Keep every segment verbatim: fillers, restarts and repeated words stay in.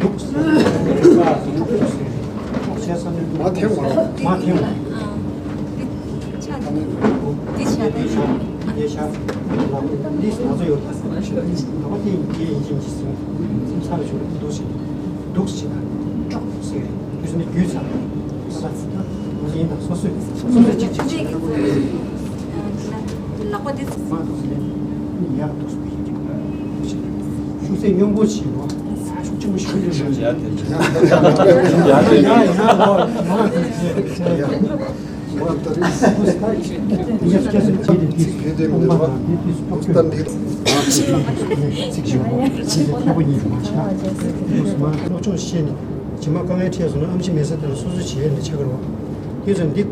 འདུག་ཟེར། ཁོག་བྱས་ས་ནས་མ་འཐེན་པ། མ་འཐེན་པ། འདི་ཆ་འདི་འདི་ཆ་འདི་ཆ་འདི་ཆ་འདི་ང་ཚོ་ཡོད་ད། ལག་པ་འདི་ཡིན་གྱི་ཡིན་གྱི་མི་ཤེས། སེམས་ཚ་བའི་ཆུ་འདུག་ཟེར། འདུག་ཟེར་ད་ཀྲོག་ཟེར། དུས་སུ་ནི་རྒྱུད་ཚ། ད་ད་ང་ཚོ་ཡིན་ད་སོ་སོས་སོ་སོས་ཅིག་ཅིག་ཅིག་ལག་པ་འདི་མ་འདུག་ཟེར། ཡག་འདུག་ཟེར། ཤུགས་ཚད་སྙོམས་པོ་བྱེད་དགོས། ཤུགས་ཆེན་པོ་ཞུ་རེ་རེ། ཡ་ཡ་ཡ་ཡ། སློབ་སྦྱོང་བྱས་ནས་རྗེས་མ་དཀའ་ངལ་འཕྲད་སོང་ན་ཨེམ་ཆི་མེད་ས་དེ་ལ་སོ་སོས་བྱས་ནས་ཆགས་ཀྱི་རེད་བ། དེ་ཙམ་འདི་ད་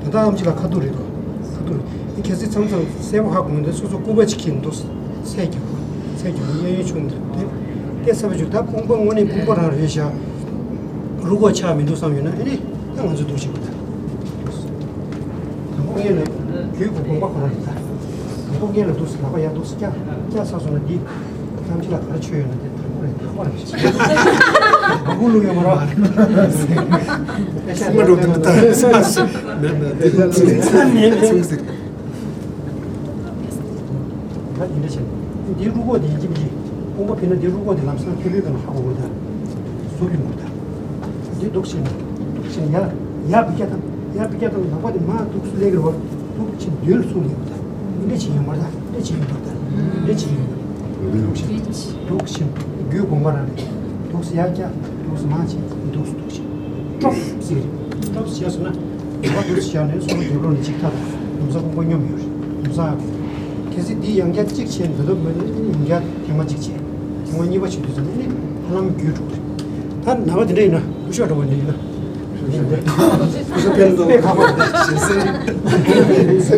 ལྟ་ཨེམ་ཆི་ལ་ཁ་ཐུག་རེད་དོ། ཁ་ཐུག་རེད། ཨེ་གལ་སྲིད་མཚམས་མཚམས་གསལ་པོ་ཧ་གོ་མི་འདུག་སོ་སོ་སྐུད་པ་ཅིག་འཁྱེར་འདུག་ཚད་རྒྱབ་ཚད་རྒྱབ་གཡས་གཡོན་ཕྱོགས་འདི་དེ་སྐད་ཚ་བ་བྱུང་། ད་དཔུང་པ་དངོས་གནས་དཔུང་པ་རང་རེད་ཤག་རུ་ཁོག་ཆག་མི་འདུག་བསམ་ཡོད་ན་ཨེ་ནི་ད་ང་ཚོས་འདུག་བྱེད་དགོས། ད་དང་པོ་ངེད་ལ་རྒྱུད་ཀྱི་དགོངས་པ་ཁོ་རང་རེད། ད་དང་པོ་ངེད་ལ་འདུག་ལག་པ་ཡར་འདུག་བཀྱག་བཀྱག་ཚར་སོང་ན་འདི་ཐམས་ཅད་ལ་ག་རེ་ཆོད་ཡོད་ན་དེ་དང་པོ་རེད། ད་ཁོ་རང་རེད། མ་བུ་ལུག་ཡོད་མ་རེད། ཨེ་ཤ་ཡ་མ་འགྲོ་འདུག་ད་མེད་མེད་དེ་ཚུགས་ཟེར། ད་འདི་འདྲ་བྱས་ན། འདིའི་རུ་ཁོག་འདི་ཡིན་གཅིག་མིན་གཅིག་དཔུང་པ་ཕུད་ན་འདིའི་རུ་ཁོག་འདི་ལམ་སང་ཐོད་རྒལ་ག་ལ་ཧ་གོ་དགོས། ད་ཟུག་ཡོང་དགོས། ད་འདི་འདུག་བྱས་ན། འདུག་བྱས་ན་ཡར་ཡར་འབུད་རྒྱག་དང་། ཡར་འབུད་རྒྱག་དང་། ལག་པ་འདི་མར་འདུག་སེ་སླེབས་ཀྱི་རེད་བ། འདུག་བྱས་མདུན་ལ་ཚུར་སླེབས་དགོས། ད་འདི་འདྲ་བྱས་ཡོང་མ་རེད། ད་འདི་འདྲ་བྱས་ཡོང་མ་རེད། ད་འདི་འདྲ་བྱས་ཡོང་མ་རེད། འདུག་བྱས་ན་རྒྱུད་གོང་མ་རང་རེད། འདུག་སེ་ཡར་བཀྱག་འདུག་སེ་མར་བྱས། འདུག་སེ་འདུག་བྱས། ཀྲོབ་ཟེར། ཀྲོབ་བྱས་སོང་ན། ལག་པ་འདུག་སེ་བཞག་ནས་སོ་སོ་རྒྱབ་ལོགས་ནས་གཅིག་ཐག་དང་། ལམ་སང་དཔུང་པ་སྙོམས་ཡོད་རེད། ལམ་སང་ཨ་ཁུ། གལ་སྲིད་འདི་ཡང་བསྐྱར་གཅིག་བྱས་འདི་ལོ་མ་ནི་ཡང་བསྐྱར་ཐེངས་མ་གཅིག་བྱས། ཐེངས་མ་གཉིས་པ་བྱེད་དུས་ཙམ་ནས་ནི་ཧ་ལམ་རྒྱུད་འགྲོ་གི་རེད། ད་ནང་པ་དེ་འདྲ་ཡིན་ན་སྐུ་ཞབས་འདྲ་བོ་འདྲ་ཡིན་ན། སྐུ་ཞབས་དཔེ་ཁག་པོ་རེད། ཞེ་སེ་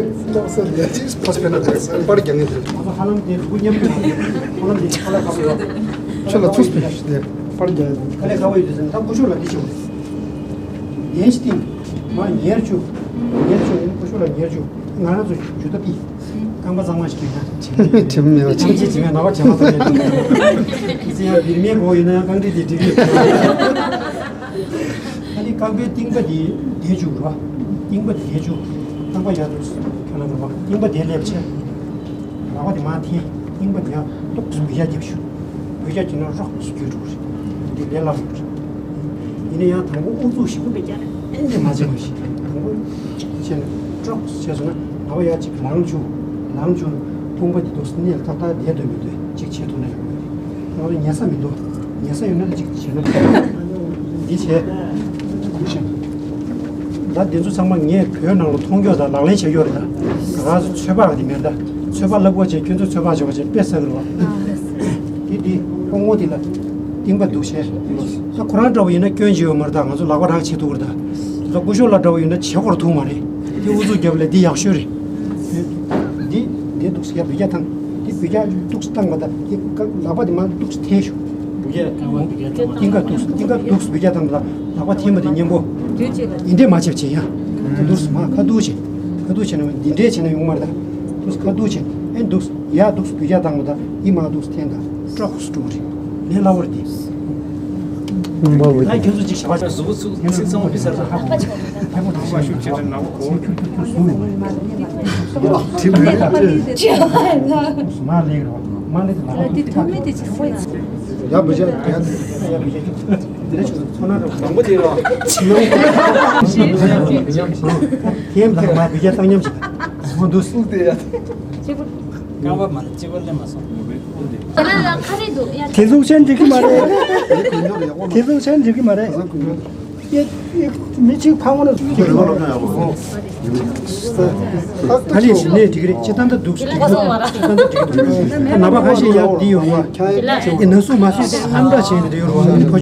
ཕོ་སྤེ་ན་དེ་པར་རྒྱག་ངེས་རེད། ང་ཚོ་ཧ་ལམ་དེ་ལུག་མཉམ་དུ་ཧ་ལམ་དེ་ཁ་ལག་ཁག་པོ་ཡོད། ཁྱོད་ལ་ཚུགས་པའི་དེ་པར་རྒྱག་ཡོད། ཁ་ལག་ཁག་པོ་ཡོད་དུས་ཙམ་ནས་ད་སྐུ་ཞབས་ལ་འདི་བྱེད་དགོས་རེད། ཡན་ཞིག་སྟེང་མ་ཉེར་བཅུག་ཉེར་བཅུག་ཡིན། སྐུ་ཞབས་ལ་ཉེར་བཅུག་ང་རང་ཚོ་ཇུས་གཏོགས་པི། རྐང་པ་གཙང་མ་ཞིག་གྱོན་ན། དྲི་མ་མེད་པ་ཅིག་ཅིག་ཅིག་མེད་ན་བ་དྲི་མ་གཙང་མ་ཅིག་ཅིག་ཡང་བིར་མའི་གོ་ཡིན་ན་ཡང་རྐང་དྲི་དེ་འགྲིག་གི་ཡོད། ཨ་ནི་རྐང་པའི་རྟིང་པ་དེ་དེ་བཅུག་རོ། རྟིང་པ་དེ་བཅུག་རྐང་པ་ཡར་དུ་ཁྱོད་ན་རོ། རྟིང་པ་དེ་སླེབས་ཆེ། ལག་པ་དེ་མར་འཐེན། རྟིང་པ་དེ་ཡང་ཏོག་ཙམ་འབུད་རྒྱག་རྒྱབ་ཤོག་འབུད་རྒྱག་བྱས་ན་རོགས་སུ་འགྱུར་འགྲོ་གི་རེད། འདི་ལས་སླ་པོ་རེད། ཡིན་ན་ཡང་དང་པོ་ཨུ་ཚུགས་ཞིག་པོ་འབུད་རྒྱག་ཨེ་འདྲ་མ་བྱེད་པ་ཞིག་དང་པོ་བྱས་ནས་ཏོག་ཙམ་བྱས་སོང་ན་ལག་པ་ཡར་ཅིག་ལངས་བཅུག་ལངས་བཅུག་དཔུང་པ་དེ་ཏོག་ཙམ་གནས་ལ་ཏག་ཏག་བསྡད་སྡོད་མི་འདུག་ཅིག་བྱེད་ཐུབ་ན་ཡག་པོ་རེད། ང་ཚོ་ཉལ་ས་མི་འདུག་ཉལ་ས་ཡོད་ན་ཅིག་བྱས་ན་འདི་བྱས། ད་འདི་ཚོ་ཚང་མ་ངས་བོད་ནང་ལ་མཐོང་རྒྱུ་དང་ལག་ལེན་བྱེད་རྒྱུ་རེད། ད་ང་རང་ཚོ་ཚོད་དཔག་འདི་མེད། ད་ཚོད་དཔག་ལབ་དགོས་བྱས། ཁྱོད་ཚོ་ཚོད་དཔག་བྱེད་པ་བྱས་དཔེ་བསགས་རེད་བ། འདི་འདི་ཕོ་མོ་འདི་ལ་རྟིང་པ་འདུག་བྱས། ད་ཁོ་རང་འདྲ་བོ་ཡིན་ན་སྐྱོན་ཅི་ཡོད་མ་རེད། ད་ང་ཚོ་ལག་པ་རང་བྱེད་ཐུབ་རེད། ད་ད་སྐུ་ཞབས་ལགས་འདྲ་བོ་ཡིན་ན་བྱེད་ཁོ་རང་ཐུབ་མ་རེད། འདི་ཨུ་ཚུགས་རྒྱབ་ལ་འདི་ཡག་ཤོས་རེད། འདི་འདི་འདུག་སེ་ཡར་འབུད་རྒྱག་བཏང་། འདི་འབུད་རྒྱག་འདུག་སེ་བཏང་བ་དང་འདི་ལག་པ་འདི་མར་འདུག་སེ་འཐེན་ཤོག་འབུད་རྒྱག་རྐང་པ་འབུད་རྒྱག་བཏང་བ། རྟིང་ཀ་འདུག་སེ་རྟིང་ཀ་འདུག་སེ་འབུད་རྒྱག་བཏང་བ་དང་ལག་པ་འཐེན་པ་འདི་མཉམ་པོ། འདི་འདྲས་མ་བྱེད་བྱེད་ཡ། འདུག་སེ་མར་ཁ་ཐུག་བྱེད། ཁ་ཐུག་བྱེད་ན་འདི་འདྲས་བྱེད་ན་ཡོང་མ་རེད། ད་འདུག་སེ་ཁ་ཐུག་བྱེད། ཨེ་འདུག་སེ་ཡར་འདུག་སེ་འབུད་རྒྱག་བཏང་བ་དང་འདི་མར་འདུག་སེ་འཐེན་དང་། ཀྲོག་སེ་འགྲོ་གི་རེད། ལས་སླ་བོ་རེད་དེ། ད་ཁྱོད་ཚོ་ཅིག་བྱ་བ་གཟུགས་པོ་ཚུགས་ཚིག་ཚང་མ་ཕི་སར་ད་ཧ་གོ། ཧ་གོ་འདུག་སེ་ཁྱོད་ཚོ་ནང་གོ་ཁྱོད་ཁྱོད་ཁྱོད་ཁྱོད་སུ་ཡིན། མར་ལེགས་རོགས་མར་ལེགས་ལ། ཡ་བུ་ཅག་ཡ། འདི་ཚོ་ཚོ་ན་རོགས་དང་པོ་དེ་རོགས། ཁྱེད་དང་མ་བུ་ཅག་བཏང་མཉམ་བྱེད། ཧོ་འདུག་སེ། རྐང་པ་མ་ལ་གཅིག་པ་ལེན་མ་སོང་། ཁ་རེ་འདུག་ཡ། དེ་ཟུག་ཆེན་འགྲིག་གི་མ་རེད། དེ་ཟུག་ཆེན་འགྲིག་གི་མ་རེད། ཡེ་ཡེ་མི་གཅིག་ཕ་ངོ་ལ་ཟུག་གི་རེད། ད་ནི་ཞི་ནས་འགྲིག་གི་རེད། སྤྱི་བཏང་ད་འདུག་སེ་འགྲིག་གི་འདུག་སྤྱི་བཏང་ད་འགྲིག་གི་འདུག་ད་ནང་པ་ཁ་ཤས་ཡར་འདི་ཡོང་བ། ཡེ་ན་ཟུག་མ་ཟུག་དེ་ཧམ་འདྲ་བྱས་ནས་འདི་ཡོང་བ། ཨ་ནི་ཕ།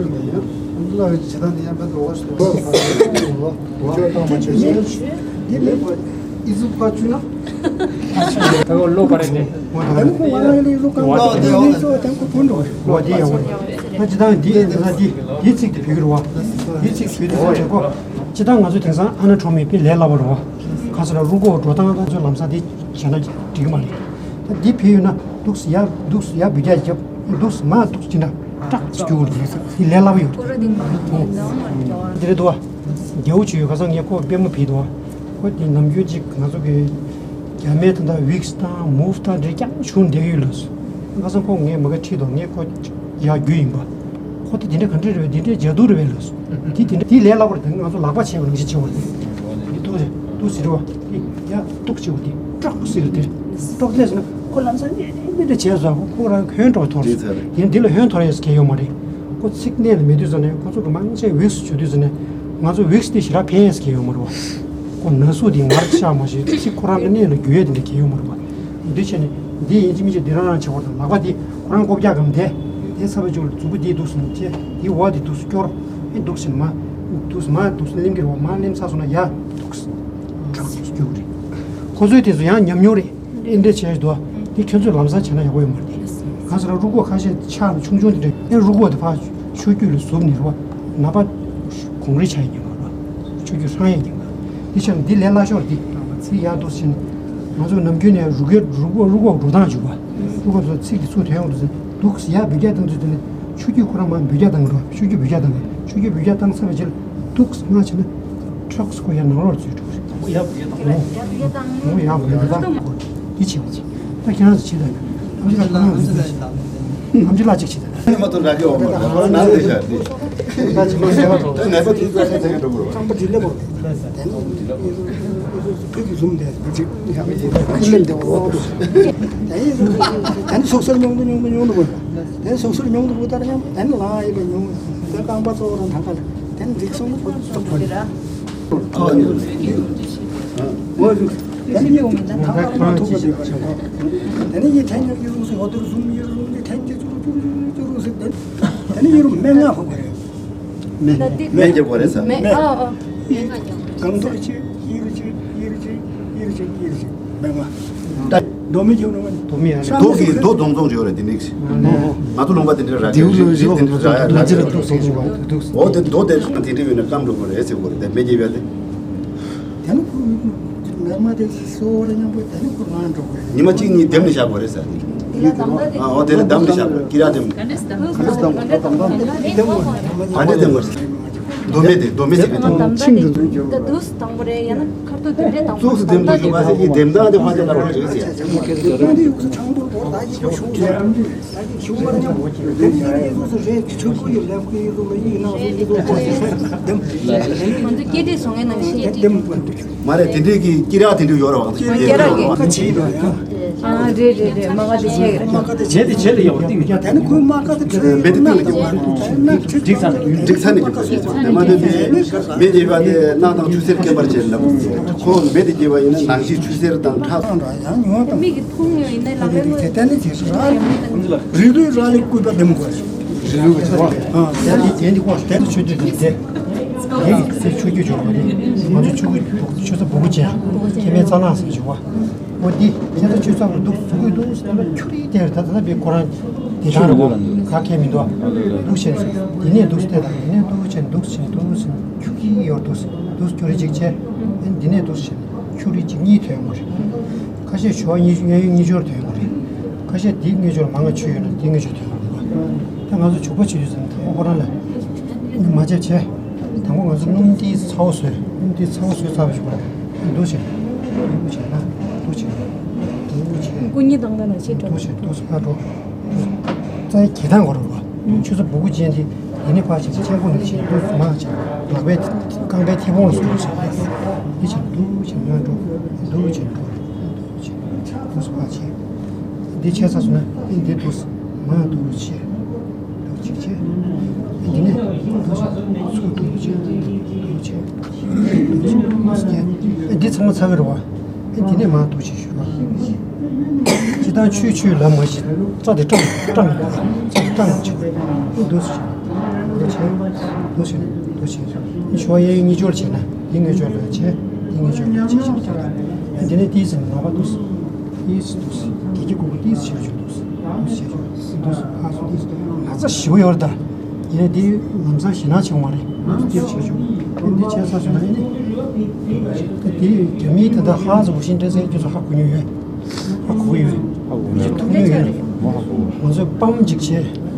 ད་ག་ལོ་པ་རེད་ནས། ལོ་དེ་ཡང་འདི་ཡང་འདི་འདི་ཚིག་དེ་བེད་ཀྱི་རེད་བ། འདི་ཚིག་བེད་དེ་ས་རེད་གོ། སྤྱི་བཏང་ང་ཚོ་དེང་སང་ཨ་ན་ཁྲོ་མི་དཔེ་ལས་སླ་བོ་རེད་བ། ག་ས་ལ་རུ་ཁོག་འགྲོ་སྟངས་ང་ཚོ་ལམ་སང་དེ་བྱས་ན་འགྲིག་གི་མ་རེད། ད་འདི་བེད་ཡོད་ན་འདུག་སེ་ཡར་འདུག་སེ་ཡར་འབུད་རྒྱག་རྒྱབ། འདུག་སེ་མར་འདུག་སེ་ཅི་འདྲ། ཀྲག་ཅིག་རྒྱུག་རེད། དེ་ལས་སླ་པོ་ཡོད་རེད། འདི་རེད་འདུག་བ། རྒྱ་བོ་ཅིག་ཡོད། ཁ་སང་ངས་ཁོ་པུས་མོ་བིལ་འདུག་བ། ཁོ་དེ་ནམ་རྒྱུན་ཅིག་ང་ཚོ་གི་རྒྱ་མའི་ད་ལྟ་ཝིག་སི་དང་མུ་ཝི་དང་འདྲ་རྐྱང་བྱུང་བསྡད་ཡོད་ལབ་སོང་། ཁ་སང་ཁོ་ངས་མ་ག་ཁྲིད་དོ། ངས་ཁོ་ཡར་རྒྱུག་ཡིན་པ། ཁོ་ད་དེ་འདྲ་ག་འདྲ་རེད་པས། དེ་འདྲའི་ཇ་དུ་རེད་པས་ལབ་སོང་། དེ་དེ་འདྲ་དེ་ལས་སླ་པོ་རེད། ད་ང་ཚོ་ལག་པ་བྱས་པ་ནང་བཞིན་བྱེད་པ་རེད། འདི་ཏོག་ཙམ་ཏོག་ཙམ་རེད་པ། དེ་ཡར་ཏོག་ཙམ་བྱེད་པ། དེ་ཀྲག་ཟེར་དེ་ཀྲག་ལས་སོང་ན་ཁོ་ལམ་སང་ནས་འདི་འདྲ་བྱས་སོང་། ཁོ་རང་ཧོན་འགྲོ་བ་ཐོར་སོང་། དེ་འདི་ལ་ཧོན་ཐོར་ཡས་སུ་གལ་ཡོད་མ་རེད། ཁོ་ཚིག་སྣེ་ལ་མེད་དུས་ཙ་ནས་ཁོ་ཚོ་གི་མང་ཆེ་ཝིག་སི་བྱེད་དུས་ཙ་ནས་ང་ཚོ་ཝིག་སི་དེ་ཞེ་དྲག་ཕན་ཡས་སུ་གལ་ཡོད་མ་རེད་པ། ཁོ་ན་ཟུག་དེ་ངར་ཤག་མ་ཞིག་ཚིག་ཁོ་རང་གི་སྣེ་ལ་རྒྱུ་ཡས་དེ་འདྲ་གལ་ཡོད་མ་རེད་པ། འདི་བྱས་ནས་འདི་ཡིན་གཅིག་མིན་གཅིག་འདི་རང་རང་བྱེད་པ་དང་། ལག་པ་འདི་ཁོ་རང་ལྐོག་རྒྱག་གམ་དེ། དེ་ཚ་བའི་ཅུག་ལ་མཛུབ་གུ་འདི་འདུག་སེ་བྱས། འདི་འོག་འདི་འདུག་སེ་སྐྱོར། ཨེ་འདུག་སེ་མར་འདུག་སེ་མར་འདུག་སེ་ལེམ་གྱི་རེད་པ། མར་ལེམ་ཚར་སོང་ན་ཡར་འདུག་སེ་ཀྲག་སེ་སྐྱོར་གྱི་རེད། ཁོ་ཚོས་དེ་ཚོ་ཡང་ཉམས་མྱོང་རེད། ཨེ་འདྲ་བྱས་འདུག་པ། དེ་ཁྱོད་ཚོས་ལམ་སང་བྱས་ན་ཡག་པོ་ཡོད་མ་རེད། ང་ཚོ་རང་རུས་ཁོག་ཁ་ཤས་ཆག་ནས་ཆུང་ཆུང་དེ་འདྲ། ཨེ་རུས་ཁོག་དེ་ཕར་ཆུ་རྒྱུས་ལ་ཟུག་ནས་རེད་པ། ནད་པ་གོང་རིལ་ཆགས་ཡས་ཉེན་ཁ་རེད་པ། ཆུ་རྒྱུས་ཧྲང་ཡས་ཉེན་ཁ། འདི་ཆགས་ན་འདི་ལས་སླ་ཤོས་རེད། འདི་ཚིག་ཡར་འདུག་སེ་བྱས་ནས། ང་ཚོ་ནམ་རྒྱུན་ནས་རུས་ཁོག་རུས་ཁོག་འགྲོ་སྟངས་བྱུང་པ། རུས་ཁོག་ཚོ་ཚིག་དེ་ཚུར་ཐོན་ཡོང་དུས་ཙ་ནས་འདུག་སེ་ཡར་འབུད་རྒྱག་བཏང་དུས་ཙ་ནས་ཆུ་རྒྱུས་ཁོ་རང་མར་འབུད་རྒྱག་བཏང་གི་རེད་པ། ཆུ་རྒྱུས་འབུད་རྒྱག་བཏང་གི། ཆུ་རྒྱུས་འབུད་རྒྱག་བཏང་ཚར་བའི་རྗེས་ལ་འདུག་སེ་མར་བྱས་ན་ཁྲག་སྐུ་ཡར་ནང་ལོགས་འཛུལ་འགྲོ་གི་རེད། འོ་ཡར་འབུད་རྒྱག་བཏང་། འོ་ཡར་འབུད་རྒྱག་བཏང་། འདི་བྱེད་པ་ཚེ། ད་ཁྱེད་རང་ཚོ་བྱེད་དང་། ཨམ་ཅི་ལགས་ཁོ་རང་ཚོ་བྱེད་དང་། ཨམ་ཅི་ལགས་གཅིག་བྱེད་དང་། ནས་མ་ཐོན་ར་གི་འོ་མ་ར་ཁོ་རང་ནང་ལས་བཞག་སྟེ། ད་ཅི་མ་བྱས་པ་འགྲོ། ད་ནད་པ་དེ་ཚོ་ཤ་ཚ་གི་འགྲོ་དགོས་རེད། རྐང་པ་འདི་སླེབས་པ། དེ་ནས་ཁྱོད་ཀྱི་ཟུམ་དེ་འདི་ཅིག་ཡང་ཁྱི་ལེན་དེ་འོ་དེ་ནས་སོག་སོར་ཉུང་དུ་ཉུང་དུ་ཉུང་དུ་བུད། དེ་ནས་སོག་སོར་ཉུང་དུ་བུད་དར་ཡང་དེ་ནས་ལང་ཡིན་པའི་ཉུང་དེ་རྐང་པ་གཙོ་བོ་རང་ཐང་ཀ་ལ་དེ་ནས་འགྲིག་སོང་དུ་བུད་དུ་བུད། འོ་དེ་ནས་ཡི་ཐན་ཉག་གི་རུང་སེ་འོ་དེར་ཟུམ་ཡི་རུང་དེ་ཐན་གྱི་ཚུར་ཅུར་ཅུར་ཅུར་རུང་སེ་དེ་ནས་ཡི་རུང་སྨན་ལྔ་ཕོག་པ་རེད། མེ། མེ་རྒྱབ་དགོས་རེད་ཟེར། མེ། ཨ་ཨ། གང་དུ་ཅི་ཡིར་ཅི་ཡིར་ཅི་ཡིར་ཅི་ཡིར་ཅི་མེ་མ། མདོ་མེ་རྒྱབ་ན་མ། མདོ་མེ་ཡང་རེད། མདོ་གི་མདོ་སྡོང་རྫོང་རེད་པ་རེད། དེ་འདྲ་ཞིག་ང་ཚོ་ལུང་པ་དེ་འདྲ་ར་དེའུ་ལོ་རི་བོ་གི་མདོ་སྡོང་རྫོང་རེད། འོ་དེ་མདོ་དེ་དེ་འདྲ་ཡོད་ན་སྐམ་འགྲོ་གི་རེད་ཟེར་གོ་རེད། དེ་མེ་རྒྱབ་ཡ་དེ། དེ་ནི་ཁོ་མེ་མ་དེ་སོ་རེ་མཉམ་པོ་དེ་ནི་ཁོ་རང་འགྲོ་གི་རེད། ཉི་མ་གཅིག་གཉིས་དེམ་ནས་བཞག་དགོས་རེད་ཟེར། ཨ་འོ་དེ་ལ་དམ་དུ་བཞག་དགོས། ཀི་ར་དེམ། ག་འདྲས་དམ་དུ་དེམ་དགོས། མདོ་མེ་དེ་མདོ་མེ་དེ་ག་འདྲས། དམ་དུ་དེ་དུས་དང་པོ་རེད། ཡང་ན་ཁ་ཐུག་དེ་འདྲས་དང་པོ། གཙུགས་སུ་དེམ་དུ་ཞུ་བ་ཟེར་གྱི་དེམ་དང་དེ་ཕ་ཅག་ལ་རོལ་ཅིག་ཟེར། ང་ཚོ་སྐད་བྲིས་སོང་ངས་ནང་བཞིན་བྲིས། མ་རེད། དེ་འདྲས་ཀྱི་ཀི་ར་དེ་འདྲས་ཡོད་རེད་པ། ཀི་ར་གི་ཀ་ཆེ་ཡོད་ཡ། ཨ་རེད་རེད་རེད། མ་ག་དེ་ཆེ་གི་རེད། མ་ག་དེ་ཆེ་གི་རེད། དེ་ནི་ཁོའི་མ་ག་དེ་ཁྲོད་མེ་དེ་ཏིང་ལ་འགྲིག་ཚར་ནས། འགྲིག་ཚར་ནས་འགྲིག་པ་ཞིག་མེ་དེ་ཡོད་པ་དེ་རྣག་དང་ཆུ་སེར་སྐྱེ་བར་བྱེད་ལབ། ཁོ་མེ་དེ་སྐྱེ་བ་ཡིན་ན་ནང་བཞིན་ཆུ་སེར་དང་ཁྲག་མིག་གིས་མཐོང་ཡོད་ཡིན་ནའི་ལག་ལེན་དེ་ལྟ་ནི་དེ་ར་རི་ལུས་ར་ལས་བསྐུལ་བ་བདེ་མོ་དགོས། རི་ལུས་ཀྱི་ཚོར་བ། ཨ་དེ་འདི་དེ་འདི་ཁོ་དེ་ཆུ་དུས་དེ་དེ་དེ་གི་ཚེ་ཆུ་རྒྱུས་འབྱོར་བ་དེ་ང་ཚོ་ཆུ་ཆུ་ཚ་བུ་གུ་ཅན་ཁྱེད་མེད་ཙ་ན་ཟེར་བྱུང་བ། འོ་འདི་ཁྱེད་ཚོ་ཆུ་ཚ་བུ་འདུག་ཟུག་གི་འདུག་ཟེར་ན་ཁྱུ་རིགས་དེར་ད་ད་ད་བའི་ཁོ་རང་དེ་ཆུ་ལ་ག་ཁས་མི་འདུག་འདུག་ཆེན་དེ་ནས་འདུག་སྟེ་དང་དེ་ནས་འདུག་ཆེན་འདུག་ཆེན་འདུག་ཆེན་ཁྱུ་གི་ཡོར་འདུག་འདུག་ཁྱུ་རིགས་གཅིག་ཆེ་དེ་ནས་འདུག་ཆེན། ཁྱུ་རིགས་གཅིག་གཉིས་ཐོན་ཡོང་གི་རེད། ཁ་ཤས་ཞོ་གཉིས་གཉིས་ཡོད་གཉིས་སྦྱོར་ཐོན་ཡོང་གི་རེད། ཁ་ཤས་འདི་གཉིས་སྦྱོར་མང་ང་ཆུ་ཡོད་ན་འདི་གཉིས་སྦྱོར་ཐོན་ཡོང་གི་རེད། ད་ང་ཚོ་བྱུག་པ་བྱེད་དུས་ཙམ་དང་པོ་ཁོ་རང་ལ་མ་བྱབ་བྱས། དང་པོ་ང་ཚོ་སྣུམ་ཏིས་ཚ་བོ་བཟོས། སྣུམ་ཏིས་ཚ་བོ་བཟོས་ཚར་བ་ཞིག་གོ་འདུག་བྱས། འདུག་བྱས་ན་འདུག་བྱས་ན་འདུག་བྱས། སྐུ་ཉིད་དང་ལ་ན་ཆེ་འགྲོ། འདུག་བྱས་འདུག་སེ་ཕར་འགྲོ། རྩ་ཡི་གྱེས་སྟངས་གོ་རུ་བ། ཆུ་ཚ་བུ་གུ་ཅན་དེ་ཡིན་ནི་ཕར་བྱས་ནས་ཆེན་པོ་ནས་བྱས་འདུག་མ་བྱས་ལག་པའི་རྐང་པའི་མཐེ་བོང་ལ་སོགས་བྱས། འདི་བྱས་འདུག་བྱས་ང་འགྲོ་འདུག་བྱས་འགྲོ་འདུག་བྱས་འདུག་སེ་ཕར་བྱས། འདི་བྱས་ཚར་སོང་ན་འདི་འདུག་མ་འདུག་བྱས་འདུག་ཅིག་བྱས། འདི་ནས་འདུག་བྱས་ཚུར་འདུག་བྱས་འདུག་བྱས་འདུག་བྱས་འདུག་བྱས་འདི་ཚང་མ་ཚར་གི་རེད་བ། ཨེ་དེ་ནས་མར་འདུག་ཅིག་ཞུ་བ། སྤྱིར་བཏང་ཆུ་ཆུ་ལབ་མ་གཞི་རྩ་དེ་སྐྲངས་སྐྲངས་ཡོད་པ། རྩ་དེ་སྐྲངས་ཡོད་ཅིག་ཨེ་འདུག་སེ་བྱས་འདུག་བྱས་འདུག་བྱས་འདུག་བྱས་ཞུ་བ། གཡས་གཡོན་གཉིས་སྦྱོར་བྱས་ན་དེ་གཉིས་སྦྱོར་ལ་བྱས་དེ་གཉིས་སྦྱོར་ལ་བྱས་བྱས་ནས་ཀྱང་ཨེ་དེ་ནས་དེའི་ཟིན་ལག་པ་འདུག་སེ་དེའི་ཟིན་འདུག་སེ་དེ་གི་གུ་གུ་དེའི་ཟིན་བྱས་འདུག་སེ་འདུག་སེ་བྱས་འདུག་སེ་ཕར་སོང་འདུག་སེ་ན་ཚ་ཞི་བ་ཡོད་རེད་ད། ཡིན་ནའི་འདི་ལམ་སང་ཞེད་སྣང་བྱུང་བ་རེད། འདི་བྱས་ཆོག་འདི་བྱས་ཚར་སོང་ན་ཨེ་ནི། ད་འདི་རྒྱ་མིའི་ད་ལྟ་ཧ་ཙི་ཝ་ཤིང་ཏན་ཟེར་རྒྱུ་ཚོ་ཧ་གོ་མྱོང་ཡོད། ཧ་གོ་གི་ཡོད། ཧ་གོ་གི་ཡོད། ཐུག་མྱོང་ཡོད། ང་ཚོས་པམ་ཅིག་བྱས།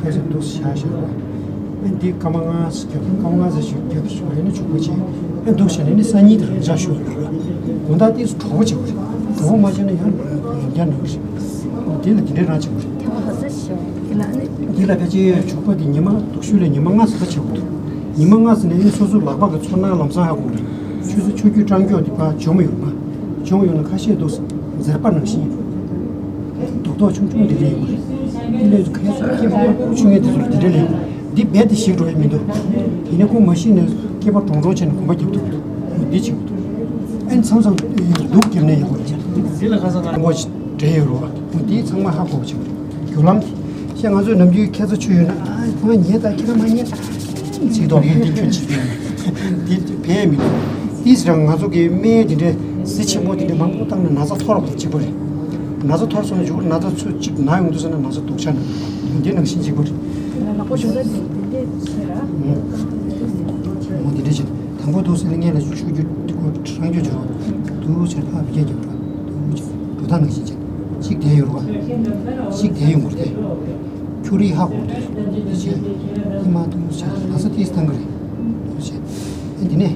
ཁྱེད་ཚོ་འདུག་བཞག་བཞག་པ། ཨ་འདི་སྐར་མ་ལྔ་ཙམ་རྒྱབ། སྐར་མ་ལྔ་ཙམ་ཞིག་རྒྱབ་ཞོག་ཡིན་ན་ཆོག་པ་ཅིག་ཨ་འདུག་བྱས་ནས་ནི་སང་ཉིན་དེ་རང་འཇགས་ཤོག་ལ། དགོང་དག་ཏིས་གྲོགས་པོ་བྱེད་དགོས་རེད། གྲོགས་པོ་མ་བྱས་ན་ཡང་ཡང་བསྐྱར་ནོར་རེད། འདི་ལ་འདི་འདྲའི་རང་བྱེད་དགོས་རེད། འདི་ལ་ཕལ་ཆེར་ཆོག་པ་འདི་ཉི་མ་སྡུག་ཤོས་ལ་ཉི་མ་ལྔ་ཙམ་ལ་བྱེད་དགོས་འདུག་ཉི་མ་ལྔ་ཙམ་ནས་ཨེ་སོ་སོའི་ལག་པ་གི་ཚོར་སྣང་ལམ་སང་ཧ་གོ་རེད། ཆུ་ཚོད་ཆུ་རྒྱུན་སྲང་སྐྱོག་འདི་ཕར་འཇོམས་ཡོང་ན། འཇོམས་ཡོང་ན་ཁ་ཤས་འདུག་འཛེར་པ་ནང་བཞིན་རྡོག་རྡོག་ཆུང་ཆུང་འདི་འདྲ་ཡོང་གི་རེད། དེ་ལས་ཁ་ཤས་སྐྱེས་པ་ཆུང་ངུ་འདི་ཚོར་འདི་འདྲ་ལས་འདི་རྦད་དེ་ཞིག་འགྲོ་ཡ་མི་འདུག་དེ་ནས་ཁོ་མ་ཤི་ནས་སྐྱེས་པ་གྲོང་གྲོང་བྱས་ནས་གོམ་པ་རྒྱབ་ཐུབ་འདུག་འདི་བྱེད་དགོས་འདུག་ཨེ་མཚམས་མཚམས་སྡུག་རྒྱབ་ནས་ཡོང་གི་རེད། འདི་ལ་ཁ་སང་ང་མགོ་འདྲེ་ཡོད་རེད་བ། འདི་ཚང་མ་ཧ་གོ་བ་བྱེད་དགོས། རྒྱུ་ལམ་དེ་ཤ་ང་ཚོས་ནམ་རྒྱུན་ཁྱད་མཚར་ཆུ་ཡོད་ན་ཨ་ཁོང་ཉལ་དང་ཁྱེད་རང་མ་ཉལ་ཅིག་དོགས་ཡོད་འདི་ཁྱོད་ཅིག་འདི་བས་མི་འདུག་དེའི་ཕྱིར་ང་ཚོ་གི་སྨན་འདི་འདྲའི་ཟི་ཆེན་པོ་འདི་འདྲའི་མང་པོ་བཏང་ན་ན་ཚ་ཐོར་བ་གཅིག་པ་རེད། ན་ཚ་ཐོར་སོང་ན་མཇུག་ན་ཚ་ཚོ་གཅིག་ན་ཡོང་དུས་ཟེར་ན་ན་ཚ་སྡུག་ཆགས་ན་འདི་ནང་བཞིན་གཅིག་པ་རེད། ལག་པ་འཇོག་ས་འདི་འདི་འདྲ་བྱེད་ར། འོ་འདི་འདྲ་བྱེད། དང་པོ་འདུག་ཟེར་ན་སྔོན་ལ་ཆུ་རྒྱུ་འདི་ཁོ་སྲང་རྒྱུ་འཇོག་འདུག་ཟེར་ཕར་བརྒྱད་རྒྱབ་འགྲོ་འདུག་ཟེར་འགྲོ་སྟངས་ནང་བཞིན་བྱེད། གཅིག་དེ་ཡོད་རེད་བ། གཅིག་དེ་ཡོང་གི་རེད་དེ། ཁྱོད་རིག་ཧ་གོ་འདུག་ཟེར་འདི་བྱས་ཨི་མ་འདུག་ཟེར་ན་ས་ཏིས་བཏང་གི་རེད་འདུག་ཟེར། ཨ་འདི་ནས་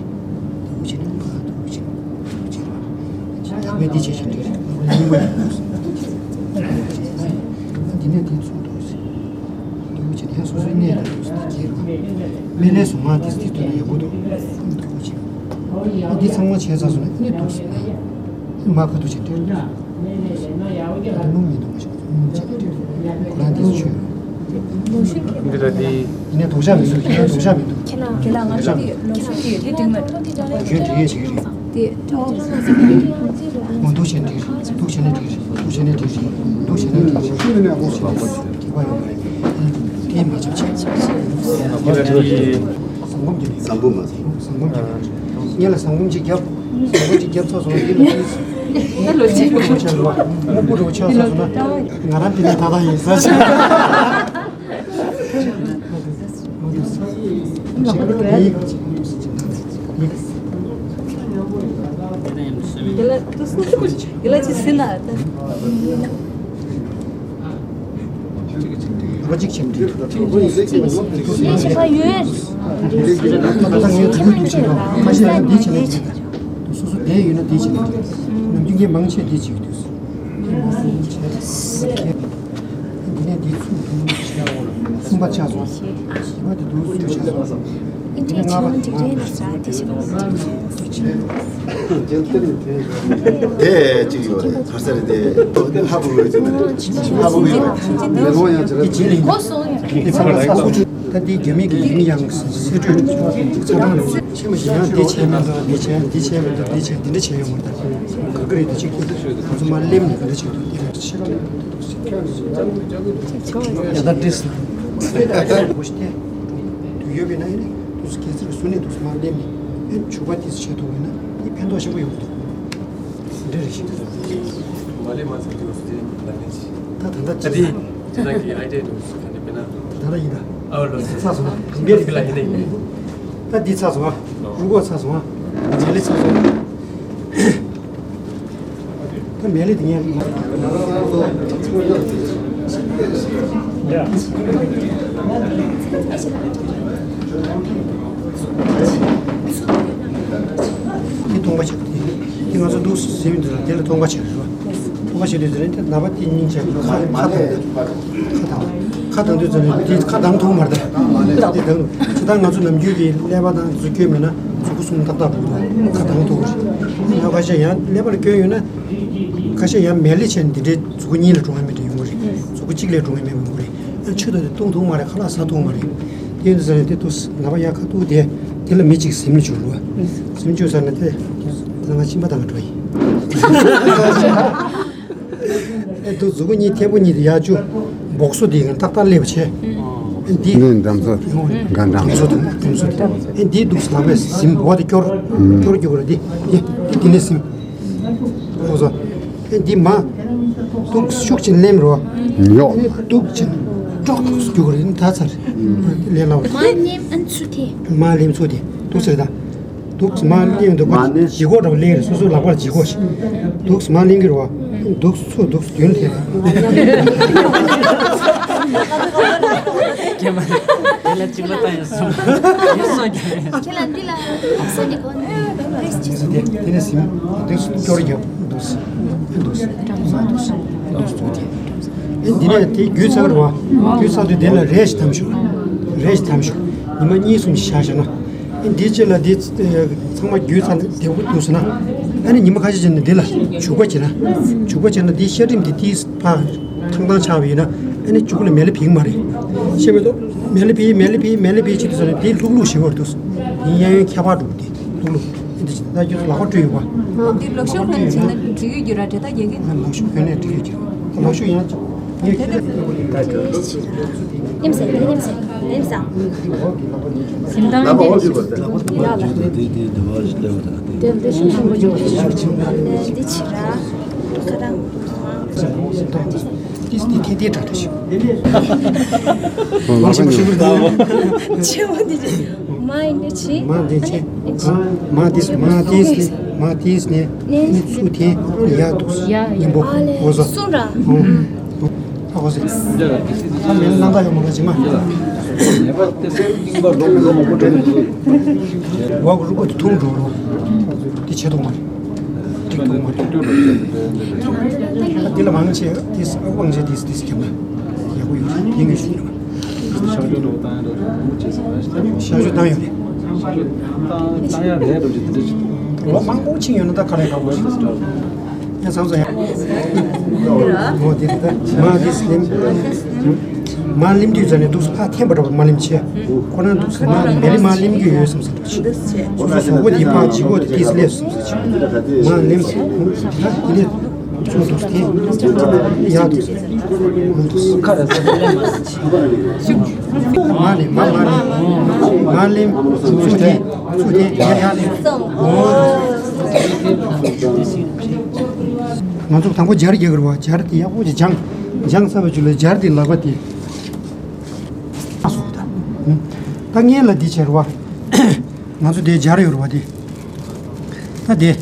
འདུག་ཟེར་ཕར་འདུག་ཟེར་འདུག་ཟེར་བ། ཨ་འདི་བྱས་བྱས་འདི་རེད་སྙིང་པོ་ཡོད་འདུག་ཟེར། འདི་ནས་འདི་ཚུར་འདུག་ཟེར། འདུག་ཅེས་ཡང་སོ་སོའི་གནས་ལ་འདུག་ཟེར་ཏེ་སྐྱེལ་རོགས། སྨན་བླའི་གཟུངས་མ་དེ་དེ་དོན་ཡག་པོ་འདུག་འདུག་ཅེས། ཨ་འདི་ཚང་མ་བྱས་ཚར་སོང་ན་ཨ་ནི་འདུག་ཟེར་ན། མ་ཁ་ཐུག་ཅེས་འདྲི་འདུག་ཟེར། ད་མི་འདུག་མ་ཤོག་ཅེས་འདྲི་འདུག་ཁོ་རང་དེ་ཚོ་ཆོས། འདི་ལ་དེ། ཡིན་ནའི་དོགས་ཆ་མི་འདུག་ཡིན་ནའི་དོགས་ཆ་མི་འདུག་ཁྱེད་རང་ཁྱེད་རང་ང་ཚོ་གི་ལུགས་སྲོལ་གྱི་ཡོད་དེ་འགྲིག་མ་རེད། གཞོན་འདྲི་ཡས་ཅིག་རེད། དེ། འོ་འདུག་བྱས་འགྲིག་འདུག་བྱས་ན་འགྲིག་འདུག་བྱས་ན་འགྲིག་འདུག་བྱས་ན་འགྲིག་འགྲིག་པ་ཡོད་མ་རེད། དེ་མ་བྱབ་བྱས། བཟང་པོ་མ་བཟང་པོ་མ་བཟང་། ངས་ལ་བཟང་པོ་ཅིག་བརྒྱབ། བཟང་པོ་ཅིག་བརྒྱབ་ཚར་སོང་། དེ་ལ་དེ་སྨུག་པོ་ཆགས་ལ་སྨུག་པོ་རུ་ཆགས་ཚར་སོང་ན་ང་རང་དེ་ནས་ད་ལྟ་ཡིན་ས་ཆགས། འདི་ནས་འདི་ཚུར་འདུག་བྱས་གསུམ་པ་ཆགས་སོང་། བཞི་པ་དེ་འདུག་ཚུར་ཆགས་སོང་། འདི་ནས་ལྔ་པ་དེ་འདུག་ཚུར་ཆགས་སོང་། དེ་གཅིག་ཡོད་རེད། ཁ་ས་རེད་དེ། ཧ་གོ་གི་ཡོད་རེད། འདི་རྗེས་ལ་ཡིན། འདི་ཚང་མ་ཚ་སོང་། ད་འདི་རྒྱ་མི་གི་ཡིན་ཡང་གསལ་སྒྲོས་ཚ་གྲང་ལ་ཆེ་མ་ཞིག་ཡང་འདི་བྱས་མི་འདུག་འདི་བྱས་འདི་བྱས་མི་འདུག་འདི་བྱས་འདི་འདྲ་བྱས་ཡོང་བར་ད་ག་གི་རེད། དེ་གཅིག་ང་ཚོ་མར་སླེབས་ནས་ག་འདྲ་བྱས་འདུག་འདི་ལ་ཕྱི་ལ་ཡ་ད་འདྲིས། དུས་ཡོད་པའི་ན་ཡིན་ནས་དུས་སུ་གལ་སྲིད་བཟོ་ནས་དུས་སུ་མར་སླེབས་ནས་ཨེ་བྱུག་པ་དེ་བྱེད་ཐུབ་པ་ཡིན་ན་དེ་ཕན་ཐོགས་ཆེན་པོ་ཡོང་གི་འདུག་འདི་རེད་ཤིང་། མ་ལས་མ་ཚར་དུས་སུ་དེ་ལ་ནས་ད་ད་ལྟ་ད་དེ་ཅི་ད་ད་གི་ཨའི་ཌི་ཡ་དུས་སུ་ག་ནས་མེད་ན། ད་ལྟ་ཡིན་ད། ཨའོ་ལོ་ཚར་སོང་། ཕི་ལ་ཡིན་ནས་ཡིན། ད་འདི་ཚར་སོང་ཨ། རུ་སྒོ་ཚར་སོང་ཨ། མཇལ་ལི་ཚར་སོང་ཨ། ད་མེ་ལི་དེ་ཉལ། དེ་སྟོང་པ་ཆགས་དེ། དེ་ང་ཚོ་འདུག་ཟེར་བའི་འདི་ལ་དེ་ལ་སྟོང་པ་ཆགས་རེད་བ། སྟོང་པ་ཆགས་དུས་དེ་རིང་དེ་ལག་པ་དེ་གཉིས་ཆགས་ཁ་ཁ་དང་། ཁ་དང་། ཁ་དང་དུས་ཚོད་ནས་དེ་ཁ་དང་ཐོག་མར་དང་། དེ་དང་། ཇི་ལྟར་ང་ཚོ་ནམ་རྒྱུན་གྱི་ཀླད་པ་དང་དེ་ཚོ་སྐྱོན་མེད་ན་མཛུ་གུ་གསུམ་ཏག་ཏག་འདུག་ཁ་དང་ཐོག་རེད། ཡང་ཁ་ཤས་ཡང་ཀླད་པ་ལ་སྐྱོན་ཡོད་ན། ཁ་ཤས་ཡང་མེ་ལི་བྱས་ནས་འདི་འདྲའི་མཛུ་གུ་གཉིས་ལས་གྲུང་བ་མེད་འདྲ་ཡོང་གི་རེད། མཛུ་གུ་གཅིག་ལས་གྲུང་བ་མེད་ཡོང་གི་རེད། ཨ་ཆུ་དང་དེ་བཏུང་ཐུབ་མ་རེད། ཁ་ལག་ཟ་ཐུབ་མ་རེད། དེ་ཡིན་དུས་ཙང་ནས་དེ་དུས་ལག་པ་ཡར་ཁ་གཏུག་དེ་དེ་ལ་མི་གཅིག་གཟིམ་ལ་བཅུག་རུ་བ། གཟིམ་བཅུག་ཙང་ནས་དེ་ད་ང་གཤིན་པ་བཏང་གི་འགྲོ་ཡིན། ཨེ་དུ་མཛུ་གུ་གཉིས་མཐེ་བོ་གཉིས་དེ་ཡར་བཅུག་འབོག་སོ་དེ་ཡང་ཏག་ཏག་སླེབས་བྱས། ཨེ་འདི་འདི་འགྲམ་སོ། འགྲམ་སོ་དང་འགྲམ་སོ་དེ་ཨེ་འདི་འདུག་ལག་པས་གཟིམ་འོག་དེ་སྐྱོར་སྐྱོར་རྒྱུག་ར་འདི་འདི་འདི་འདི་ནས་གཟིམ། འོ་ཟོ། འདི་མ། འདུག་ཤུགས་ཅན་ལེམ་རོ། ཡོ། འདུག་ཅན་ཀྲོག་ཀྲོག་རྒྱུག་རེད་ད་ཚར། ལས་ལ་བ། མ་ནེམ་ཨན་ཚུ་ཐེ། མ་ལེམ་ཚུ་ཐེ། འདུག་ཟེར་ད། འདུག་མ་ལེམ་འདུག་མ་ནེ་ལྗི་གོ་འདྲ་ལེ་རེད། སོ་སོ་ལག་པར་ལྗི་གོ་ཞིག་འདུག་མ་ལེམ་གི་རོ། འདུག་ཚུ་འདུག་རྒྱུན་ཐེ། ཁྱེད་མ་དེ་ལ་གཅིག་པ་ད་ཡོད་སོང་། ཡོད་སོང་རྒྱུ་རེད། ཁྱེད་ལ་འདི་ལ་ས་འདི་གོ་ནས་རེས་ཅི་སོང་། དེ་དེ་ནས་སིམ་དེ་སྐྱོར་རྒྱབ་འདུག་འདུག་འདུག་འདུག་འདུག་འདུག་འདི་ནས་དེ་རྒྱུས་ཚར་བ། རྒྱུས་ཚར་དུས་དེ་ལ་རེས་ཐམ་ཤོར། རེས་ཐམ་ཤོར། ཉི་མ་གཉིས་གསུམ་ཞིག་བཞག་བཞག་ན། འདི་ཅི་ལ་འདི་ཚང་མ་རྒྱུས་ཚར་བདེ་པོ་འདུག་ཟེར་ན། ཨ་ནི་ཉི་མ་ཁ་ཤས་ཅིག་ནས་འདི་ལ་བྱུག་པ་བྱས་ན། བྱུག་པ་བྱས་ན་འདི་ཤ་རིམ་འདི་ཏིས་ཕར་ཐང་ཐང་ཆགས་པ་ཡིན་ན། ཨ་ནི་བྱུག་ལ་མེ་ལ་ཕིག་མ་རེད། ཤེས་མེད་དོ། མེ་ལ་ཕིག་མེ་ལ་ཕིག་མེ་ལ་ཕིག་བྱེད་དུས་ཙམ་ནས་འདི་ལྷུག་ལྷུག་ཞེ་བར་འདུག་འདི་གཡས་གཡོན་ཁྱད་པར་འགྲོ་གི་འདི་ལྷུག་ལྷུག་འདི་ཅི་ད་རྒྱུ་ལག་པ་བཀྲུས་ཡོད་པ། འདི་ལག་ཤོག་ཁོན་བྱས་ན་འགྲིག་གི་རྒྱུ་ར་དེ་ད་རྒྱག་གི། ལག་ཤོག་ཁོན་ནས་འགྲིག་གི་རྒྱུ་ལག་ཤོག་ཡང་ངས་ཁྱེད་ལ། ནེམ་སེ་ནེམ་སེ་ནེམ་སང་། ལག་པ་འོག་ཅིག་བར་ཏེ། ལག་པ་འོག་ཅིག་བར་ཏེ། ཏེ་ཏེ་ཏེ་བ་ཞིག་ལེ་བ་ད་ཏེ། ཏེ་ཏེ་ཤིང་ཤིང་པོ་ཅིག་ཏེ་ཏེ་ཤིང་པོ་ཅིག་ཏེ་ཏེ་ཕྱི་ར་ཁ་དང་། ཏིས་ཏི་ཏི་ཏི་ཏྲ་ཏྲ་ཤིང་། མང་ཤིང་པོ་ཤིང་པོ་ད། ཆེ་བ་འདི་ཅི། མ་ཡིན་འདི་ཅི། མ་འདི་ཅི། མ་ཏིས་མ་ཏིས་ནི་མ་ཏིས་ནི་ནི་ཚུ་ཏི་ཡ་འདུག་ཡ་ཡིན་པོ་འོ་ཟོ། སུ་ར། ཨ་ཁོ་སི། ཨ་མེན་ནང་ད་ཡོང་མ་ག་ཅི་མ། ངེས་པར་ཏེ་སེམས་གཏིང་པ་ལོག་ལོག་མོ་ཀོ་དྲན་འདུག་འོག་རུ་ཀོ་དེ་ཐུང་འགྲོ་རོ། དེ་ཆེ་ཐུང་མ་རེད། ཏིག་ཐུང་མ་རེད། འདི་ལ་མང་ཆེ་ཏིས་དབང་ཆེ་ཏིས་ཏིས་ཁྱབ་ན། ཡག་པོ་ཡོད་རེད་ཡིན་ངེས་ཤེས་ཡོད། ཤ་ཞུ་བཏང་ཡོད་རེད། ལོ་མང་པོ་ཕྱིན་ཡོད་ན་ད་ག་རེ་ག་བོ་ཞིག་ཡང་ཚང་ཚང་ཡང་། འོ་དེ་རེད་ད། མ་དེ་སླེམ། མ་སླེམ་དུས་ཙམ་ནས་འདུག་སེ་ཕར་འཐེན་པ་འདྲ་བོ་མ་སླེམ་བྱས། ཁོ་རང་འདུག་སེ་མ་མེ་ལི་མ་སླེམ་རྒྱུ་ཡོད་བསམ་ས་འདྲ་བྱས། སོ་སོ་གཟུགས་པོ་དེ་ཕར་ལྗིད་ཁོག་དེ་དེ་སླེབས་བསམ་ས་བྱས། མ་སླེམ། ད་དེ་ནས་ཚུར་འདུག་སེ་འཐེན། ཡར་འདུག་སེ། འདུག་སེ། ཁ་རེ་ཟ་ལེ་མ་སླེམ། མ་ནི་མ་མ་ནི་མ་ལེམ་ཚུ་ཐེ་ཚུ་ཐེ་ཡ་ཡ་ལེམ། ང་ཚོ་དང་པོ་སྦྱར་རྒྱག་གི་རེད་བ། སྦྱར་དེ་ཡག་པོ་ཅིག་སྦྱང་། སྦྱངས་ཚར་བའི་རྗེས་ལ་སྦྱར་དེ་ལག་པ་དེ་ཨ་སོགས་ད། ད་ངས་ལ་འདི་བྱེད་རེད་བ། ང་ཚོ་དེ་སྦྱར་ཡོད་རེད་བ་དེ། ད་དེ།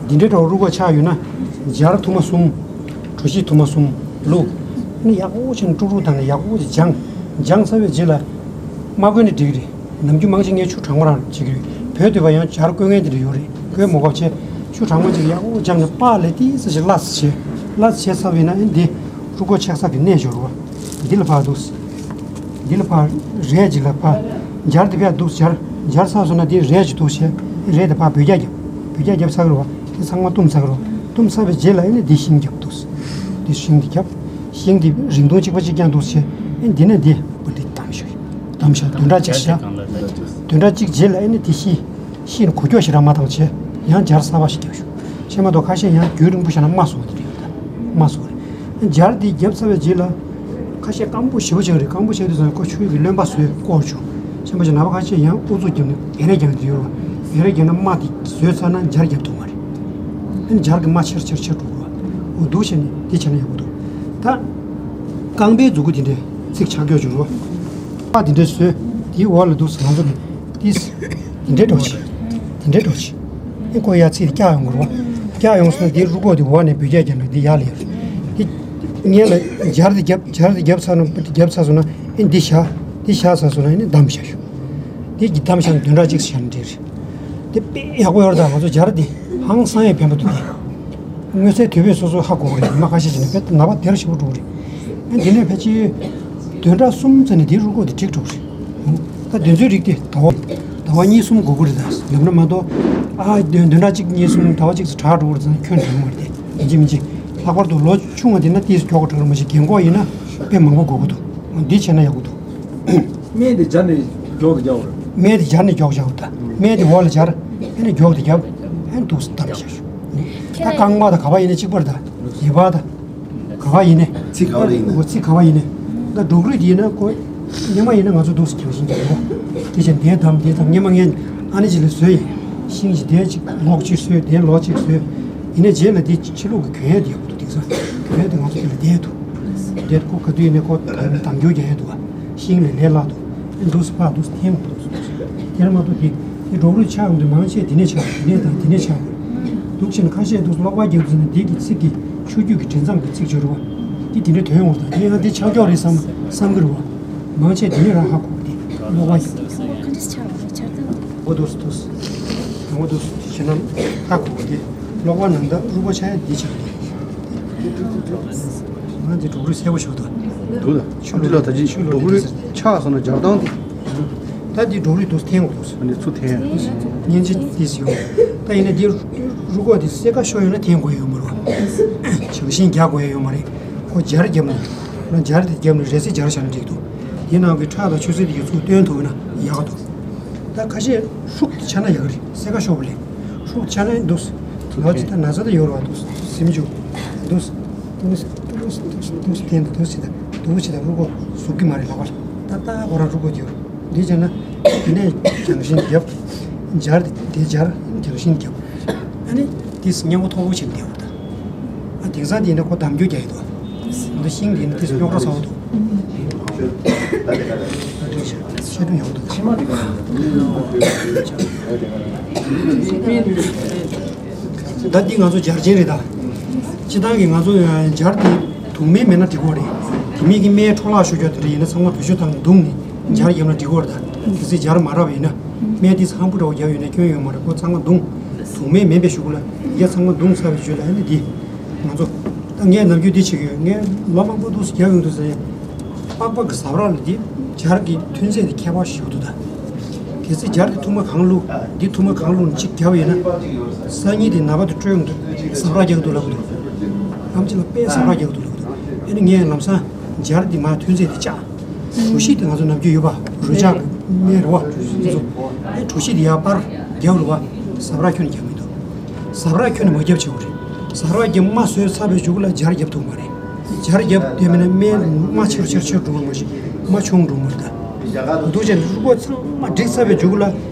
འདི་འདྲའི་འདྲ་བོ་རུ་ཁག་ཆགས་ཡོད་ན། སྦྱར་ཐུར་མ་གསུམ། གྲོ་ཞིབ་ཐུར་མ་གསུམ། བླུགས། ཨ་ནི་ཡག་པོ་བྱས་ནས་དཀྲུག་དཀྲུག་བཏང་ནས་ཡག་པོ་ཅིག་སྦྱངས། སྦྱངས་ཚར་བའི་རྗེས་ལ། མ་བསྐོལ་ནས་འགྲིག་གི་རེད། ནམ་རྒྱུན་མང་ཆེ་ངས་ཆུ་གྲང་མོ་རང་བྱེད་ཀྱི་རེད། བོད་དུ་བ་ཡང་སྦྱར་བསྐོལ་མཁན་དེ་འདྲ་ཡོད་རེད། བསྐོལ་མ་དགོས་པ་བྱས། ཆུ་གྲང་མོ་ཅིག་ཡག་པོ་སྦྱངས་ནས་པགས་ལས་ཏིག་ཙམ་ཞིག་སླ་ཙམ་བྱས། སླ་ཙམ་བྱས་ཚར་བ་ཡིན་ན་ཨ་ནི་འདི། རུ་ཁག་ཆགས་ས་གི་གནས་སྦྱོར་བ། འདི་ལ་ཕར་འདུག་འདི་ལ་ཕར། རས་ཅིག་ལ་ཕར། སྦྱར་འདི་ཕར་འདུག་སྦྱར། སྦྱར་ཚར་སོང་ན་འདི་རས་ཅིག་འདུག་བྱས། རས་འདི་ཕར་བོད་རྒྱ་རྒྱབ། བོད་རྒྱ་རྒྱབ་ཚར་གི་རེད་བ། འདི་ཚང་མ་བཏུམ་ཚར་གི་རེད་བ། བཏུམ་ཚར་བའི་རྗེས་ལ་ཨ་ནི་འདི་ཤིང་རྒྱབ་འདུག་འདི་ཤིང་འདི་རྒྱབ། ཤིང་འདི་རིང་ཐུང་གཅིག་པ་གཅིག་རྐྱང་འདུག་བྱས། ཨ་ནི་འདི་ནས་འདི་པུ་འདི་བསྡམས་ཤོག་བསྡམས་ཤོག་བདུན་ཕྲག་གཅིག་བཞག་བདུན་ཕྲག་གཅིག་རྗེས་ལ་ཨ་ནི་འདི་ཤི། ཤི་ནས་གོ་ཀྱོག་ཞིག་ར་མ་བཏང་བྱས། ཡང་སྦྱར་གསར་པ་ཞིག་རྒྱབ་ཤོག་བྱས་མ་གཏོགས་ཁ་ཤས་ཡང་རྒྱུན་རིང་པོ་བཞག་ན་རྨ་སོ་བ་དེ་རེད་ཡོད་ད། རྨ་སོ་རེད། སྦྱར་འདི་བརྒྱབ་ཚར་བའི་རྗེས་ལ། ཁ་ཤས་སྐམ་པོ་ཞེ་པོ་ཅིག་རེད། སྐམ་པོ་བྱས་དུས་ཙང་ཁོ་ཆུ་གི་རློན་པ་བཟོས་བསྐོར་བྱུང་། བྱས་མ་ཅིག་ནང་པ་ཁ་ཤས་ཡང་ཨུ་ཚུགས་བརྒྱབ་ནས་བེ་རེ་རྒྱག་ནས་དེ་ཡོད་རེད། བེ་རེ་རྒྱག་ན་རྨ་དེ་བཟོས་ཚར་ན་སྦྱར་རྒྱབ་ཐུབ་མ་རེད། ཨ་ནི་སྦྱར་གི་རྨ་ཆེར་ཆེར་ཆེར་འགྲོ་གི་རེད། འོ་འདུག་བྱས་ནས་དེ་བྱས་ན་ཡག་པོ་འདུག་ད། རྐང་པའི་མཛུབ་གུ་དེ་འདྲས་ཚིགས་ཆག་ཀྱོག་བྱུང་རོ། པ་དེ་འདྲས་བཟོས། དེའི་འོག་ལ་འདུག་ང་ཚོ་གི་ཏིས། དེ་འདྲས་འགྲོ་ཆེ། དེ་འདྲས་འགྲོ་ཆེ། ཨེ་ཁོ་ཡ་ཚིག་དེ་བཀྱག་ཡོང་གི་རོ། བཀྱག་ཡོང་སོང་ན་དེའི་རུ་ཁོག་དེ་འོག་ནས་བུད་རྒྱག་རྒྱག་ན་དེ་ཡར་ལ་ཡར། དེ། ངས་ལ་སྦྱར་དེ་རྒྱབ་སྦྱར་དེ་རྒྱབ་ཚར་ན་རྒྱབ་ཚར་སོང་ན་ཨེ་འདི་བཞག་འདི་བཞག་ཚར་སོང་ན་ཨེ་ནི་བསྡམས་བཞག་ཞུ། དེ་གི་བསྡམས་བཞག་ན་བདུན་ཕྲག་གཅིག་བཞག་ན་འགྲིག་རེད། དེ་དཔེ་ཡག་པོ་ཡོད་རེད་ད། ང་ཚོ་སྦྱར་དེ་ཧང་སང་ཡང་ཕན་པོ་འདུག་གས། མངོན་གསལ་དོད་པོས་སོ་སོ་ཧ་གོ་གི་རེད། ཉི་མ་ཁ་ཤས་ཅིག་ནས་དཔེ་ནད་པ་བདེ་ར་ཞེ་པོ་འགྲོ་གི་རེད། ཨ་འདི་ནས་ཕལ་ཆེར་བདུན་ཕྲག་གསུམ་ཙམ་ནས་དེའི་རུ་ཁོག་དེ་འགྲིག་འགྲོ་གི་རེད། ད་དེ་ཚོའི་རིགས་དེ་ཟླ་བ་ཟླ་བ་གཉིས་གསུམ་འགོར་གི་རེད་ད། ཡང་ན་མ་གཏོགས་ཨ་བདུན་བདུན་ཕྲག་གཅིག་གཉིས་གསུམ་ཟླ་བ་གཅིག་ཙམ་དྲག་འགྲོ་གི་རེད་ཙང་ཁྱོན་འགྲིག་མ་རེད་དེ། ཡིན་གཅིག་མིན་གཅིག་ལྷག་པར་དུ་ལོ་ཆུང་བ་དེ་ན་ཏིས་མགྱོགས་པོ་འགྲོ་གི་རེད། མ་གཞི་རྒན་གོག་ཡིན་ན་དཔེ་མང་པོ་འགོར་གི་འདུག་འདི་བྱས་ན་ཡག་པོ་འདུག་སྨན་དེ་སྦྱར་ནས་མགྱོགས་ཏུ་རྒྱག་དགོས་རེད། སྨན་དེ་སྦྱར་ནས་མགྱོགས་བཞག་དགོས་ད། སྨན་དེ་འོག་ལ་སྦྱར། ཨ་ནི་མགྱོགས་ཏུ་བརྒྱབ། ཨ་ནི་འདུག་སེ་བསྡམས་བཞག་ཞུ། ད་རྐང་པ་དང་ག་པར་ཡིན་ན་གཅིག་པ་རེད་ད། ཡི་པགས་དང་། ག་པར་ཡིན་ནའི། ཚིགས་ག་པར་ཡིན་ནའི། འོ་ཚིགས་ག་པར་ཡིན་ནའི། ད་འབྲོག་རུས་དེ་ཡིན་ན་ཁོ། སྔོན་མ་ཡིན་ན་ང་ཚོ་འདུག་སེ་གྱང་ཤིང་རྒྱག་གོ། དེ་བཞིན་དེ་བསྡམས་དེ་བསྡམས་སྔོན་མ་ངས་ཨ་ནི་ཅིག་ལ་བཟོས་ཡིན། ཤིང་ཞིག་དེ་ཅིག་ལོག་ཅིག་བཟོས་དེ་ལོག་ཅིག་བཟོས། ཡིན་ནའི་རྗེས་ལ་དེ་ཕྱི་ལོགས་ཀྱི་གྱོན་ཡས་དེ་ཡག་པོ་འདུག་དེང་སང་གྱོན་ཡས་དེ་ང་ཚོ་དེ་ལ་བསྡད་འདུག་བསྡད་འདུག་ཁོ་ག་དུས་ཡིན་ནའི་ཁོ་དམ་རྒྱུག་རྒྱག་ཡས་འདུག་བ། ཤིང་ལས་ལས་སླ་འདུག་འདུག་སེ་ཕར་འདུག་སེ་འཐེན་འདུག་སེ། དེར་མ་གཏོགས་དེ་དེ་འབྲོག་རུས་ཆགས་ཡོང་དུས་མང་ཆེ་དེ་ནས་ཆགས་དེ་ནས་དང་དེ་ནས་ཆགས་འདུག་ཕྱིན་ཁ་ཤས་འདུག་སེ་གློག་པར་རྒྱག་དུས་ནས་དེ་གི་ཚིག་གི་ཆོས་བརྒྱུད་ཀྱི་འབྲི་མཚམས་ཀྱི་ཚིག་སྦྱོར་བ་དེ་དེ་འདྲའི་དོན་ཡོང་དང་དེ་ཡང་དེ་ཆགས་ཀྱོག་རེད་བསམ་བསམ་གི་རེད་བ། མང་ཆེ་དེ་ནས་རང་ཧ་གོ་གི་དེ་གློག་པར་རྒྱག་དུས། ཁ་འདྲིས་ཆགས་པ་རེད་ཆགས་སྟངས། འོ་འདུག་སེ་འདུག་སེ། འོ་འདུག་སེ་ཞེ་ན་ཧ་གོ་གི་དེ་གློག་པར་ནང་ད་རུས་པ་ཆགས་ཡས་འདི་ཆགས་གི། ང་འདི་འབྲོག་རུས་གསལ་པོ་ཞིག་འདུག་འདུག་ད་ཆུ་ལ་ད་ཅི་འབྲོག་རུས་ཆགས་སོང་ན་སྦྱར་སྟངས་དེ། ད་འདི་འབྲོག་རུས་འདུག་སེ་འཐེན་དགོས་འདུག་སེ། ཨ་ནི་ཚུར་འཐེན། སྙིང་རྗེ་ཏིས་ཡོང་། ད་ཡིན་ན་འདི་རུས་ཁོག་འདི་སེར་ཁ་ཤོར་ཡོད་ན་འཐེན་དགོས་ཡོད་མ་རེད་བ། བྱང་ཤིང་རྒྱག་དགོས་ཡོད་མ་རེད། ཁོ་སྦྱར་བརྒྱབ་ནས་ལ་སྦྱར་དེ་བརྒྱབ་ནས་རས་སེར་སྦྱར་བཞག་ན་འགྲིག་འདུག་དེ་ནང་གི་ཁྲག་དང་ཆུ་སེར་དེ་ཡོད་ཚུལ་སྟོན་ཐུབ་ན་ཡག་འདུག་ད་ཁ་ཤས་ཧྲུག་ཏུ་ཆགས་ན་ཡག་རེད་སེར་ཁ་ཤོར་བ་ལས། ཧྲུག་ཆགས་ན་འདུག་སེ། ལོ་ཅིག་ད་ན་ཚ་དེ་ཡོད་རེད་བ་འདུག་སེ་སེམས་འཇུག་འདུག་སེ། འདུག་སེ་འདུག་སེ་འདུག་སེ་འདུག་སེ་འཐེན་དང་འདུག་སེ་ད་འདུག་སེ་ད་རུས་ཁོག་ཟུག་གི་མ་རེད་ལབ་པ་ལ་ད་ལྟ་ཁོ་རང་རུས་ཁོག་དེ་ཡོད་རེད། འདི་བྱས་ན་དེ་ནས་བྱང་ཤིང་རྒྱབ། སྦྱར་དེ་སྦྱར་བྱང་ཤིང་རྒྱབ། ཨ་ནི་དེ་སྙིང་པོ་མཐོ་པོ་ཕྱིན་བསྡད་པ་དང་། ཨ་དེང་སང་དེ་ནི་ཁོ་དམ་རྒྱུ་རྒྱག་ཡི་འདུག་འདི་ཤིང་དེ་ནི་དེ་རྙོག་དྲ་ཚ་བོ་འདུག་ཤེས་རྒྱུ་ཡོང་འདུག་ད་འདི་ང་ཚོ་སྦྱར་ཆེན་རེད་ད། སྤྱི་བཏང་གི་ང་ཚོ་སྦྱར་དེ་དུག་སྨན་མེད་ན་འགྲིག་གོ་རེད། དེ་མིན་གྱི་སྨན་འཕྲོ་བརླག་ཤོར་ཀྱོག་དེ་འདྲ་ཡིན་ན་ཚང་མ་བེད་སྤྱོད་བཏང་བརྡུངས་ནས་སྦྱར་བརྒྱབ་ན་འགྲིག་གོ་རེད་ད། གལ་སྲིད་སྦྱར་མ་རག་པ་ཡིན་ན་སྨན་དེ་ཧམ་བུ་འདྲ་བོ་བརྒྱབ་ཡོད་ན་སྐྱོན་ཡོད་མ་རེད། ཁོ་ཚང་མ་བརྡུངས། དུག་སྨན་མེད་པའི་གཞུག་ལ་ཡ་ཚང་མ་བརྡུངས་ཚར་བའི་རྗེས་ལ་ཨ་ནི་འདི་ང་ཚོ་ད་ངས་ནམ་རྒྱུན་འདི་བྱེད་ཀྱི་ཡོད། ངས་ལོ་མང་པོ་འདུག་སེ་རྒྱག་ཡོང་དུས་ཟེར། པགས་པ་གི་ཟ་བྲག་ལ་འདི་སྦྱར་གྱི་ཐོན་རྫས་དེ་ཁྱད་པར་ཞིག་འདུག་ད། གལ་སྲིད་སྦྱར་དེ་ཐུར་མ་གང་བླུགས་འདི་ཐུར་མ་གང་བླུགས་ནས་གཅིག་བརྒྱབ་ཡོད་ན། སང་ཉིན་དེ་ནད་པ་དེ་སྤྲོད་ཡོང་དུས་ཟ་བྲག་རྒྱག་གི་འདུག་ལབ་གི་འདུག་ཨམ་ཆི་ལགས་དཔེ་ཟ་བྲག་རྒྱག་གི་འདུག་ལབ་གི་འདུག་ཨ་ནི་ངས་ལམ་སང་སྦྱར་དེ་མར་ཐོན་རྫས་དེ་བཅག་གྲོ་ཞིབ་དེ་ང་ཚོ་ནམ་རྒྱུན་ཡོད་པ། རུས་ཆག་གི་སྨན་རེད་བ། ང་ཚོ་ཨེ་གྲོ་ཞིབ་དེ་ཡར་པར་རྒྱབ་རེད་བ། ཟ་བྲག་ཁྱོན་ནས་རྒྱབ་མི་འདུག་ཟ་བྲག་ཁྱོན་ནས་མ་རྒྱབ་བྱེད་དགོས་རེད། ཟ་བྲག་རྒྱབ་རྨ་བཟོས་ཚར་བའི་མཇུག་ལ་སྦྱར་རྒྱབ་ཐུབ་མ་རེད། སྦྱར་རྒྱབ་དེ་མིན་ན་སྨན་རྨ་ཆེར་ཆེར་ཆེར་འགྲོ་བ་མ་གཞི་རྨ་ཆུང་འགྲོ་མ་རེད་ད། འདུག་བྱས་ནས་རུས་ཁོག་ཚང་མ་བསྒྲིགས་ཚར་བའི་མཇུག་ལ་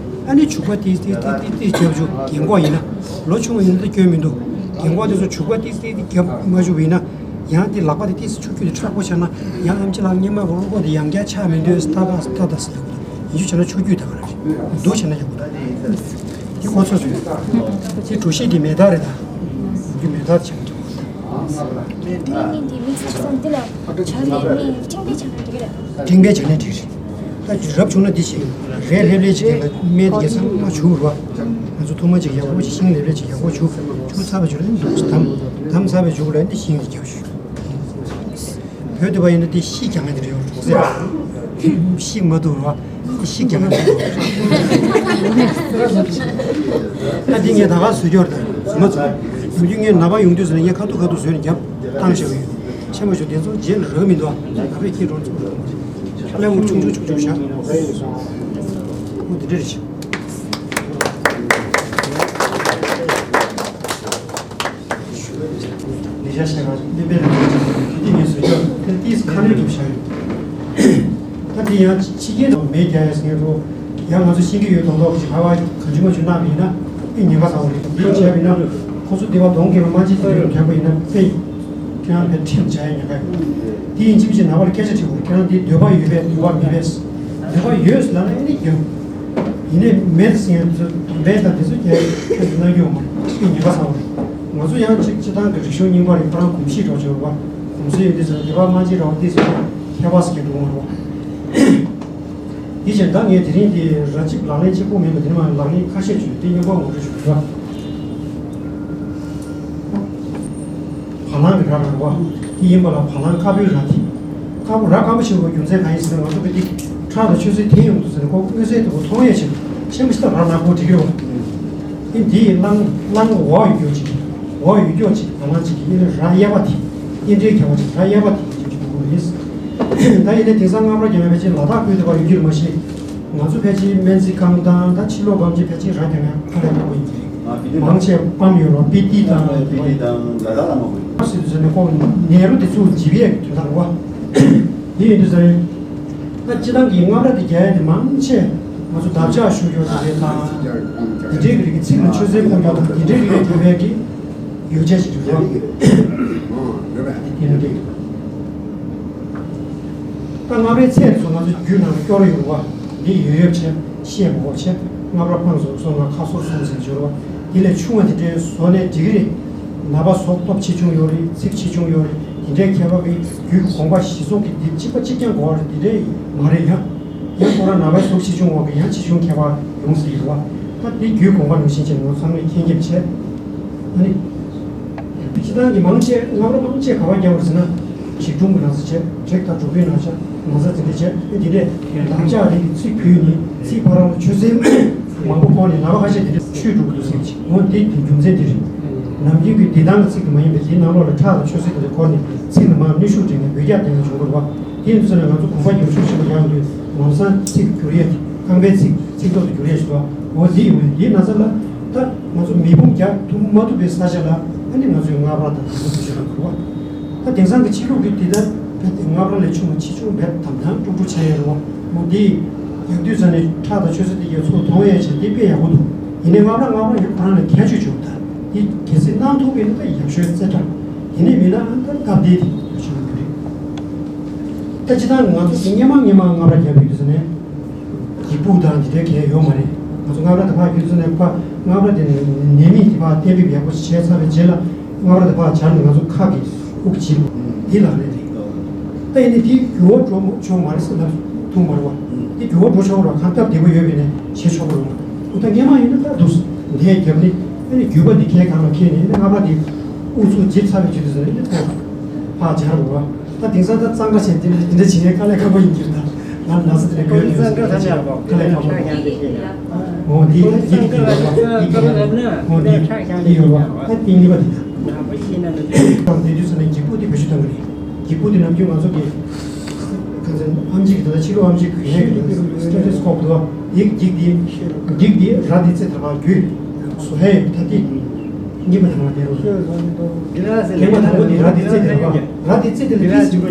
ཨ་ནི་བྱུག་པ་ཏིས་ཏིས་ཏིས་ཏིས་ཏིས་རྒྱབ་བཅུག་རྒན་གོག་ཡིན་ན། ལོ་ཆུང་བ་ཡིན་ན་ད་སྐྱོན་མི་འདུག་རྒན་གོག་དེ་ཚོ་བྱུག་པ་ཏིས་ཏིས་ཏིས་རྒྱབ་མ་བཅུག་པ་ཡིན་ན། ཡང་དེ་ལག་པ་དེ་ཏིས་ཆུ་རྒྱུས་དེ་མཁྲེགས་པོ་ཆགས་ན་ཡང་ཨམ་ཆི་ལགས་སྔོན་མ་རུས་ཁོག་དེ་ཡང་བསྐྱར་ཆགས་མི་འདོད་ལྟ་ད་ལྟ་ད་ཟེར་ལབ་གི་འདུག་ཡིན་རྒྱུ་བྱས་ན་ཆུ་རྒྱུས་དེ་ག་རེ་རེད། འདུག་བྱས་ན་ཡག་པོ་འདུག་དེ་ཁོ་ཚོ་ཚོས་དེ་གྲོ་ཞིབ་དེ་མེ་སྟག་རེད་ད། འདི་མེ་སྟག་ཆགས་འདུག་དེ་ནི་འདི་མི་ཚེ་སང་འདི་ལ་ཆ་ནས་མི་ཀྲིང་པའི་ཆ་ནས་འགྲིག་རེད། ཀྲིང་པའི་ཆ་ནས་འགྲིག་རེད། ད་རབ་བྱུང་ན་འདི་བྱེད། རས་ལྷེབ་ལྷེབ་ཅིག་ལ་སྨན་དེ་གས་ཚང་མ་བྱུག་རོ། ང་ཚོ་ཐུར་མ་ཅིག་ཡག་པོ་ཅིག་ཤིང་ལྷེབ་ལྷེབ་ཅིག་ཡག་པོ་བྱུག་བྱུག་ཚར་བའི་མཇུག་ལ་འདི་དམ། དམ་ཚར་བའི་མཇུག་ལ་འདི་ཤིང་དེ་རྒྱབ་ཞུ། བོད་དུ་བ་ཡིན་ན་འདི་ཤིག་རྒྱག་མཁན་དེ་རེད་ཡོད་རེད་ཟེར། ཤིག་མ་འདུག་རོ། ཤིག་རྒྱག་མཁན་དེ་རེད་ཡོད་རེད། ད་འདི་ངས་ད་ག་བཟོས་ཀྱི་ཡོད་རེད་ད་མ་ཚོ། ཡོང་རྒྱུ་ངས་ནད་པ་ཡོང་དུས་ཟེར་ན་ངས་ཁ་ཐུག་ཁ་ཐུག་བཟོས་ནས་རྒྱབ་བཏང་བཞག་གི་ཡོད། ཆེན་པོ་ཞུ་དེ་ཚོ་རྗེས་ལ་རག་མི་འདུག་ཨ། ད་བས་ཁྱེད་རང་ཚོ་ཁ་ལས་འུར་ཆུང་ཆུང་ཆུང་ཆུང་བཞག་འོ་དེ་འདྲ་རེད་ཤག་ལས་བྱ་བྱེད་པ་ལས་པའི་ལས་བྱེད་ཀྱི་དེ་ངས་བཟོས་ཀྱང་དེ་ཏིས་ཁ་ནས་གྲུབ་བཞག་ཡོད། ད་དེ་ཡང་ཕྱི་རྒྱལ་དུ་མེ་རྒྱག་ཡས་ཟེར་མཁན་འགྲོ། ཡང་ང་ཚོ་ཤེས་ཀྱི་ཡོད་མདོག་མདོག་ཅིག་ཕ་བ་གང་བྱུང་མ་བྱུང་གནང་བ་ཡིན་ན་དཔེ་ཉེན་ཁ་ཚ་བོ་རེད། དེ་བྱས་པ་ཡིན་ན་ཁོ་ཚོ་སྡེ་བ་གདོང་གི་མ་ཅིག་དེ་ཐོན་པ་ཡིན་ན་དཔེ་ཁྱོད་རང་ཕན་ཁྲིམས་བྱ་ཡ་ཉེན་ཁ་ཡོད། དེ་ཡིན་གཅིག་མིན་གཅིག་ནང་པ་ལ་སྐད་ཆ་དྲིས་པ་ཁྱོད་རང་དེ་འདོད་པ་ཡོད་པས་འདོད་པ་མེད་པས། འདོད་པ་ཡོད་ལབ་ན་ཨེ་ནི་རྒྱབ། ཡིན་ནའི་མེད་ཟེར་མཁན་ཚོ་དམ་པའི་དང་དེ་ཚོ་རྒྱབ་ཁྱོད་ཚོ་གནང་རྒྱུ་ཡོད་མ་རེད། དཔེ་ཉེན་ཁ་ཚ་བོ་རེད། ང་ཚོ་ཡང་གཅིག་སྤྱི་བཏང་གི་རིག་གཞུང་རྙིང་པ་རེད། ཁོ་རང་གོམས་གཤིས་འདྲ་བོ་ཅིག་ཡོད་པ། གོམས་སྲོལ་ཡོད་དུས་ཙམ་སྡེ་བ་མ་གཅིག་ར་བ་ཏིས་ཁྱད་པར་ཟེར་མཁན་འགྲོ་གི་མ་རེད་པ། དེ་བཞིན་ད་ངས་དེ་རིང་འདི་ར་གཅིག་ལག་ལེན་གཅིག་པོ་མིན་པ་དེ་ནས་མ་ལག་ལེན་ཁ་ཤས་བྱུང་སྟེ་རྙོག་པ་ངོ་སྤྲོད་ཞུ་རྒྱུ་ར། བ་ལང་གི་ར་ར་བ་དེ་ཡིན་པ་ལ་བ་ལང་དཀར་པོའི་ར་དེ། དཀར་པོ་ར་དཀར་པོ་ཞིག་གི་རྒྱུ་མཚན་གང་ཡིན་ཟེར་ན་ང་ཚོ་གི་འདི་ཁྲག་དང་ཆུ་སེར་འཐེན་ཡོང་དུས་ཟེར་ན་ཁོ་མངོན་གསལ་དོད་པོ་མཐོང་ཡས་ཆེ་ཆེན་པོ་ཞིག་ད་ར་ནག་པོ་འགྲིག་གི་རེད་བ། ཨེ་འདི་ཡི་གླང་གླང་འོག་ཡོད་རྒྱུ་ཅིག་འོག་ཡོད་རྒྱུ་ཅིག་བ་ལང་ཅིག་གི་ཨེ་ནི་ར་གཡས་པ་དེ་ཨེ་འདྲའི་གྱལ་བ་ཅིག་ར་གཡས་པ་དེ་ཅིག་གི་གོ་རེད། ད་ཡིན་ནའི་དེང་སང་སྔ་པར་རྒྱ་མའི་ཕལ་ཆེར་ལ་དྭགས་ཁུལ་དུ་བ་ཡོད་རྒྱུ་རེད་མ་གཞི། ང་ཚོ་ཕལ་ཆེར་སྨན་རྩིས་ཁང་དང་ད་ཕྱི་ལོགས་སྒམ་ཆེ་ཕལ་ཆེར་ར་རྒྱ་མའི་ཁ་ལས་མང་པོ་ཡིན་གྱི་རེད། མང་ཆེ་སྤམ་ཡོད་རོགས་པི་ཏི་དང་པི་ཏི་དང་ལ་དྭགས་ལ་མང་པོ་ཡོད། ཟེར་དུས་ཟེར་ནས་ཁོ་ནེ་རུ་དེ་ཚོ་འཇིབ་ཡས་ཀྱི་དོན་དག་རེད་བ། དེ་ཡིན་དུས་ཟེར་ན་སྤྱི་བཏང་གི་སྔ་ར་དེ་རྒྱ་ཡས་དེ་མང་ཆེ་ང་ཚོ་འདབ་ཆགས་ཤོར་རྒྱུ་དེ་རེད་དང་། དེ་འདྲའི་གི་རིགས་ཀྱི་ཚིག་ལ་ཆུ་སེར་ཕོག་རྒྱུ་དང་དེ་འདྲའི་རིགས་ལ་གྱུར་པའི་གི་ཡོ་བྱད་ཅིག་རེད་བ། ཨོ་ཡོད་པས། དེ་ནི་འགྲིག་ད་སྔ་པའི་ཚེ་ཚོ་ང་ཚོ་རྒྱུད་ནང་ལ་སྐྱོར་ཡོང་བ། འདི་ཡོད་ཡོད་བྱས་བཤད་མ་དགོས་བྱས། སྔ་པར་འཕངས་སོང་སོང་ང་ཁ་སོར་སོང་ཟེར་འབྱོར་བ། དེ་ལས་ཆུང་བ་དེ་འདྲའི་བཟོ་ནས་འགྲིག་གི་རེད། ནད་པ་ཟོག་སྟོབས་ཆེ་ཆུང་ཡོད་རེད། ཚིག་ཆེ་ཆུང་ཡོད་རེད། དེ་འདྲའི་ཁྱད་པར་གྱི་རྒྱུད་དགོངས་པ་གཞི་བཟུང་གི་འདི་གཅིག་པ་གཅིག་རྐྱང་དགོས་པ་རེད། དེ་འདྲའི་མ་རེད་ཡ། ཡང་ཁོ་རང་ནང་པའི་གཟུགས་ཆེ་ཆུང་འོག་གི་ཡང་ཆེ་ཆུང་ཁྱད་པར་ཡོང་སྲིད་ཀྱི་རེད་བ། ད་དེ་རྒྱུད་དགོངས་པ་ནང་བཞིན་བྱས་ནས་ང་ཚང་མས་མཁྱེན་རྒྱབ་བྱས། ཨ་ནི། སྤྱི་བཏང་གི་མང་ཆེ་སྔ་རབས་མང་ཆེ་ག་བ་རྒྱག་པར་ཟེར་ན། ཞིག་སྒྲུང་གི་ན་ཚ་བྱས། དྲེག་དང་གྲོག་པོའི་ན་ཚ་ན་ཚ་དེ་འདྲ་བྱས། ཨ་དེ་འདྲས་དམ་བཅའ་རིགས་ཀྱི་ཚིག་བུད་ནས་ཚིག་ཕ་རང་ལ་ཆུད་ཟོས་མང་པོ་འཁོར་ནས་ནད་པ་ཁ་ཤས་དེ་འདྲས་ཆུད་འགྲོ་གི་འདུག་ཟེར་གྱི། འོ་དེ་དེ་རྒྱུ་མཚན་དེ་རེད། ནམ་རྒྱུན་གྱི་བདེ་ཐང་གི་ཚིག་དེ་མ་ཡིན་པའི་དེའི་ནང་ལོགས་ལ་ཁྲག་དང་ཆུ་སེར་དེ་འདྲ་འཁོར་ནས་ཚིག་ནང་མར་ནུས་ཤུགས་སྤྲད་ནས་འབོད་རྒྱག་དེ་འདྲ་བྱུང་གི་རེད་བ། དེ་ཡིན་དུས་ཙམ་ནས་ང་ཚོ་གོམ་པ་རྒྱབ་ཤུགས་ཆེན་པོ་རྒྱག་དུས་ལམ་སང་ཚིག་བསྒྱུར་ཡས་རྐང་པའི་ཚིག་ཚིག་ཐོག་ཏུ་བསྒྱུར་ཡས་ཞིག་འདུག་འོ་འདི་ཡོང་བས་འདིའི་ན་ཚ་ལ་ད་ང་ཚོ་མེ་ཕུང་རྒྱག་ཐུབ་མ་ཐུབ་པའི་ས་ཆ་ལ་ཨ་ནི་ང་ཚོས་སྔ་པར་དང་དེ་ཚོ་བེད་སྤྱོད་གཏོང་དགོས་པ། ད་དེང་སང་གི་ཕྱི་ལུགས་ཀྱི་འདི་ལྟར་བེད་དེ་སྔ་པར་ལས་ཆུང་བ་ཆེ་ཆུང་བེད་དམ་དམ་དཀྲུག་དཀྲུག་བྱས་ཡོད་རེད་བ། འོ་འདི་ཡག་དུས་ཙམ་ནས་ཁྲག་དང་ཆུ་སེར་དེ་གའི་ཚུར་གཏོང་ཡས་བྱས་འདི་དཔེ་ཡག་པོ་འདུག་ཡིན་ནའི་སྔ་པར་སྔ་པར་ཡོད་ཁོ་རང་ལ་ཁྱད་ཆོས་བྱུང་ད་འདི་གལ་སྲིད་གནང་ཐུབ་པ་ཡིན་ན་ད་ཡག་ཤོས་རྩེ་གྲ། དེ་ནས་མིན་ན་ཨ་ད་སྟབས་བདེ་དེ་ཡོད་ཆོག་གི་རེད། ད་སྤྱི་བཏང་ང་ཚོ་སྔན་མ་སྔན་མ་སྔ་པར་རྒྱག་པའི་དུས་ཚོད་ནས་སྒྱིད་ཕུག་དང་དེ་འདྲའི་གལ་ཡོད་མ་རེད། ང་ཚོ་སྔ་པར་དེ་ཕར་རྒྱུག་ཚུལ་ནས་ཕར་སྔ་པར་དེ་ནས་ནད་མེད་དེ་ཕར་གཏན་འབེབས་ཡག་པོ་ཞིག་བྱས་ཚར་བའི་རྗེས་ལ་སྔ་པར་དེ་ཕར་སྦྱར་ནས་ང་ཚོ་ཁ་གི་དབུགས་འབྱིན་དེ་ལག་ལེན་རེད། ད་ཡིན་ནའི་དེ་འགྱུར་བ་འགྲོ་ཆོག་མ་རེད་ཟེར་ལབ་ཐུབ་མ་རེད་བ། དེ་འགྱུར་བ་འགྲོ་ཆོག་ར་གང་སྟབས་བདེ་པོ་ཡོད་པའི་ནས་བྱེད་ཆོག་རུང་། ད་སྔན་མ་ཡིན་ན་ད་འདུག་འདས་རྒྱབ་ནི་ཨ་ནི་རྒྱུད་པ་འདི་ཁའི་སྒང་ལ་འཁེལ་ནས་ཨ་ནི་སྔ་པར་དེ་དབུགས་ཚུར་འབྱིན་ཚར་བའི་རྗེས་དུས་ཟེར་ནས་ཨ་ནི་ཕར་སྦྱར་དགོས་བ། ད་དེང་སང་ད་གཙང་སྦྲ་བྱས་དེ་འདྲ་དེ་འདྲ་བྱེད་མཁན་དཀའ་ལས་ཁག་པོ་ཡིན་གྱི་རེད་ད། ང་ན་ཚ་དེ་འདྲ་གོ་ཡོད་ཚོད་དཀའ་ལས་ཁག་པོ། འོ་འདི་འདི་འདི་འདི་ཡོད་པ་འདི་འདི་ཡོད་པ་ད་གཏིང་ནི་པ་འདི་ད། དེ་དུས་ཚོད་ནས་འགྱིག་ཕུག་འདི་བེད་སྤྱོད་གཏང་གི་རེད། འགྱིག་ཕུག་འདི་ནམ་རྒྱུན་ང་ཚོ་གི་ག་ཚོད་ཨམ་ཆི་གི་ད་ལྟ་ཕྱི་ལོགས་ཨམ་ཆི་གི་ཡས་གི་སི་ཊེ་ཐོ་སི་ཀོབ་འདུག་འདི་འགྱིག་འདི་འགྱིག་འདི་ར་འདི་རྩེ་ད་བར་རྒྱུས་བཟོ་ཧེ་ད་འདི། གཉིས་པ་དང་པོ་དེ་རུ། ཐེངས་མ་དང་པོ་དེ་ར་དེ་རྩེ་དེ་ར་བ། ར་དེ་རྩེ་དེ་ལ་ཏིས།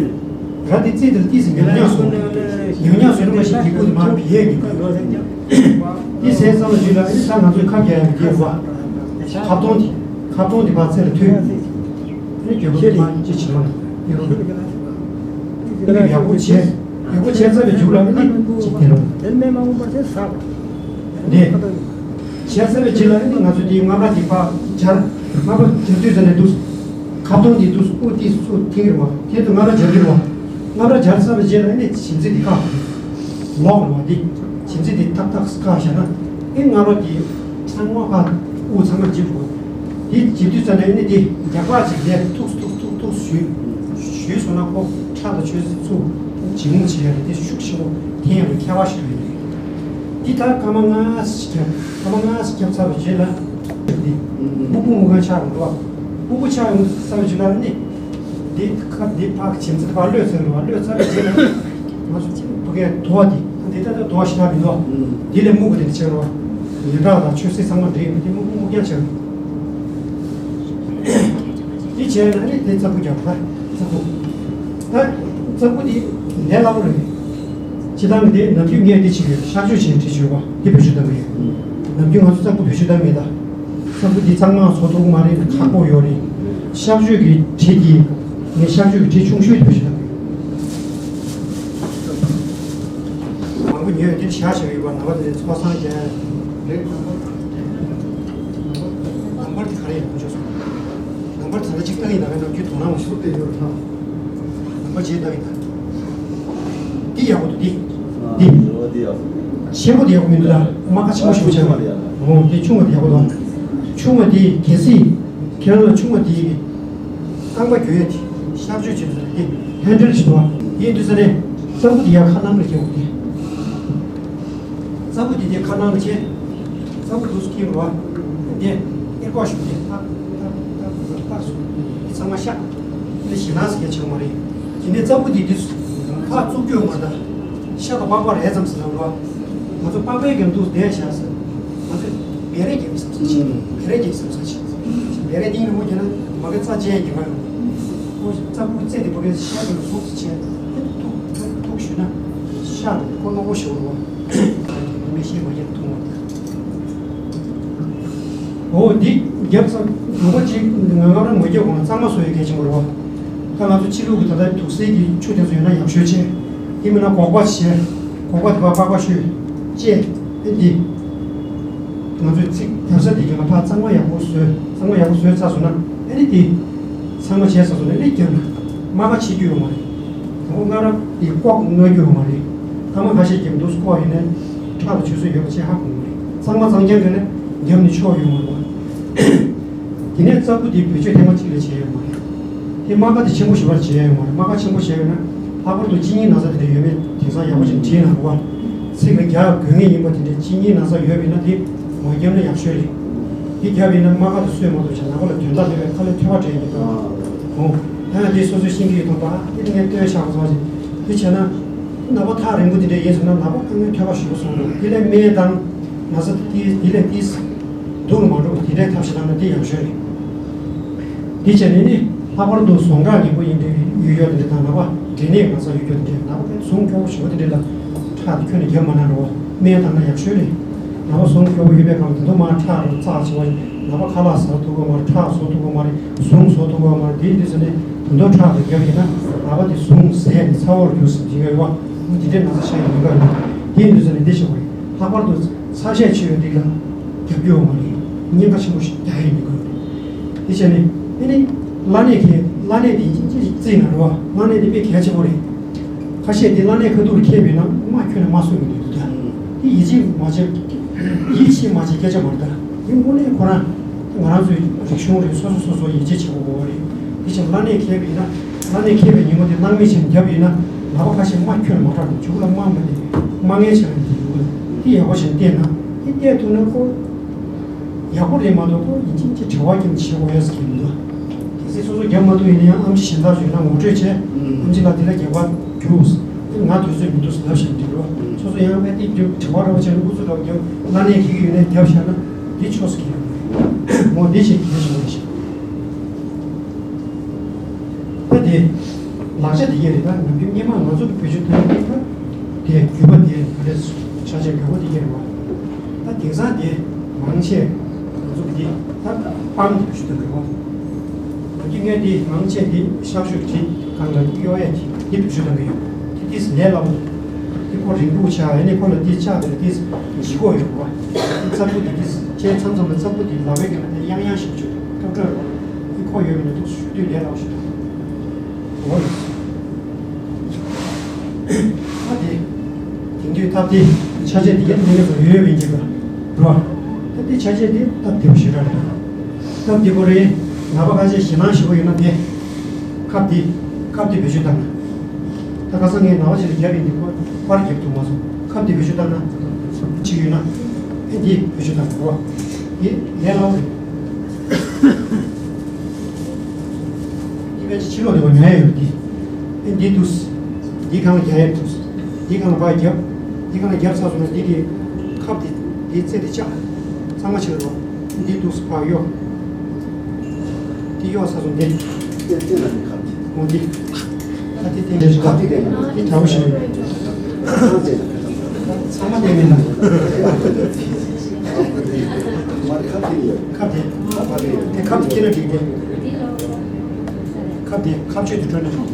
ར་དེ་རྩེ་དེ་ལ་ཏིས་ཉམས་ཉག་སོང་། ཉམས་ཉག་སོང་ན་མ་ཤེས་འགྱིག་ཁུག་དེ་མར་བི་ཡས་ཉིན་ག་ཏིས་ཟས་ཙམ་ལ་ཞུས་ལ་ཨ་ནི་ད་ང་ཚོའི་ཁབ་རྒྱག་ཡག་གི་དེ་རུ་བ། ཁབ་སྟོང་དེ། ཁབ་སྟོང་དེ་ཕར་རྩེ་ལ་ཐོན། ཨ་ནི་རྒྱབ་ཁུག་དེ་མར་ཅི་བྱེད་མ་ལ་དེ་རུ། ཨ་ནི་ཡག་པོ་བྱས། ཡག་པོ་བྱས་ཚར་བའི་མཇུག་ལ་ཨ་ནི་ཅིག་དེ་རུ། འདི། བྱས་ཚར་བའི་རྗེས་ལ་ཨ་ནི་ང་ཚོ་འདིའི་སྔ་པར་འདི་ཕར་སྦྱར། སྔ་པར་སྦྱར་དུས་ཙམ་ནས་འདུག་ཁ་བཏང་འདི་འདུག་ཨུ་ཏི་སུ་ཐིང་རེད་བ། དེ་ཚོ་སྔ་པར་སྦྱར་གྱི་རེད་བ། སྔ་པར་སྦྱར་ཚར་བའི་རྗེས་ལ་ཨ་ནི་བྱིན་རྩི་འདི་བཀག་ལོག་རེད་བ། འདི་བྱིན་རྩི་འདི་ཏག་ཏག་བཀག་བཞག་ན་ཨེ་སྔ་པར་འདི་ཚང་མ་ཕར་དབུགས་ཚང་མ་འབྱིན་དགོས། འདི་འབྱིན་དུས་ཙམ་ནས་ཨ་ནི་འདི་རྒྱག་པ་ཅིག་ལས་ཐུག་ཐུག་ཐུག་ཐུག་ཞུས། ཞུས་སོང་ན་ཁོ་ཁྲག་དང་ཆུ་སེར་ཚུར་འབྱིན་རྔུབ་བྱེད་ཡ་རེད། དེ་ཤུགས་ཆེན་པོ་འཐེན་ཡ་ལ་ཁྱད་པར་ཞིག་ཡོད་རེད། འདི་ལྟར་སྐར་མ་ལྔ་ཙམ་ཞིག་བརྒྱབ། སྐར་མ་ལྔ་ཙམ་བརྒྱབ་ཚར་བའི་རྗེས་ལ་འདི་སྨུག་པོ་སྨུག་ཁང་ཆགས་ཡོང་འགྲོ་བ། སྨུག་པོ་ཆགས་ཡོང་ཚར་བའི་རྗེས་ལ་ནི་འདི་ཁ་འདི་ཕར་བྱིན་རྩི་ཕར་གློད་ཚར་འགྲོ་བ། གློད་ཚར་བའི་རྗེས་ལ་ང་ཚོ་ཕ་གིའི་དུ་བ་འདི་འདི་ལྟ་ལྟ་དུ་བ་ཞིག་ལྷག་མི་འདུག་འདི་ལས་སྨུག་པོ་དེ་འདྲ་ཆགས་འགྲོ་བ། ཡོན་བདག་དང་ཆོས་སྲིད་ཚང་མ་འདྲེས་ཡོང་འདི་སྨུག་པོ་སྨུག་རྐྱང་ཆགས་འགྲོ། འདི་བྱས་ན་ནི་དེ་རྩ་ཁུ་རྒྱག་པ་རྩ་ཁུ། ད་རྩ་ཁུ་འདི་ལས་སླ་པོ་རེད། སྤྱི་བཏང་གི་དེ་ནམ་རྒྱུན་ངས་འདི་བྱེད་ཀྱི་ཡོད། གཤག་བཅོས་བྱེད་འདྲི་བྱོས་པ་འདི་བེད་སྤྱོད་གཏང་གི་ཡོད། ནམ་རྒྱུན་ང་ཚོ་རྩ་ཁུ་བེད་སྤྱོད་གཏང་མེད་ད། རྩ་ཁུ་འདི་གཙང་མ་བཟོ་ཐུབ་མ་རེད། ཁག་པོ་ཡོད་རེད། གཤག་བཅོས་ཀྱི་གྲི་འདི་ངས་གཤག་བཅོས་ཀྱི་གྲི་ཆུང་ཤོས་འདི་བེད་སྤྱོད་གཏང་གི་ཡོད། མང་པོ་ཉོས་འདི་བཞག་བྱས་ཡོད་པ་ན་བ་དེ་ཚོ་སང་རྒྱ་རེད། ནམ་པར་ག་རེ་ཡོང་ཆོག་སོང་། ནམ་པར་ད་ལྟ་གཅིག་བཏང་ཡིན་ན་ནམ་རྒྱུན་དོ་སྣང་མ་ཞུ་དེ་ཡོད་རེད། ནམ་པར་བརྗེས་བཏང་ཡིན་ན། འདི་ཡག་པོ་འདུག་འདི། འདི། ཆེན་པོ་འདི་ཡག་པོ་མི་འདུག་ལ་རྨ་ཁ་ཆེན་པོ་ཞིག་བྱས་པ་རེད། འོ་འདི་ཆུང་བ་འདི་ཡག་པོ་འདུག་ཆུང་བ་འདི་གལ་སྲིད་ཁྱེད་རང་ལ་ཆུང་བ་འདི་རྐང་པ་གྱོན་ཡས་འདི་གཤག་བཅོས་བྱེད་དུས་འདི་ཧེན་ཌལ་ཞིག་འདུག་འདི་འདུག་ས་ནས་གཙང་པོ་འདི་ཡར་ཁ་ནང་ལ་བརྒྱབ་འདི། གཙང་པོ་འདི་འདི་ཁ་ནང་ལ་ཁྱེར། གཙང་པོ་འདུག་སེ་ཁྱེར་རོ། འདི་ཨེར་ཀོ་ཞུགས་ཏེ་ཐག་ཐག་ཐག་ཐག་སོང་། འདི་ཚང་མ་གཤག་འདི་ཞེད་སྣང་ཟེར་མཁན་བྱུང་བ་རེད། དེ་ནས་གཙང་པོ་འདི་འདི་ཕར་བཙུགས་རྒྱུ་ཡོད་མ་རེད་ད། ཤ་དང་པགས་པ་རེད་ཙམ་ཟེར་ན་རོ། ང་ཚོ་པགས་པའི་རྒྱབ་འདུག་བསྡད་བཞག་ཟེར། ང་ཚོས་བེ་རེ་རྒྱབ་ཀྱི་བསམ་ས་ཆེ། བེ་རེ་རྒྱབ་ཀྱི་བསམ་ས་ཆེ། བེ་རེ་སྟེང་ནས་མོ་རྒྱབ་ན་མ་གི་རྩ་ཅན་རྒྱབ་ཡོང་། ཁོ་གཙང་པོ་རྩེ་དེ་པ་གི་ཤ་དང་ཟུག་ཙམ་བྱས། ཐུག་ཐུག་ཐུག་ཞུས་ན་ཤ་དང་ཁོ་རྣོ་པོ་ཞིག་རོ། མི་ཤེས་མ་ཡིན་ཐུང་བ། འོ་འདི་རྒྱབ་ཚང་ལུང་པ་གཅིག་ང་ང་རང་མ་རྒྱབ་གོང་ལ་གཙང་མ་བཟོ་ཡི་གལ་ཆེན་པོ་རེད་བ། ད་ང་ཚོ་ཕྱི་ལུགས་ཀྱི་ད་ལྟ་དུག་སེལ་གྱི་ཆུ་དེ་ཚོ་ཡོད་ན་ཡག་ཤོས་ཆེ། དེ་མིན་ན་སྒོག་པ་བྱས། སྒོག་པ་དེ་ཕར་པགས་པ་བཤུས། བཅད། ཨེ་འདི། ང་ཚོས་ཚིག་རྒྱབ་ས་དེ་རྒྱབ་ལ་ཕར་གཙང་མ་ཡག་པོ་བཟོས། གཙང་མ་ཡག་པོ་བཟོས་ཚར་སོང་ན་ཨེ་ནི་དེ། ཚང་མ་བྱས་ཚར་སོང་ན་ཨེ་ནི་རྒྱབ་ན་རྨ་ཁ་ཕྱེ་རྒྱུ་ཡོད་མ་རེད། དང་པོ་སྔ་རབས་དེ་ལྐོག་མནོ་རྒྱུ་ཡོད་མ་རེད། ཐ་མ་ཁ་ཤས་རྒྱབ་འདུག་ལྐོག་ཡིན་ན་ཁྲག་ལ་བཅོས་སྲོལ་ཡོད་པ་ཅིག་ཧ་གོ་མ་རེད། གཙང་མ་གཙང་རྐྱང་ག་ནས་རྒྱབ་ནས་ཆོག་ཡོད་མ་རེད་བ། དེ་ནས་རྩ་ཁུ་དེ་བེད་སྤྱོད་ཐེངས་མ་གཅིག་ལས་བྱས་ཡོད་མ་རེད། དེ་རྨ་ཁ་དེ་ཆེན་པོ་ཞེ་པར་བྱས་ཡོད་མ་རེད། རྨ་ཁ་ཆེན་པོ་བྱས་ཡོད་ན་ལྷག་པར་དུ་གཅིན་སྙི་ན་ཚ་དེ་འདྲ་ཡོད་མེད་དེང་སང་ཡག་པོ་ཞིག་དྲིས་གནང་རོགས། ཚིགས་ལ་རྒྱག་དགོས་ངེས་ཡིན་པ་དེ་འདྲའི་གཅིན་སྙི་ན་ཚ་ཡོད་པ་ཡིན་ན་དེ་མ་བརྒྱབ་ན་ཡག་ཤོས་རེད། དེ་བརྒྱབ་ཡིན་ན་རྨ་ཁ་དེ་གསོས་མ་ཐུབ་བྱས་ནག་པོ་ལ་དོན་དག་མེད་པའི་ཁ་ལས་ཐོད་པ་འདྲ་ཡིན་པ། འོ། ཡང་དེ་སོ་སོས་ཤེས་ཀྱི་ཡོད་དམ་པ། དེ་ནས་ངས་ལྟོས་ཤག་ཟེར་བ་ཞིག་དེ་བྱས་ན། ནག་པོ་ཐག་རིང་པོ་དེ་འདྲ་ཡིན་སོང་ན་ནག་པོ་དཀའ་ངལ་ཐོད་པ་ཞུ་སོང་རེད། དེ་ལས་སྨན་དང་། ན་ཚ་དེ་དེ་ལས་དེ། སྡུག་མ་འགྲོ་དེ་འདྲའི་ཐབས་ཤེས་བཏང་ན་དེ་ཡག་ཤོས་རེད། དེ་བྱས་ནས་ནི་ལྷག་པར་དུ་ཟུངས་ཁྲག་ཉེ་པོ་ཡིན་དུས་ཡོད་ཡོད་དེ་འདྲ་དང་ནད་པ་འབྲས་ནད་ན་ཚ་ཡོད་ཡོད་དེ་འདྲ་ནད་པ་ཟུངས་སྐྱོ་པོ་ཞེ་པོ་དེ་འདྲ་ལ་ཁྲག་དེ་ཁྱོན་ནས་བརྒྱབ་མ་གནང་རོགས། སྨན་བཏང་ན་ཡག་ཤོས་རེད། ནད་པ་ཟུངས་སྐྱོ་པོ་ཡོད་པའི་སྒང་ལ་ད་དུང་མར་ཁྲག་རུ་བཙག་བྱེད་པ་ཡིན་ནད་པ་ཁ་ལག་ཟ་ཐུབ་ཀྱི་མ་རེད། ཁྲག་བཟོ་ཐུབ་ཀྱི་མ་རེད། ཟུངས་བཟོ་ཐུབ་ཀྱི་མ་རེད། དེ་ཡིན་དུས་ཟེར་ནས་ད་དུང་ཁྲག་དེ་བརྒྱབ་ཡིན་ན་ནད་པ་དེ་ཟུངས་ཟད་ནས་ཚ་བོར་གྱུར་ཟིན་གྱི་ཡོད་པ་འདི་འདྲའི་ན་ཚ་ཤ་ཡི་ཉེན་ཁ་ཡོད། དེ་ཡིན་དུས་ཟེར་ནས་འདི་བྱེད་དགོས་རེད། ལྷག་པར་དུ་ཚ་ཤས་ཆེ་བའི་རིགས་ལ་རྒྱབ་སྐྱོར་མ་རེད། གཉན་ཁ་ཆེན་པོ་ཞིག་རྒྱག་ཡས་མི་དགོས། དེ་བྱས་ནས་ཨེ་ནི་བླ་གནས་ཀྱི་བླ་གནས་དེ་ཅི་ཅི་ཅིག་བརྩིས་ན་རེད་བ། བླ་གནས་དེ་དཔེ་གལ་ཆེན་པོ་རེད། ཁ་ཤས་དེ་བླ་གནས་ཁ་ཐུག་ལ་འཁེལ་བས་ན་རྨ་ཁྱོན་ནས་རྨ་གསོ་གི་མི་འདུག་ད། དེ་ཡིད་ཆེས་མ་བྱེད། ཡིད་ཆེས་མ་བྱེད་སྐད་ཆ་མ་རེད་ད། དེ་དངོས་གནས་ཁོ་རང་ང་རང་ཚོའི་རིག་གཞུང་རེད། སོ་སོ་སོ་སོ་ཡིད་ཆེས་བྱེད་དགོས་པ་རེད། དེ་བྱས་བླ་གནས་འཁེལ་བས་ན། བླ་གནས་འཁེལ་བའི་ཉིན་མོ་དེ་སྣང་མེད་བྱས་ནས་བརྒྱབ་ཡིན་ན། ལག་པ་ཁ་ཤས་རྨ་ཁྱོན་མ་དྲག་རུང་མཇུག་ལ་རྨ་མ་དེ་རྨ་ངན་ཆགས་ཡིན་དེ་ཡོད་ལ། དེ་ཡག་པོ་བྱས་ནས་བལྟས་ན། དེ་བལྟས་ཐུབ་ན་ཁོ། ཡག་པོ་རེད་མ་གཏོགས་ཁོ་ཡིན་གཅིག་མིན་གཅིག་བྲེལ་བ་རྒྱབ་ནས་བྱེད་དགོས་ཡ་ཟེར་གྱི་མི་འདུག་གལ་སྲིད་སོ་སོ་བརྒྱབ་མ་ཐུབ་ཡིན་ན་ཡང་ཨེམ་ཆི་གཞན་དག་ཡོད་ན་ངོ་སྤྲོད་བྱས། ཨེམ་ཆི་ལགས་དེ་ལ་རྒྱབ་ཁ་རྒྱུགས། དེ་ང་དུས་ཚོད་མི་འདུག་ཟེར་ལབ་བཞག་འགྲིག་རོགས། སོ་སོ་ཡང་ཨེ་དེ་རྒྱབ་བྲེལ་བ་འདྲ་བོ་བྱས་ན་ཨུ་ཚུགས་འདྲ་བོ་རྒྱབ་བླ་གནས་འཁེལ་གྱི་ཡོད་ན་རྒྱབ་བཞག་ན་འདི་ཆོག་ཟེར་གྱི་ཡོད་མ་རེད། འོ་འདི་བྱེད་ཀྱི་ཡོད་ཞིག་མ་རེད་ཤག་ད་དེ། ལག་ཆ་དེ་གས་རེད། ད་ནམ་རྒྱུན་སྔོན་མ་ང་ཚོ་གི་བེད་སྤྱོད་བཏང་ཡག་དེ་ད་དེ་རྒྱུས་པ་དེ་ག་རེ་ཆ་ཆེ་དགོས་པ་དེ་གས་རེད་བ། ད་དེང་སང་དེ་མང་ཆེ་ང་ཚོ་གི་དེ་ད་པང་དེ་བེད་སྤྱོད་བཏང་གི་རེད་བ། ནམ་རྒྱུན་ངས་དེ་མང་ཆེ་དེ་ཤག་ཤུག་དེ་གང་ལ་གཡོ་ཡ་དེ་དེ་བེད་སྤྱོད་བཏང་གི་ཡོད། དེ་དེ་ལས་སླ་པོ་འདུག་དེ་ཁོ་རིང་པོ་ཆགས། ཨ་ནི་ཁོ་ལ་དེ་ལྕགས་དེ་ལ་དེ་ལྗིད་ཁོག་ཡོད་རེད་བ། རྩ་ཁུ་དེ་དེ་ཁྱེད་མཚམས་མཚམས་ལ་རྩ་ཁུ་དེ་ལག་པའི་སྒང་ལ་དེ་གཡང་གཡང་ཞིག་བྱུང་སྐབས་སྤྲོད་རེད་བ། དེ་ཁོ་ཡོད་མིན་ན་འདུག་ཞུ་དུས་ལས་སླ་པོ་ཞིག་འདུག་འོ་ཡིན། ཨ་དེ། དེང་དུས་སྟབས་བདེ་ཆ་བྱད་དེ་ཡང་དེ་ནས་ཡོད་ཡོད་ཡིན་གྱི་འདུག་རེད་བ། ད་དེ་ཆ་བྱད་དེ་སྟབས་བདེ་པོ་ཞེ་དྲག་རེད། སྟབས་བདེ་པོ་རེད། ནད་པ་ཁ་ཤས་ཞེད་སྣང་ཞེ་པོ་ཡོད་ན་དེ། ཁབ་དེ། ཁབ་དེ་བེད་སྤྱོད་བཏང་ན། ད་ཁ་སང་ངས་ནད་པ་ཅིག་ལ་བརྒྱབ་ཡིན་དུས་ཁོ་པར་བརྒྱབ་ཐུབ་མ་སོང་། ཁབ་དེ་བེད་སྤྱོད་བཏང་ན། ཅིག་ཡོད་ན། ཨེ་འདི་བེད་སྤྱོད་བཏང་དགོས་པ། དེ་ལས་སླ་པོ་རེད། དེ་ཕལ་ཆེར་ཕྱི་ལོགས་ལ་ཉོ་ཡ་ཡོད་རེད་དེ། ཨེ་འདི་འདུག་འདི་སྒང་ལ་རྒྱག་ཡ་འདུག་འདི་སྒང་ལ་ཕར་རྒྱབ། འདི་སྒང་ལ་རྒྱབ་ཚར་སོང་ན་འདི་གི་ཁབ་དེ་འདི་རྩེ་དེ་བཅག་གཙང་མ་བྱེད་རོགས། འདི་འདུག་སེ་ཕར་གཡོ། འདི་གཡོ་ཚར་སོང་འདི། འདི་འདི་ལ་འདི་ཁབ་འདི། འོ་འདི། ད་འདི་འདི་འདི་ཁབ་འདི་འདི། འདི་དྲ་བ་ཞིག་ཡོད། ཚང་ཚེ་ཚང་མ་འདི་མིན་ན། མ་རེད་ཁབ་འདི་ཡོད། ཁབ་འདི། ཁབ་འདི་ཡོད། དེ་ཁབ་འདི་སྐྱེ་ན་འགྲིག་གི། ཁབ་འདི་ཁབ་ཆོས་འདི་སྤྲོད་ན་འགྲིག་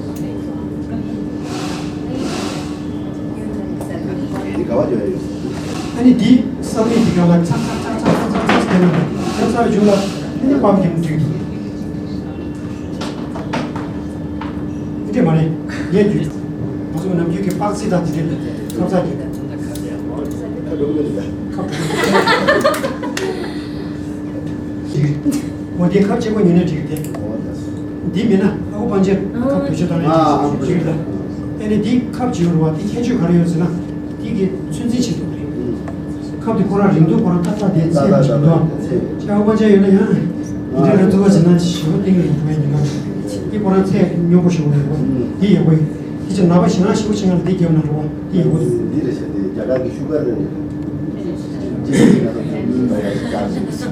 འདི་ག་བ་འཇོག་ཡ་ཡོད། ཨ་ནི་འདི་བསམ་མེད་འདི་ག་ལ་ཚག་ཚག་ཚག་ཚག་ཚག་ཚག་ཟེར་ན་ཡང་ཚར་བའི་མཇུག་ལ་ཨ་ནི་པམ་གྱིས་འགྲིག་འདུག་འདི་འདྲས་མ་རེད། ངས་བརྒྱུད། ང་ཚོ་ནམ་རྒྱུན་གྱི་པགས་རྩི་དང་འདི་འདྲས་ཚག་ཚག་གི། ཁ་སྒྲོམ་གྱི་འདུག་ག་འོ་དེ་ཁབ་གཅིག་པོ་ཉོས་ན་འགྲིག་གི་དེ། འདི་མིན་ན་ཨ་ཁུ་པང་ཆེན་ཁབ་བེད་སྤྱོད་བཏང་ཡ་འགྲིག་གི་ལ། ཨ་ནི་འདི་ཁབ་ཅིག་ཡོད་རེད་བ། འདི་ཁྱད་ཆོས་ག་རེ་ཡོད་ཟེར་ན། འདི་གི་ཚོད་འཛིན་བྱེད་ཐུབ་རེད། ཁབ་དེ་ཁོ་རང་རིང་ཐུང་ཁོ་རང་ཏག་ཏག་དེ་ཚད་ལ་བྱེད་འདུག་ཨ་ཁུ་པང་ཆེན་ཡོད་ན་ཡང་འདི་འདྲ་རེ་ཐུབ་པ་བྱེད་ན་ཞེ་པོ་གཏིང་རིང་པོ་ཡིན་ན། འདི་ཁོ་རང་ཚད་སྙོམས་པོ་ཞིག་རེད་བ། འདི་ཡག་པོ་ཡིན། དེ་ཕྱིར་ནད་པ་ཞེད་སྣང་ཞེ་པོ་བྱེད་མཁན་ལ་འདི་བརྒྱབ་ན་རེད་བ། འདི་ཡག་པོ་འདུག་འདི་རེད་ཤག་འདི་རྒྱ་གར་གྱི་ཤུ་གར་རེད། འདི་ཡིན་ན་ད་མི་འདྲ་ཡ་ཞིག་ཆགས་ཤག་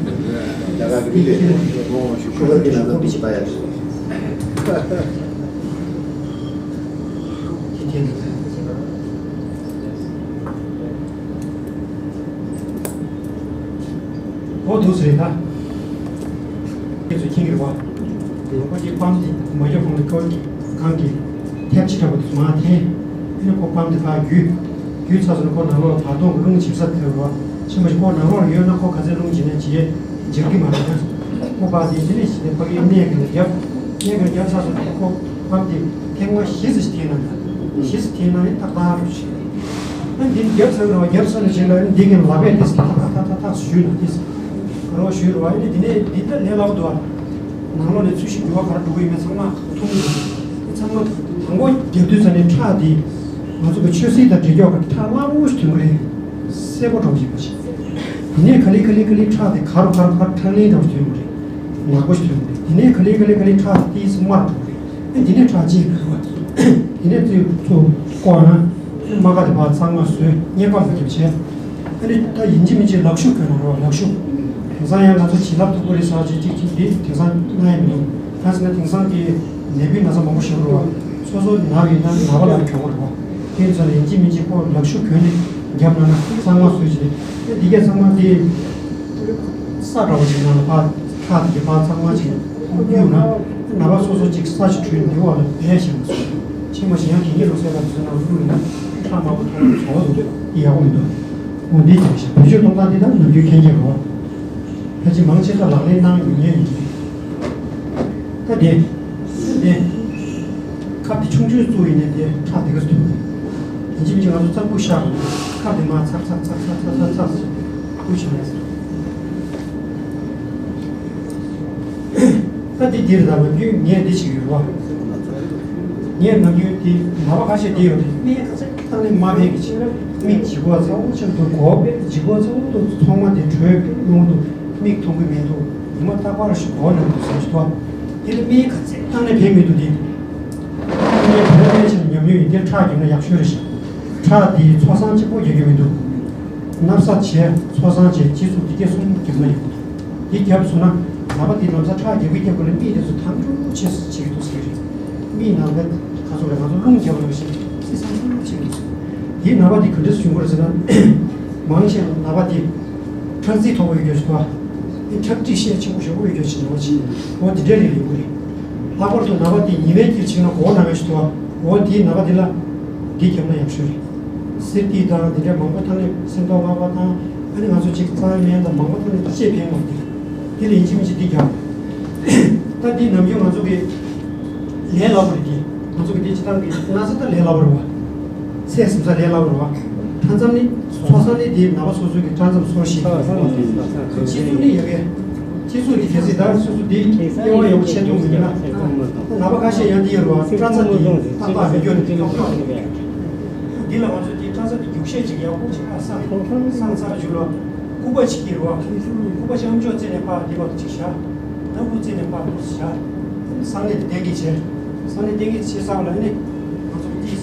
རྒྱ་གར་གྱི་མི་རེད། ཤུ་གར་གྱི་ན་ཚ་འདི་ཞིག་ད་ཡ་ཞིག་འདི་དེ་འདི་འོ་འདུག་སེ་རེད་ད། གྱི་རེད་བ། ཁོ་གི་པམ་དེ་མ་རྒྱབ་གོང་ལ་ཁོ་གི་གང་གི་ཐེབས་ཆི་འདྲ་པོ་དེ་མ་འཐེན། ཨ་ནི་ཁོ་པམ་དེ་ཕར་བརྒྱུད། བརྒྱུད་ཚར་སོང་ན་ཁོ་ནང་ལོགས་བར་སྟོང་གི་རླུང་ཆིབས་ས་དེ་རེད་བ། ཕྱིན་པ་ཞིག་ཁོ་ནང་ལོགས་ཡོད་ན་ཁོ་ག་ཚད་རླུང་བྱེད་ནས་བྱེད་འཇིར་གི་མ་རེད་ན། ཁོ་པ་དེ་ཅི་ནས་ཞིག་ནས་ཕ་གིའི་གནས་གི་ལ་རྒྱབ། གནས་གི་ལ་རྒྱབ་ཚར་སོང་ན་ཁོ་པམ་དེ་ཐེངས་མ་བཞི་ཙམ་ཞིག་འཐེན་ན་ན། བཞི་ཙམ་འཐེན་ན་ནི་ཏག་ཏག་རུ་ཞིག་རེད། ཨ་འདི་རྒྱབ་ཚར་རེད་བ། རྒྱབ་ཚར་ནས་བྱེད་ལ་ཨ་འདི་གི་ལག་པས་དེ་ཏག་ཏག་ཏག་ཏག་ཏག་ཞུས་ན་དེ། རོ་ཞུས་རོ། ཨ་ནི་དེ་ནས་འདི་ལྟ་ལས་སླ་པོ་འདུག་ཨ། ནང་ལོགས་ནས་ཚུལ་ཤིག་འགྱུར་བ་ག་རེ་འགྲོ་གི་ཡོད་མེད་ཚང་མ་མཐོང་གི་འདུག་ཚང་མ་དང་པོ་རྒྱབ་དུས་ཙ་ནས་ཁྲག་འདི་ང་ཚོ་གི་ཆོས་སྲིད་དང་འབྲེལ་ཀྱོག་གི་ཁྲག་སླ་པོ་ཞིག་ཐོན་གི་རེད། གསལ་པོ་འགྲོ་བཞིན་པ་ཞིག་དེ་ནས་ག་ལེ་ག་ལེ་ག་ལེ་ཁྲག་དེ་ག་རུ་ག་རུ་ག་རུ་ཁྲག་ལེན་འདྲ་བ་ཞིག་ཐོན་གི་རེད། ནག་པོ་ཞིག་ཐོན་གི་རེད། དེ་ནས་ག་ལེ་ག་ལེ་ག་ལེ་ཁྲག་དེ་ཏིས་དམར་འགྲོ་གི་རེད། ཨ་དེ་ནས་ཁྲག་ལྕེ་ལ་རུ་བ། དེ་ནས་དེ་ཚོ་བཀོག་ན་རྨ་ཁ་དེ་ཕར་གཙང་མ་བཟོས། མཉེན་པ་མ་བརྒྱབ་བྱས། ཨ་ནི་ད་ཡིན་གཅིག་མིན་གཅིག་ལག་ཤུབས་གྱོན་ན་རོ། ལག་ཤུབས། དེང་སང་ཡང་ང་ཚོ་བྱིན་རླབས་མཐུག་པོ་རེད་ཟེར་བ་ཅིག་ཅིག་ཅིག་འདི་དེང་སང་གནང་ཡ་མི་འདུག་གང་ཟེར་ན་དེང་སང་གི་ནད་འབུའི་ན་ཚ་མང་པོ་ཞིག་འགྲོ་བ། སོ་སོ་ན་བ་ཡིན་ན་ན་བ་ལ་གྱོང་པོ་རེད་བ། དེ་ཚོ་ལ་ཡིན་གཅིག་མིན་གཅིག་ཁོ་ལག་ཤུབས་གྱོན་ནས་བརྒྱབ་གནང་ན་གཙང་མ་བཟོས་བྱས་ནས། ཨ་འདི་གས་ཚང་མ་དེ་ས་འདྲ་བ་ཞིག་ནང་ལ་ཕར་ཁྲག་དེ་གས་ཕར་གཙང་མ་ཅིག་གཡུག་ན། ན་བ་སོ་སོ་ཅིག་ས་ཞིག་བྲུས་འདི་བ་ལ་བས་ཤིང་སོ། ཕྱིན་མ་ཞིག་ཡང་གན་རྐྱལ་ལོག་སེ་ལ་བཟོས་ན་བླུགས་ཡིན་ན་ཁྲག་མང་པོ་ཐོན་ན་བཟོ་བ་འདུག་ཡག་པོ་མི་འདུག་འོ་འདི་བྱས་ཤིང་བེད་སྤྱོད་གཏོང་སྟངས་འདི་དག་ནམ་རྒྱུན་མཁྱེན་གྱི་རེད་བ། ཕལ་ཆེར་མང་ཆེ་ས་ལག་ལེན་གནང་ཡོད་ངེས་ཡིན། ད་དེ། དེ། ཁབ་དེ་ཆུང་ཆུང་བཙུགས་ཡིན་ནའི་དེ་ཁྲག་དེ་ག་ཚོད་ཐོན་གི་རེད། ཡིན་གཅིག་མིན་གཅིག་ང་ཚོ་ལྕགས་ཕུག་ཤར་ཁབ་དེ་མར་ཚག་ཚག་ཚག་ཚག་ཚག་ཚག་བུ་བྱས་ནས། ད་འདི་འདིར་ད་ནམ་རྒྱུན་ངས་འདི་བྱེད་ཀྱི་ཡོད་རེད་བ། ངས་ནམ་རྒྱུན་འདི་ནད་པ་ཁ་ཤས་འདི་ཡོད་རེད། སྨན་ཁ་ཤས་བཏང་ནས་མ་ཕན་གི་ཅིག་མིག་ལྗིད་ཁོག་ཚ་པོ་ཆེན་པོ་འདུག་གོ། ལྗིད་ཁོག་ཚ་པོ་འདུག་ཚོང་མ་དེ་དྲོད་རླུང་འདུག་མིག་མཐོང་གི་མི་འདུག་ཉི་མ་རྟག་པར་ཞིག་གོ་ནས་འདུག་ཟེར་ཞིག་འདུག་དེ་ལ་སྨན་ཁ་ཤས་བཏང་ནས་ཕན་མི་འདུག་དེ། སྨན་བོད་སྨན་ཆེན་ཉམས་མྱོང་ཡིན་དེ་ཁྲག་བརྒྱབ་ན་ཡག་ཤོས་རེད་ཤག་ཁྲག་དེ་ཚོ་བསང་གཅིག་པོ་རྒྱག་རྒྱུ་མི་འདུག་ན་བཟའ་བྱས། ཚོ་བསང་བྱས། སྤྱི་གཙུག་འདི་གས་གསུམ་བརྒྱབ་ན་ཡག་པོ་འདུག་འདི་བརྒྱབ་སོང་ན་ནད་པ་འདི་ལམ་སང་ཁྲག་རྒྱག་གི་རྒྱག་གི་ལ་མིག་དེ་ཚོ་དམ་ཕྲུག་ཆེ་ཆེ་གི་འདུག་ཟེར་གི་རེད། མིག་ནང་ལ་ག་ཚོད་རེད། ང་ཚོ་རླུང་རྒྱབ་ལ་བཞིན་སི་སང་རླུང་ཆེ་གི་འདུག་འདིའི་ནད་པ་འདི་ག་འདྲས་བྱུང་གི་རེད་ཟེར་ན། མང་ཆེ་བ་ནད་པ་འདི་ཁྲག་རྩི་མཐོ་པོ་ཡོད་རྒྱུ་ཞིག་འདུག་ཁྲག་སྒྲིག་ཤས་ཆེན་པོ་ཞེ་པོ་ཡོད་རྒྱུ་ཞིག་འདུག་ཅིག་འོ་འདི་འདྲས་རེད་ཡོང་གི་རེད། ལྷག་པར་དུ་ནད་པ་འདི་ཉི་མའི་དཀྱིལ་ཕྱིན་ན་མགོ་བོ་ན་མཁན་ཞིག་འདུག་འོ་འདིའི་ནད་པ་འདི་ལ་འདི་བརྒྱབ་ན་ཡག་ཤོས་རེད། གསེར་ཐིག་དང་འདི་འདྲ་མང་པོ་བཏང་ནས་སེམས་ཐོག་ལྔ་པ་དང་། ཨ་ནི་ང་ཚོ་གཅིག་གཙང་མའི་སྨན་དང་མང་པོ་བཏང་ནས་ལྕེ་ཕན་མ་འདི། འདི་ལ་ཡིན་གཅིག་མིན་གཅིག་འདི་རྒྱག་ད་འདི་ནམ་རྒྱུན་ང་ཚོ་གི་ལས་སླ་པོ་རེད་འདི། ང་ཚོ་གི་འདི་སྤྱི་བཏང་གི་ན་ཚ་ད་ལས་སླ་པོ་རེད་བ། ཚད་ཟིན་ས་ལས་སླ་པོ་རེད་བ། ཁྲག་མཚམས་ནི་ཚོ་བསང་ནི་འདི་ནད་པ་སོ་སོ་གི་ཁྲག་མཚམས་སོར་ཞིག་སྤྱི་གཙུག་ནི་ཡ་གི་སྤྱི་གཙུག་འདི་གལ་སྲིད་ད་སོ་སོ་འདི་དབྱེ་བ་ཡག་པོ་ཕྱེ་ཐུབ་མི་འདུག་ན། ནད་པ་ཁ་ཤས་ཡང་འདི་ཡོད་རེད་བ། སྐྲ་རྩ་འདི་ཏག་ཏག་མི་སྐྱོ་ནི་འདི་ཏག་ཏག་རེད། འདི་ལ་ང་ཚོ་འདི་སྐྲ་རྩ་འདི་རྒྱུག་ཤས་ཅིག་ཡག་པོ་ཅིག་ཨ་སང་སང་ཚར་རྒྱུ་ལ་སྐུད་པ་ཅིག་གི་རེད་བ། སྐུད་པ་ཅིག་ཨམ་ཅོག་རྩེ་ནས་ཕར་འདི་བར་ཅིག་བཞག་ནམ་ཕུགས་རྩེ་ནས་ཕར་འདུག་སེ་བཞག་སང་ནས་འདི་གཏན་འཁེལ་བྱས། སང་ནས་གཏན་འཁེལ་བྱས་ཚར་བ་ལ་ཨ་ནི་ང་ཚོ་འདི་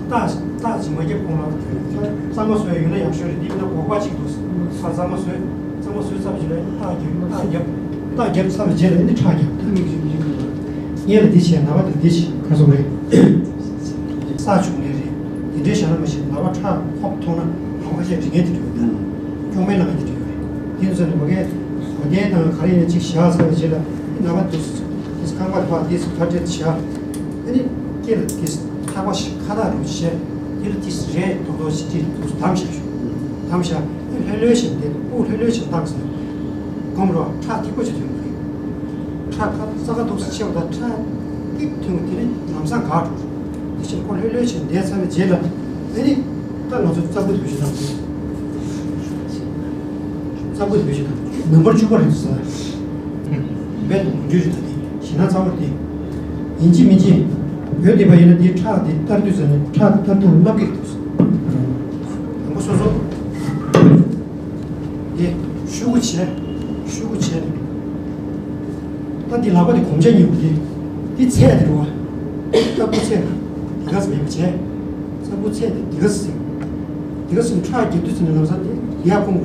རྟགས་རྟགས་ཅིག་མ་བརྒྱབ་གོང་ལ་གཙང་མ་བཟོ་ཡ་ཡོད་ན་ཡག་ཤོས་རེད། འདི་མིན་ན་སྒོག་པ་ཅིག་འདུག་ས་གཙང་མ་བཟོས། གཙང་མ་བཟོས་ཚར་བ་ཅིག་ལ་ཨ་ནི་རྟགས་བརྒྱབ། རྟགས་བརྒྱབ། རྟགས་བརྒྱབ་ཚར་བ་རྗེས་ལ་ཨ་ནི་ཁྲག་བརྒྱབ། ད་མིག་ཤེས་མིག་ཤེས་ཀྱི་ཡོད། ངས་ལ་འདི་བྱས་ན་བ་དང་འདི་བྱས་ག་ཚོད་རེད། ས་བྱུང་ནས་རེད། དེ་འདྲའི་བྱ་ན་མ་ཤེས་ན་བ་ཁྲག་ཧོབ་མཐོང་ན་ཧོབ་ཁ་ཤས་རིག་ངན་དེ་འདྲ་ཡོད་ད། སྐྱོ་མེད་ལ་ངན་དེ་འདྲ་ཡོད་རེད། དེ་ཚོ་ནི་མ་གས་གོ་དན་དང་ག་རེ་ཡིན་ན་ཅིག་བཞག་ཚར་བའི་རྗེས་ལ་ན་བ་འདུག་སེ་དེ་རྐང་པ་ཕར་དེ་སུ་ཁ་བྲལ་བཞག་ཨ་ནི་སྐེ་ལ་དེ་ཐག་པ་ཞིག་ཁ་བཏགས་རུ་བྱས་དེ་ལ་དེ་རེད་དོག་དོག་ཞིག་དེ་འདུག་སེ་བསྡམས་བཞག་ཞུ་བསྡམས་བཞག་ཨ་ལྷོད་ལྷོད་བྱས་དེ་དབུགས་ལྷོད་ལྷོད་བྱས་བཏང་ཟེར། སྒོམ་རོགས་ཁྲག་ཐིགས་པ་ཅིག་ཐོན་གི་རེད། ཁྲག་ཁ་ས་ཁ་འདུག་སེ་ཆེ་བ་དང་ཁྲག་ཏིག་ཐོན་གི་དེ་ནི་ལམ་སང་འགག་འགྲོ། དེ་བཞིན་ཁོ་ལྷོད་ལྷོད་བྱས་བསྡད་ཚར་བའི་རྗེས་ལ་ཨ་ནི་ད་ང་ཚོ་རྩ་འབུ་དེ་བེད་སྤྱོད་བཏང་། རྩ་འབུ་དེ་བེད་སྤྱོད་བཏང་། ནམ་བར་བཅུ་པ་རེད་ཟེར། རྦད་དེ་མུ་འགྲུལ་རེད། ད་དེ་ཞེད་སྣང་ཚ་བོ་དེ་ཡིན་གཅིག་མིན་གཅིག་བོད་དེ་བ་ཡིན་ན་དེ་ཁྲག་དེ་བསྟར་དུས་ཟེར་ནས་ཁྲག་དེ་བསྟར་དུས་ལབ་ཀྱི་འདུག་དང་པོ་སོ་སོ། དེ་ཤུ་གུ་བྱས། ཤུ་གུ་བྱས། ད་འདི་ལག་པ་འདི་གོམ་ཆ་གཉིས་པོ་འདི། འདི་ཚད་དེ་རེད་བ། ལྟ་བུ་ཚད་འདི་ག་ས་མེད་པ་བྱས། ལྟ་བུ་ཚད་འདི་འདི་ག་ས་ཟིན། འདི་ག་ས་ཟིན་ཁྲག་རྒྱག་དུས་ཚོད་ནས་ལམ་སང་འདི་ཡར་སྤུངས་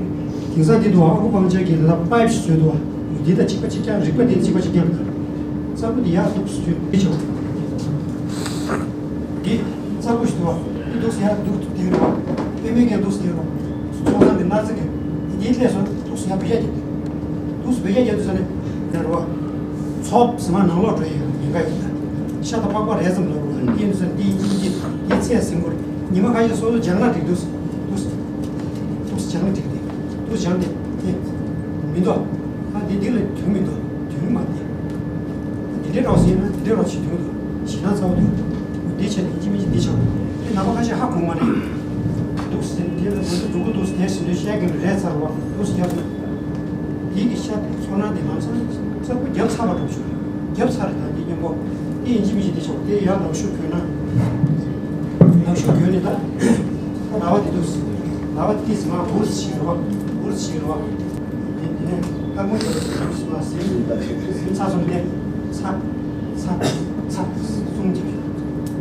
དགོས། དེང་སང་འདི་འདུག་ཨ་ཁུ་པང་ཆེན་གྱིས་ད་ལྟ་པའིབ་ཞིག་བཟོས་འདུག་ཨ། འདི་དང་གཅིག་པ་གཅིག་རྐྱང་། རིག་པ་འདི་གཅིག་པ་གཅིག་རྐྱང་། ལྟ་བུ་འདི་ཡར་འདུག་སེ་བཅུག་འདི་ཆོག་འདི་གཙགས་བུ་ཞིག་འདུག་བ། འདི་འདུག་སེ་ཡར་འདུག་སྟེ་རེད་བ། པད་མའི་རྒྱན་འདུག་སེ་རེད་བ། ཚོགས་བསགས་ཀྱི་སྣ་རྩེ་གི་འདི་སླེབས་སོང་། འདུག་སེ་ཡར་བེ་ཡ་རྒྱབ། འདུག་སེ་བེ་ཡ་རྒྱབ་དུས་ཙ་ནས་རེད་བ། ཚོགས་ཟིན་མ་ནང་ལོག་འགྲོ་ཡི་ཡོད་ཉེན་ཁ་ཡོད་ད། ཤ་དང་པགས་པ་རེ་ཙམ་ལ་རུ་ཡིན་ཚོད་འདི་ཡིན་གྱི་འདི་ཚད་ཟིན་དགོས། ཉི་མ་ཁ་ཤས་སོ་སོ་སྦྱང་ན་འགྲིག་འདུག་འདུག་འདུག་སྦྱང་ན་འགྲིག་འདི་འདུག་སྦྱང་འདི་འདི་མི་འདུག་ཨ་འདི་འདི་ལ་དུས་མི་འདུག་དུས་མ་འདི། འདི་འདྲའི་རོགས་ཟིན་ན་འདི་འདྲའི་རོགས་བྱེད་དུས་འདུག་ཞེ་ན་ཚ་བོ་འདུག་འདི་བྱས་ནས་ཡིན་གཅིག་མིན་གཅིག་འདི་བྱ་དགོས། འདི་ནང་པ་ཁ་ཤས་ཧ་གོ་མ་རེད། འདུག་ཟིན་འདི་ལ་ང་ཚོ་མཛུབ་གུ་འདུག་དེ་ཟིན་དུས་བཤད་མཁན་རེད་ཚར་བ་འདུག་ཟེར་ཡ། འདི་གི་ཤ་ཚོར་སྣང་འདི་ལམ་སང་གསར་པོ་བརྒྱབ་ཚར་བ་འགྲོ་བྱུང་། བརྒྱབ་ཚར་རེད་ད་འདི་སྙིང་པོ། འདི་ཡིན་གཅིག་མིན་གཅིག་འདི་ཆོག་འདི་ཡར་ལག་ཤུབས་གྱོན་ན། ལག་ཤུབས་གྱོན་ནས་ད། ད་ལ་བ་འདི་འདུག་ལ་བ་འདི་ཟིན་མ་འུར་ཞིག་རེད་བ། འུར་ཞིག་རེད་བ། འདི་འདི་ནས་ལྟག་མོ་གྱོན་ཟིན་མ་ཟིན། ཟིན་ཚར་སོང་སྟེ། ཚ། ཚ། ཚ། གསུམ་གྱིས།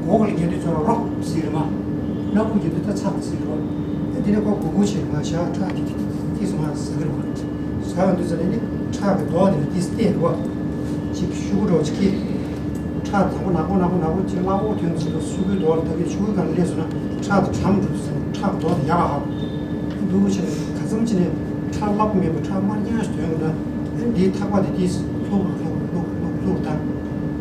སྒོ་ལ་འགྱེལ་དུས་ཚོར་རོགས་ཟིན་རེད་མ། སྣ་ཁུག་འགྱེལ་དུས་ད་ཚ་ཟིན་རེད་བ། འདི་ནས་ཁོ་གུ་གུ་བྱས་མ་བཞག་ཁྲག་འདི་འདི་འདི་ཟིན་མ་ཟ་གི་རེད་བ། ཟ་ཡོང་དུས་ཙམ་ནས་ནི་ཁྲག་གི་རྡོག་དེ་ལ་ཏིས་བལྟས་འདུག་བ། ཅིག་ཤུ་གུ་འདྲ་བོ་ཅིག་སྐྱེས། ཁྲག་དང་པོ་ནག་པོ་ནག་པོ་ནག་པོ་ཅིག་སླ་པོ་ཐོན་ཚུལ་དུ་ཤུ་གུའི་རྡོག་ལ་ལྟ་གི་ཤུ་གུའི་སྒང་ལ་སླེབས་སོང་ན་ཁྲག་དེ་གྲང་འགྲོ་དུས་ཙམ་ཁྲག་རྡོག་དེ་ཡག་ག་ཧ་གོ། འདུག་བྱས་ནས་ག་ཙམ་བྱས་ནས་ཁྲག་སླ་པོ་མེད་པ་ཁྲག་དམར་རྐྱང་ཞིག་ཐོན་ཡོང་ན་ཨ་ནི་འདིའི་ཐག་པ་དེ་ཏིས་ལྷུག་ལྷུག་ལྷུག་ལྷུག་ལྷུག་ལྷུག་བཏང་།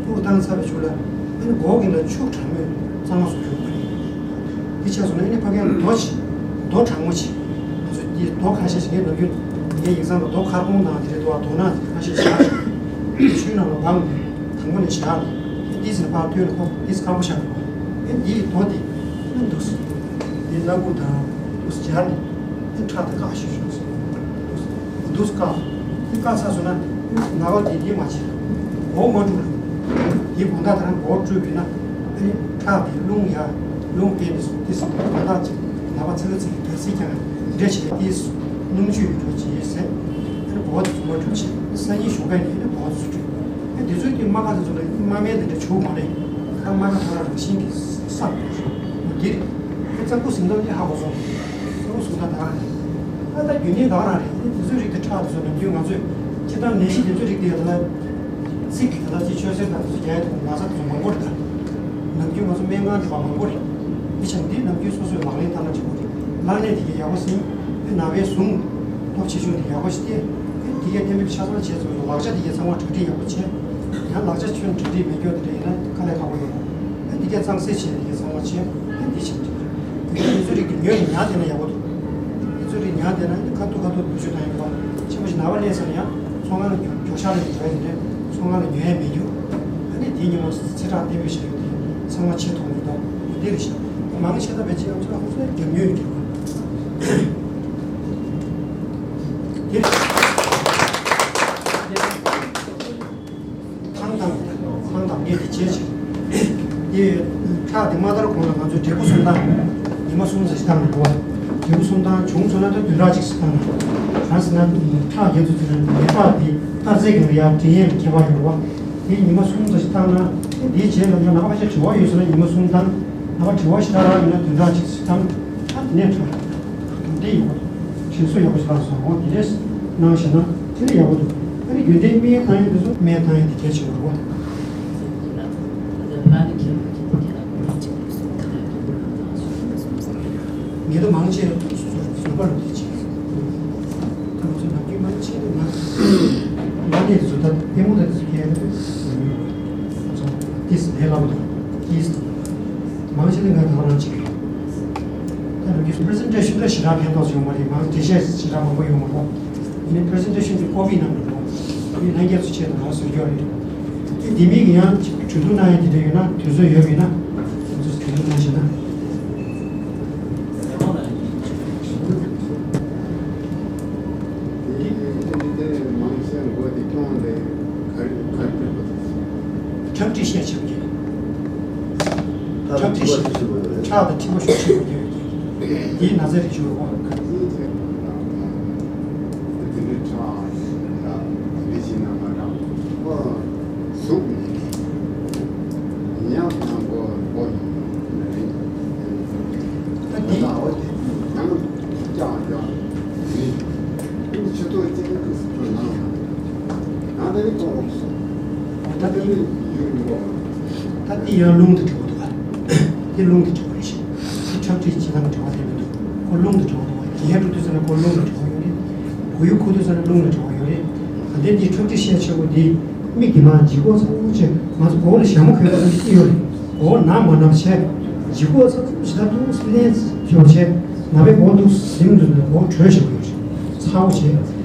ལྷུག་བཏང་ཚར་བའི་ཤུགས་ལ་ཨ་ནི་མགོ་གི་ལ་ཆུ་གྲང་མོས་གཙང་མ་བཟོ་རྒྱུ་མ་རེད། འདི་བྱས་སོང་ན་ཨ་ནི་ཕ་གིར་རྡོ་ཆེ། རྡོ་གྲང་མོ་ཆེ། ང་ཚོ་འདི་རྡོ་ཁ་ཤས་ཤིག་ངས་ནམ་རྒྱུན་ངའི་ཡིག་ཚང་ལ་རྡོ་མཁར་གོང་དང་དེ་འདྲའི་རྡོ་རྡོ་ནག་ཁ་ཤས་བཞག་ཆུའི་ནང་ལ་སྦངས་ནས་དང་པོ་ནས་བཞག་ནས་ཏིས་ནས་ཕར་བཏོན་ནས་ཁོ་ཏིས་སྐམ་པོ་བཞག་འདུག་ཨ་ནི་འདིའི་རྡོ་འདི་ཨ་ནི་འདུག་སེ་འདི་སྣ་ཁུག་དང་འདུག་སེ་སྦྱར་ནས་ཨ་ནི་ཁྲག་དང་བཀག་ཤིག་ཤིག་འདུག་སེ་འདུག་སེ་བཀག་འདི་བཀག་ཚར་སོང་ན་ཨ་ནི་ན་བ་འདི་འདི་མ་བྱེད། མགོ་མ་བཀྲུ། འདི་དགོང་དག་དང་མགོ་བཀྲུས་པས་ན་ཨ་ནི་ཁྲག་འདི་རླུང་ཡར་རླུང་བརྟེན་ནས་སོང་ཏིས་དགོང་དག་ཅིག་ན་བ་ཚ་གི་ཚ་གི་རྒྱལ་སྲིད་ཀྱང་འདྲེ་བྱེད་ཏིས་སྣུམ་བཅུད་ཡོད་འགྲོ་ཅིག་ཟེར་ཨ་ནི་མགོ་བོ་དེ་ཚོ་མ་བཀྲུ་བྱེད་སང་ཉིན་ཞོགས་ཀས་ནས་ཨ་ནི་མགོ་བོ་དེ་ཚོ་བཀྲུ། ཨ་དེ་ཚོའི་དེ་རྨ་ཁ་དེ་ཚོ་ལ་རྨ་མེད་དེ་འདྲ་བྱུག་མ་རེད། ཁ་རྨ་ཁ་ཐོ་ར་རང་བཞིན་གྱིས་སག་འགྲོ་ཞིག་འདི་རེད། ཨ་གཙང་པོ་ཟིན་ཐབས་ཀྱི་ཧ་གོ་སོང་། གཙང་པོ་ཟིན་ཐབས་ད་རེད། ཨ་ད་རྒྱུན་ལྡན་ད་རང་རེད། དེ་ཚོའི་རིགས་དེ་ཁྲག་དེ་ཚོ་ནམ་རྒྱུན་ང་ཚོས་སྤྱིར་བཏང་ནད་གཞི་དེ་ཚོའི་རིགས་དེ་ཡོད་ད་ལ། ཚིག་གི་ད་ལ་ཅིག་ཆོས་ཟེར་དང་དེ་ཚོ་རྒྱག་ཡ་དེ་ན་ཚ་དེ་ཚོ་མང་པོ་རེད་ད། ནམ་རྒྱུན་ང་ཚོ་སྨན་ཁང་དེ་བ་མང་པོ་རེད། དེ་ཆ་འདི་ནམ་རྒྱུན་སོ་སོའི་ལག་ལེན་བསྟར་ན་ཆོག་གི་རེད། ལག་ལེན་དེ་གས་ཡག་པོ་ཟིན། དེ་ན་བའི་ཟུངས་སྟོབས་ཆེ་ཆུང་དེ་ཡག་པོ་ཞིག་སྟེ། དེ་གས་གཏན་འབེབས་ཆ་ཚང་བྱས་ཚར་བའི་ལག་ཆ་དེ་གས་ཚང་མ་གྲ་སྒྲིག་ཡག་པོ་བྱས། ཡང་ལག་ཆ་ཁྱོན་གྲ་སྒྲིག་མེད་རྒྱུ་དེ་འདྲ་ཡིན་ན་དཀའ་ལས་ཁག་པོ་ཡོད་རེད། དེ་གས་གཙང་སེལ་བྱས་དེ་གས་ཚང་མ་བྱས། དེ་འདི་བྱས་ཀྱི་རེད། དེ་ཚོའི་རིགས་དེ་ཉོས་ནས་ཉར་བསྡད་ན་ཡག་པོ་འདུག་དེ་ཚོའི་རིགས་ཉར་བསྡད་ན་ཁ་ཐུག་ཁ་ཐུག་བེད་སྤྱོད་བཏང་ཡག་གི་རེད་པ། ཕྱི་མ་ཞིག་ན་བ་སླེབས་ཚར་ན་ཡང་ཚོང་ཁང་ལ་རྒྱུག་རྒྱུག་ཤར་ལ་འགྲོ་ཡ་དེ་འདྲས་ཚོང་ཁང་ལ་ཉོ་ཡ་མེད་རྒྱུ། ཨ་ནི་དེའི་ཉིན་མོ་ཚེས་གྲངས་བརྟན་པོའི་ཞིག་ཡོད་དེ་ཚང་མ་ཆེ་མཐོང་གི་འདུག་འདི་རེད་ཤག་མང་ཆེ་ད་བེད་སྤྱོད་ཡོང་ཚུལ་ཧ་ཅང་རྒྱབ་མྱོས་ཡོད་ཀྱི་རེད། དེ་ཐང་དང་ཐང་དང་ངས་དེ་བྱས་ཅིག་དེ་ཁྲག་དེ་མ་དར་གོང་ལ་ང་ཚོས་འབྲས་བུ་གསུམ་བཏང་། ཉི་མ་གསུམ་ཙམ་ཞིག་བཏང་ནས་འགྲོ་བ། འབྲས་བུ་གསུམ་བཏང་བྱུང་སོང་ན་ད་བདུན་ཕྲག་གཅིག་ཙམ་བཏང་ན། གང་ཟེར་ན་ཁྲག་རྒྱ་མཚོ་ཚོས་ན་ནད་རྟགས་དེ་ལྟ་ཚད་ཀྱི་ཡར་འདྲེན་ཡས་ལ་ཁྱད་པར་ཡོད་རེད་བ། དེ་ཉི་མ་གསུམ་ཙམ་ཞིག་བཏང་ན་དེ་དེའི་རྗེས་ལ་ཡང་ན་ཁ་ཤས་དྲི་བ་ཡོད་ཟེར་ན་ཉི་མ་གསུམ་བཏང་། ན་ཁ་དྲི་བ་ཞིག་ད་རག་ཡོད་ན་བདུན་ཕྲག་གཅིག་ཙམ་བཏང་། ད་དེ་ནས་ཁྲག་དེ་ཡོད་པ་དང་དྲན་གསོ་ཡག་པོ་ཞིག་ལ་སོང་འོ་དེ་འདྲས་གནང་ཞེ་ན་དེ་ལས་ཡག་པོ་འདུག་ཨ་ནི་རྒྱུན་ལྡན་སྨན་བཏང་ཡས་དེ་ཚོ་སྨན་བཏང་ཡས་དེ་གལ་ཆེན་པོ་རེད་བ། ངེད་ད་མང་ཆེ་བཟོད་པ་ལོ་དེ་ཅིག་ང་ཚོ་ནམ་རྒྱུན་མང་ཆེ་ནི་ང་ང་ནས་བཟོ་ད་ལྟད་མོ་ད་དེ་ཚོ་ཁྱེད་ཚོ་ཏིས་ལས་སླ་པོ་དང་ཏིས་མང་ཆེ་ནི་ང་ད་རང་ཅིག་ད་ནམ་རྒྱུན་པི་རི་སེན་ཊེ་ཤན་ད་ཞེ་དྲག་ཕན་ཐོགས་ཡོང་མ་རེད། མང་འགྲེལ་བཤད་ཞེ་དྲག་མང་པོ་ཡོང་མ་རེད། ཡིན་ནའི་པི་རི་སེན་ཊེ་ཤན་གྱི་ཀོ་པི་ནང་དུ་འགྲོ་ཡིན་ལྷན་རྒྱས་ཚོ་ཆེད་དུ་ང་བཟོས་རྒྱུ་རེད། དེ་འདི་མིག་ཡང་གྲོས་བསྡུར་གནང་ཡ་དེ་འདྲ་ཡོད་ན་དུས་ཚོད་ཡོད་པ་ཡིན་ན་ང་ཚོས་གྲོས་བསྡུར་གནང་བཞིན་ན། འདི་འདི་དེ་མང་ཆེ་མགོ་དེ་སྐྱོང་དེ་ག་རེ་ག་རེ་སྤྲད་པ་དེ། ཁྲག་མཁྲིས་བཤལ་ཆེན་པོ་ཡིན། ཁྲག་མཁྲིས་བཤལ་ཁྲག་དང་མཁྲིས་པ་ཤུགས་ཆེན་པོ་ཡོད་ཀྱི་འདིའི་ན་ཚ་རིགས་ཤོར་བ། དེ་འདྲའི་ཁྲག་དེ་འདྲའི་བྱས་ན་མ་གྲགས་པ་གཟུགས་ནས་ཉམས་ཡང་མགོ་མགོ་ཡིན་ནོ་རེད། ད་འདི། ད་འོ་དེ་ཡང་ཀྱང་ཀྱང་ནི་ཆུ་ཏོ་ཅན་གྱི་སུ་ནང་ན་ད་ནི་གོང་འོག་སོང་། ད་འདི་ཡུལ་མགོ་ད་འདི་ཡང་རླུང་དང་འབྲེལ་བ་འདུག་ག་འདི་རླུང་དང་འབྲེལ་བ་རེད་ཤག་འདི་ཁྲག་མཁྲིས་བྱེད་སྟངས་འབྲེལ་བ་དེ་མི་འདུག་ཁོ་རླུང་དང་འབྲེལ་བ་འདུག་ག་རྒྱན་འགྲོ་དུས་ཙམ་ན་ཁོ་རླུང་དང་འབྲེལ་བ་ཡོད་རེད། བུ་ཡུག་ཁུ་དུས་ཙམ་ན་རླུང་དང་འབྲེལ་བ་ཡོད་རེད། ག་འདི་འདི་ཁྲག་མཁྲིས་བཤལ་ཆེ་བོ་འདི། མིག་གི་ནང་ལྗིད་ཁོག་ཚ་པོ་ཅིག་ང་ཚོ་མགོ་བོ་ལ་ཞྭ་མོ་གོན་པ་ནང་བཞིན་ཡོད་རེད། མགོ་བོ་ན་མ་ན་བྱས། ལྗིད་ཁོག་ཚ་པོ་ཞེ་དྲག་འདུག་ལན་ཚོ་བྱས། ང་པའི་མགོ་འདུག་ཟིང་འདུག་ནས་མགོ་བོ་དྲོད་ཞེ་པོ་ཡོད་རེད། ཚ་པོ་བྱས།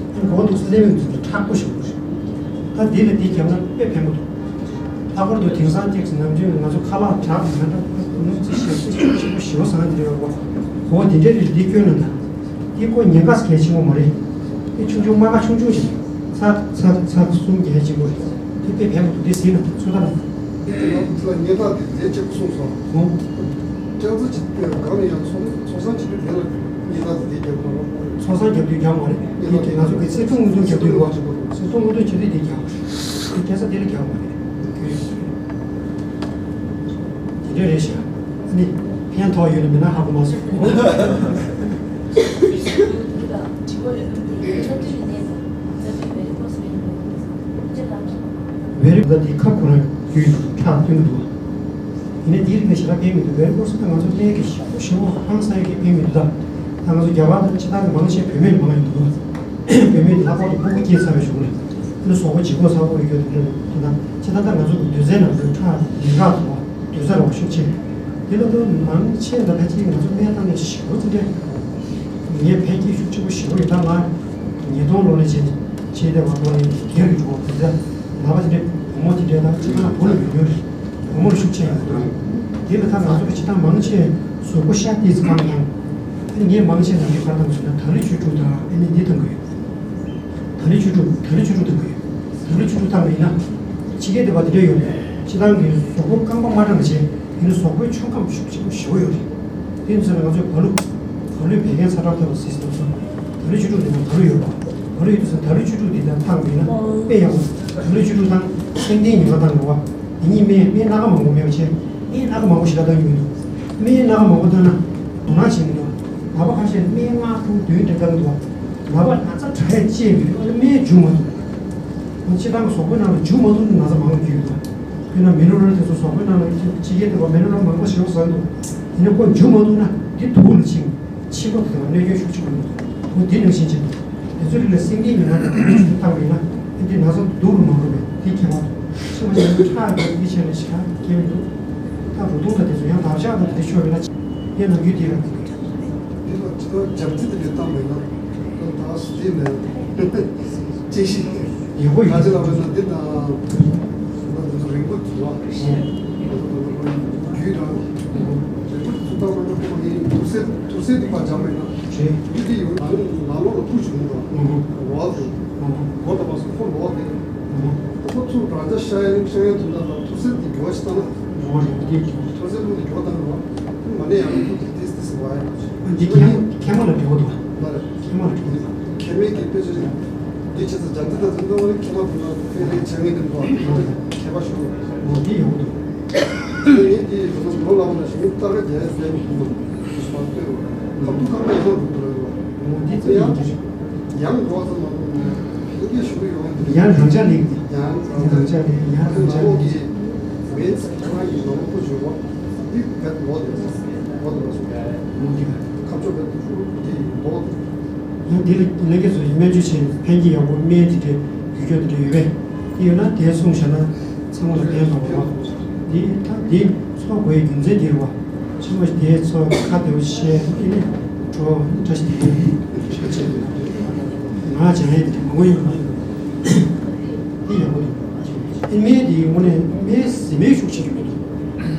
མགོ་འདུག་ལན་མིག་འདུག་ནས་མཁྲེགས་པོ་ཞེ་པོ་རེད། ད་འདི་ལ་འདི་བརྒྱབ་ན་དཔེ་ཕན་པོ་འདུག་ལྷག་པར་དུ་དེང་སང་ཏོག་ཙམ་ནམ་རྒྱུན་ང་ཚོ་ཁ་ལག་དྲག་མི་འདྲ་སྣུམ་རྩི་ཞེ་པོ་ཞེ་པོ་ཞེ་པོ་ཞེ་པོ་ཟ་ན་འདི་འདྲ་ཡོད་པ། འོ་འདི་འདྲའི་རིགས་འདི་སྐྱོན་ན་ད། འདི་ཀོ་ཉེན་ཁ་གལ་ཆེན་པོ་མ་རེད། འདི་ཆུང་ཆུང་རྨ་ཁ་ཆུང་ཆུང་ཞིག་ཚག་ཚག་ཚག་གསུམ་རྒྱལ་ཆེན་པོ་རེད། འདི་དཔེ་ཕན་པོ་འདུག་འདི་ཟིན་ན་ཚོད་ལྟ་ལ། འདི་ལ་ཉེན་ཁ་འདི་དེ་གཅིག་གསུངས་སོང་། འོ། སྐྱག་རྫུན་གཅིག་དེ་གང་ནས་ཡང་ཚོང་ཚོང་ས་གཅིག་དེ་ལ་ཉེན་ཁ་འདི་རྒྱབ་དགོས་རོགས། ཚོང་ས་རྒྱབ་དུས་རྒྱག་མ་རེད། ཉེན་ཁ་འདི་ང་ཚོ་གི་སིལ་སྒྲོམ་དངུལ་སྒྲོམ་རྒྱབ་དུས་རེད་བ། སིལ་སྒྲོམ་དངུལ་སྒྲོམ་བྱེད་དུས་འདི་རྒྱག་རེད། འདི་སྐྱེ་ས་འདི་ལ་རྒྱག་མ་རེད། དེ་འདྲ་རེད་ཤག་ཨ་ནི་ཕན་ཐོགས་ཡོད་ནི་མིན་ན་ཧ་གོ་མ་སོང་། བེ་རི་ཀོ་ས་དེ་ཁབ་ཁོ་རང་རྒྱུད་ཁྲག་ཐོན་གྱི་འདུག་ཡིན་ནའི་དེའི་རིགས་ལ་ཞེ་དྲག་ཕན་མི་འདུག་བེ་རི་ཀོ་ས་ད་ང་ཚོ་སྨན་གྱི་ཞེ་པོ་ཧང་སང་ཡག་གི་ཕན་མི་འདུག་ད་ད་ང་ཚོ་རྒྱ་གར་དང་སྤྱིར་བཏང་གི་མང་ཆེ་བུད་མེད་མང་ཡོད་འདུག་བུད་མེད་དེ་ལྷག་པར་དུ་སྤུ་གུ་སྐྱེས་ཚར་བའི་གཞུག་ལ་ཨ་ནི་གཟུགས་པོ་ལྗིད་ཁོག་ཚ་པོ་ཡོད་དེ་འདྲ་འདུག་ད་ད་སྤྱིར་བཏང་ད་ང་ཚོ་གི་སྡོད་ཚན་ནང་དུ་ཁྲག་ལས་ཀ་འདུག་སྡོད་ས་རོགས་ཤུགས་ཆེ། དེ་ལ་ལོ་མང་ཆེ་ལ་ཕལ་ཆེར་ང་ཚོ་སྨན་བཏང་ནས་ཞེ་པོ་ཅིག་འདྲ། ངས་ཕན་སྐྱེད་ཤུགས་ཆེན་པོ་ཞེ་པོ་ཡོད། ད་ང་ཉིས་སྟོང་ལོ་ནས་བྱས་ནས་ཆེད་དེ་བ་ལོ་ནས་སྒེར་གྱི་གྲོགས་དེ་ཚོ་ནང་པ་དེ་འདྲས་བུ་མོ་དེ་འདྲས་དང་ཁྱེད་རང་བུ་ལ་མི་ཉོ་རེད། བུ་མོ་ལ་ཤུགས་ཆེ་ཡོད་འདུག་དེ་ལ་ད་ང་ཚོ་གི་ཕྱི་ཐང་མང་ཆེ་གཟུགས་པོ་ཤ་ཏིས་གང་དང་། ཨ་ནི་ངས་མང་ཆེ་ནང་གི་ག་དང་ཟེར་ན་དར་ལི་ཆུ་ཕྲུག་དང་ཨ་ནི་འདི་དང་གི་ཡོད། ད་ལི་ཆུ་དྲུག་ད་ལི་ཆུ་དྲུག་དང་གི་ད་ལི་ཆུ་དྲུག་བཏང་བ་ཡིན་ན། ཕྱི་རྒྱལ་དེ་བ་དེ་འདྲ་ཡོད་རེད། ཕྱི་ཐང་གི་གཟུགས་པོ་རྐང་པ་མ་འདྲ་མ་བྱས་ཡིན་ན་གཟུགས་པོའི་ཆུ་ཁམས་ཤུགས་ཆེན་པོ་ཞེ་པོ་ཡོད་རེད། དེ་ཡིན་ཟེར་ན་ང་ཚོས་བ་ལུ་བ་ལུའི་བད་ཀན་ཚ་དྲག་ཐེབས་པ་སྲིད་ཟེར་སོང་། ད་ལི་ཆུ་དྲུག་དེ་ན་བ་ལུ་ཡོད་པ། བ་ལུ་ཡོད་དུས་ད་ལི་ཆུ་དྲུག་དེ་དང་བཏང་བ་ཡིན་ན་དཔེ་ཡག་པོ། ད་ལི་ཆུ་དྲུག་དང་སེང་ལྡེང་ཉི་མ་བཏང་དགོས་པ། དེ་གཉིས་སྨན་སྨན་སྣ་ཁ་མང་པོ་མེད་པ་བྱས། སྨན་སྣ་ཁ་མང་པོ་ཞེ་དྲག་བཏང་གི་མི་འདུག་སྨན་སྣ་ཁ་མང་པོ་བཏང་ན་དོ་སྣང་བྱེད་མི་འདུག་ནད་པ་ཁ་ཤས་སྨན་ལྔ་དྲུག་བདུན་དེ་བཏང་གི་འདུག་ནད་པ་ན་ཚ་དྲག་ཡས་ཅི་ཡང་མི་འདུག་ཨ་ནི་སྨན་འཇུ་མ་ཐུབ། སྤྱིར་བཏང་གི་གཟུགས་པོའི་ནང་ལ་འཇུ་མ་ཐུབ་ན་ན་ཚ་མང་པོ་འགྱུར་གྱི་འདུག་དཔེར་ན་མི་ནོ་རལ་དེ་ཚོ་གཟུགས་པོའི་ནང་ལ་ཕྱི་རྒྱལ་དུ་བ་མི་ནོ་རལ་མང་པོ་ཞེ་པོ་ཟ་གི་འདུག་ཡིན་ན་ཁོ་འཇུ་མ་ཐུབ་ན་འདི་དུག་ལ་ཕྱིན། ཕྱི་པོ་དེ་ལ་གནོད་སྐྱོན་ཤུགས་ཆེན་པོ་ཡོང་གི་འདུག་འོ་དེ་ནང་བཞིན་བྱས་ནས་དེ་ཚོའི་རིགས་ལ་སེང་ལྡེང་ཉི་མ་དང་ཆུ་བཏང་བ་ཡིན་ན་ཨ་འདི་ན་ཚ་སྡུག་རུ་མ་འགྲོ་བས་དེ་ཁྱད་པར་འདུག་ཕྱི་མ་ཡང་ཁྲག་གི་དེ་བྱས་ནས་ཤ་སྐྱེ་མི་འདུག་ད་རུ་དུང་དང་དེ་ཚོ་ཡང་དག་ཆགས་དང་དེ་ཤོར་བས་ན་ཡང་ནམ་རྒྱུན་དེ་རང་གི་འདུག་དེ་ལ་ཇི་ལྟར་རྒྱབ་རྩི་དེ་འདྲ་བཏང་བ་ཡིན་ན་ད་ལྟ་སུ་དེ་ནས་ཅི་ཞིག་ཡག་པོ་ཡོད། ད་ཅི་ལ་བས་ན་འདི་དང་ད་དེ་ཚོ་རིང་པོ་འདུག་བ། རྒྱུད་དང་རིང་པོ་ཚུགས་ཐག་མ་ཉོ་ཁོ་ནི་དུག་སེལ་དུག་སེལ་དེ་ཕར་སྦྱར་བས་ན་རེད། ཡུལ་དེ་ཡོད་ནང་ནང་ལོགས་ལ་ཕུ་བྱུང་འདུག་ལོག་དེ་ལོག་ད་པ་སོ་ཁོ་ལོག་དེ་ཁོ་ཚོ་རང་ཅག་ཤ་ཡ་རིང་ཤ་ཡ་དུ་ད་ལ་དུག་སེལ་དེ་འགྱུར་བ་ཞིག་བཏང་ན་ལོག་རེད་དེ་དུག་སེལ་ལུགས་དེ་འགྱུར་བ་བཏང་རེད་བ། མ་ནས་ཡང་ལུགས་དེ་ཏིས་ཏིས་བ་ཡ། འདི་ཁྱེད་ཁྱེད་མ་ལ་འབྲེལ་བ་འདུག་མ་རེད། ཁྱེད་མ་རེད། ཁྱེད་མེད་ཀྱི་དཔེ་ཆ་ཞིག་འདི་ཆེ་ཚ་རྒྱ་འདི་དང་འཛིན་གྲྭ་བ་རེད། ཁྱེད་མ་དུ་ན་དཔེ་རེད་ཆ་ངེས་དུ་འགྲོ་བ་ཁྱད་པར་ཞུ་རོགས། འོ་འདི་ཡག་པོ་འདུག་ངས་འདི་ལོ་ལོ་ལ་བ་ན་ཞིག་ཏར་རྒྱ་ཡ་ཟེར་མི་འདུག་མ་སུ་མ་ལྟོས་རོགས་ཁམ་བུ་ཁམ་བུ་ཡང་འགྲོ་འགྲོ་རོགས། འོ་འདི་ཚོ་ཡག་པོ་འདུག་ཡང་འགྲོ་བ་ཚོ་མ་གཏོགས་ཕན་གྱི་ཞུ་གི་ཡོང་འདུག་ཡང་རང་ཅག་ལེགས་འདུག་ཡང་རང་ཅག་ལེགས་ཡང་རང་ཅག་ལེགས། མེད་ཚེ་ཁྱེད་རང་གི་ནོར་བུ་བྱུང་བ་འདི་བེད་ལོ་དེ་ལོ་དེ་ལ་སོང་ལོ་དེ་ཁ་ཕྱོགས་བེད་དུ་ཤུགས་ཀྱི་ལོ་དེ། ཡང་འདི་ལ་ལས་ཀ་ཚོ་ཡི་སྨན་བཅོས་བྱས་ཕན་གྱི་ཡག་པོ་སྨན་དེ་འདྲའི་རྒྱུ་སྐྱོ་དེ་འདྲ་ཡོད་པས་དེ་ཡོད་ན་དེ་གསུངས་བཞག་ན་ཚང་མ་ལ་ཕན་ཐོགས་པ་འདི་ད་འདི་ཚོགས་དགོས་ཡི་རྒྱུ་མཚན་འདི་རེད་བ། ཆུ་མོ་དེའི་ཚོ་ཁ་བདེ་བོ་བཤད་ཨེ་ནི་གྲོ་བཀྲ་ཤིས་བདེ་ལེགས་ཆོས་ཆེ་ང་སྦྱང་ཡས་དེ་མང་པོ་ཡོད་མ་ཡོད་དེ་ཡག་པོ་འདུག་ཨེ་སྨན་དེ་དངོས་གནས་སྨན་ཟེར་སྨན་ཤུགས་ཆེ་གི་མི་འདུག་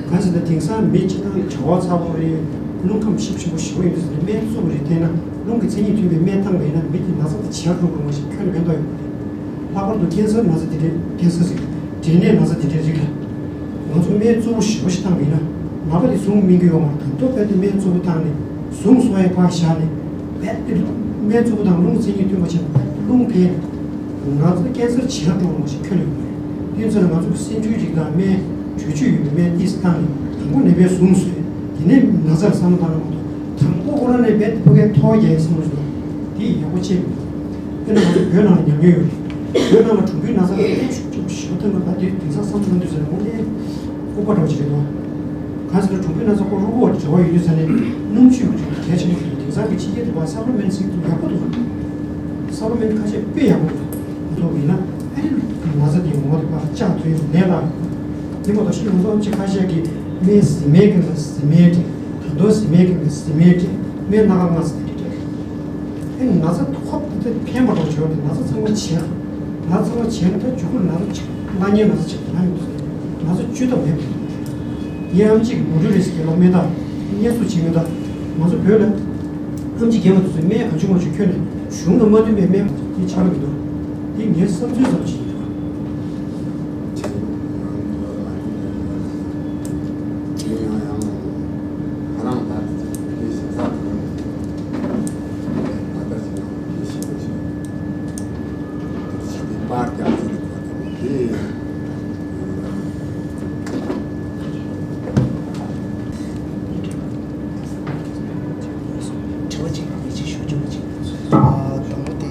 གང་ཟེར་ན་དེང་སང་མི་སྤྱི་བཏང་གྲང་བ་ཚ་པོ་རེད། རླུང་ཁམས་ཞིབ་ཞིབ་པོ་ཞེ་པོ་ཡོད་དུས་ཟེར་ནས་སྨན་བཙོག་པོ་རེད་བལྟས་ན་རླུང་གི་མཚན་ཉིད་མཐུན་པའི་སྨན་བཏང་བ་ཡིན་ན་མི་དེ་ན་ཚ་དེ་ཇེ་ཡག་འགྲོ་གི་རེད་མ་གཞི་ཁྱོན་ནས་ཕན་ཐོགས་ཡོད་མ་རེད། ལྷག་པར་དུ་ཀན་སར་ན་ཚ་དེ་འདྲའི་ཀན་སར་ཟེར་འབྲས་ནད་ན་ཚ་དེ་འདྲའི་རིགས་ལ། ང་ཚོ་སྨན་གཙོ་བོ་ཞེ་པོ་ཞིག་བཏང་བ་ཡིན་ན་ནད་པ་དེ་ཟུངས་སྨིན་གྱི་ཡོད་མ་རེད། དང་ཐོག་རྦད་དེ་སྨན་གཙོ་བོ་བཏང་ནས་ཟུངས་གསོ་ཡས་ཕར་བཞག་ནས་རྦད་དེ་སྨན་གཙོ་བོ་དང་རླུང་མཚན་ཉིད་མཐུན་པ་བྱས་ནས་རྦད་དེ་རླུང་འཕེལ་ནས་ང་ཚོ་ཀན་སར་ཇེ་ཡག་འགྲོ་བ་ཞིག་ཁྱོན་ནས་ཡོད་མ་རེད། དེ་ཚོ་ལ་ང་ཚོ་གི་སེམས་ཆུང་ཅིག་དང་སྨན་གྲོས་ཆོད་ཡོད་པའི་སྨན་ཏིས་བཏང་ནས་དང་པོ་ནད་པའི་ཟུངས་གསོས་དེ་ནས་ན་ཚར་བསམ་བློ་བཏང་ན་མ་གཏོགས་དང་པོ་ཁོ་རང་ནས་རྦད་དེ་ཕ་གིའི་ཐོག་རྒྱག་ཡས་བསམ་བློ་ཞིག་འདུག་དེ་ཡག་པོ་ཅིག་མི་འདུག་དཔེར་ན་ང་ཚོ་བོད་ནང་ལ་ཉམས་མྱོང་ཡོད་རེད། བོད་ནང་ལ་གྲུམ་བུའི་ན་ཚ་ལ་ཤུགས་ཆེན་པོ་ཞེ་པོ་ཐོན་པ་ད་དེ་དེང་སང་བསམ་བློ་བཏང་དུས་ཟེར་ན་དངོས་གནས་ལྐུགས་པ་འདྲ་བོ་ཅིག་རེད་འདུག་གང་ཟེར་ན་གྲུམ་བུའི་ན་ཚ་ཁོ་རུ་བོ་འབྲེལ་བ་ཡོད་དུས་ཟེར་ནས་སྣུམ་ཆུ་གི་གལ་ཆེན་པོ་རེད། དེང་སང་གི་ཕྱི་རྒྱལ་དུ་བ་སབ་ལི་མེན་ཊི་ཟེར་དུས་ཡག་པོ་འདུག་སབ་ལི་མེན་ཊི་ཁ་ཤས་དཔེ་ཡག་པོ་འདུག་ཐོག་ཡིན་ན་ ན་ཚ་དེ་ངོ་དེ་ཕར་བཅག་ཐུབ་ནས་ལ། དེ་མ་གཏོགས་ཤི་ཡོང་ཚོགས་ཅི་ཁ་ཤས་ཀྱིས་སྨན་བཟི་སྨན་གྱི་ལ་བཟི་སྨན་སྤྲད། ད་དུང་བཟི་སྨན་གྱི་ལ་བཟི་སྨན་སྤྲད། སྨན་སྣ་ཁ་ལྔ་ཟེར་དེ་སྤྲད། ཨེ་ན་ཚ་ཁོ་དེ་ཕན་པ་རོགས་བྱོས་ཏེ་ན་ཚ་ཚང་མ་བྱེད། ན་ཚ་ཚང་མ་བྱེད་ན་ད་མཇུག་གུ་ན་ཚ་ཆགས་ན་ཉེ་ན་ཚ་ཆགས་ན་ཡོང་དུས་ན་ཚ་བཅོས་ཐབས་མེད་པ། ངའི་ཨམ་ཆི་གི་མུ་འབྲུ་རེ་ཟེར་གྱི་ལ་སྨན་ཐག་ངལ་གསོ་བྱེད་མི་ད། ང་ཚོ་བོད་ལ་ཨམ་ཆི་རྒན་པ་དེ་ཚོས་སྨན་གང་བྱུང་མང་བྱུང་ཁྱོན་ནས་གཞུང་དང་མ་མཐུན་པའི་སྨན་དེ་ཆགས་ཀྱི་འདུག་དེ་ངའི་བསམ་ཚུལ་ཙམ་ཞིག་ཡིན་འདུག་པར་རྒྱག་ཚུལ་དེ་དྲི་བ་གཅིག་ཡིད་ཆེས་ཞུ་རྒྱུ་གཅིག་ཨ་དང་པོ་དེ་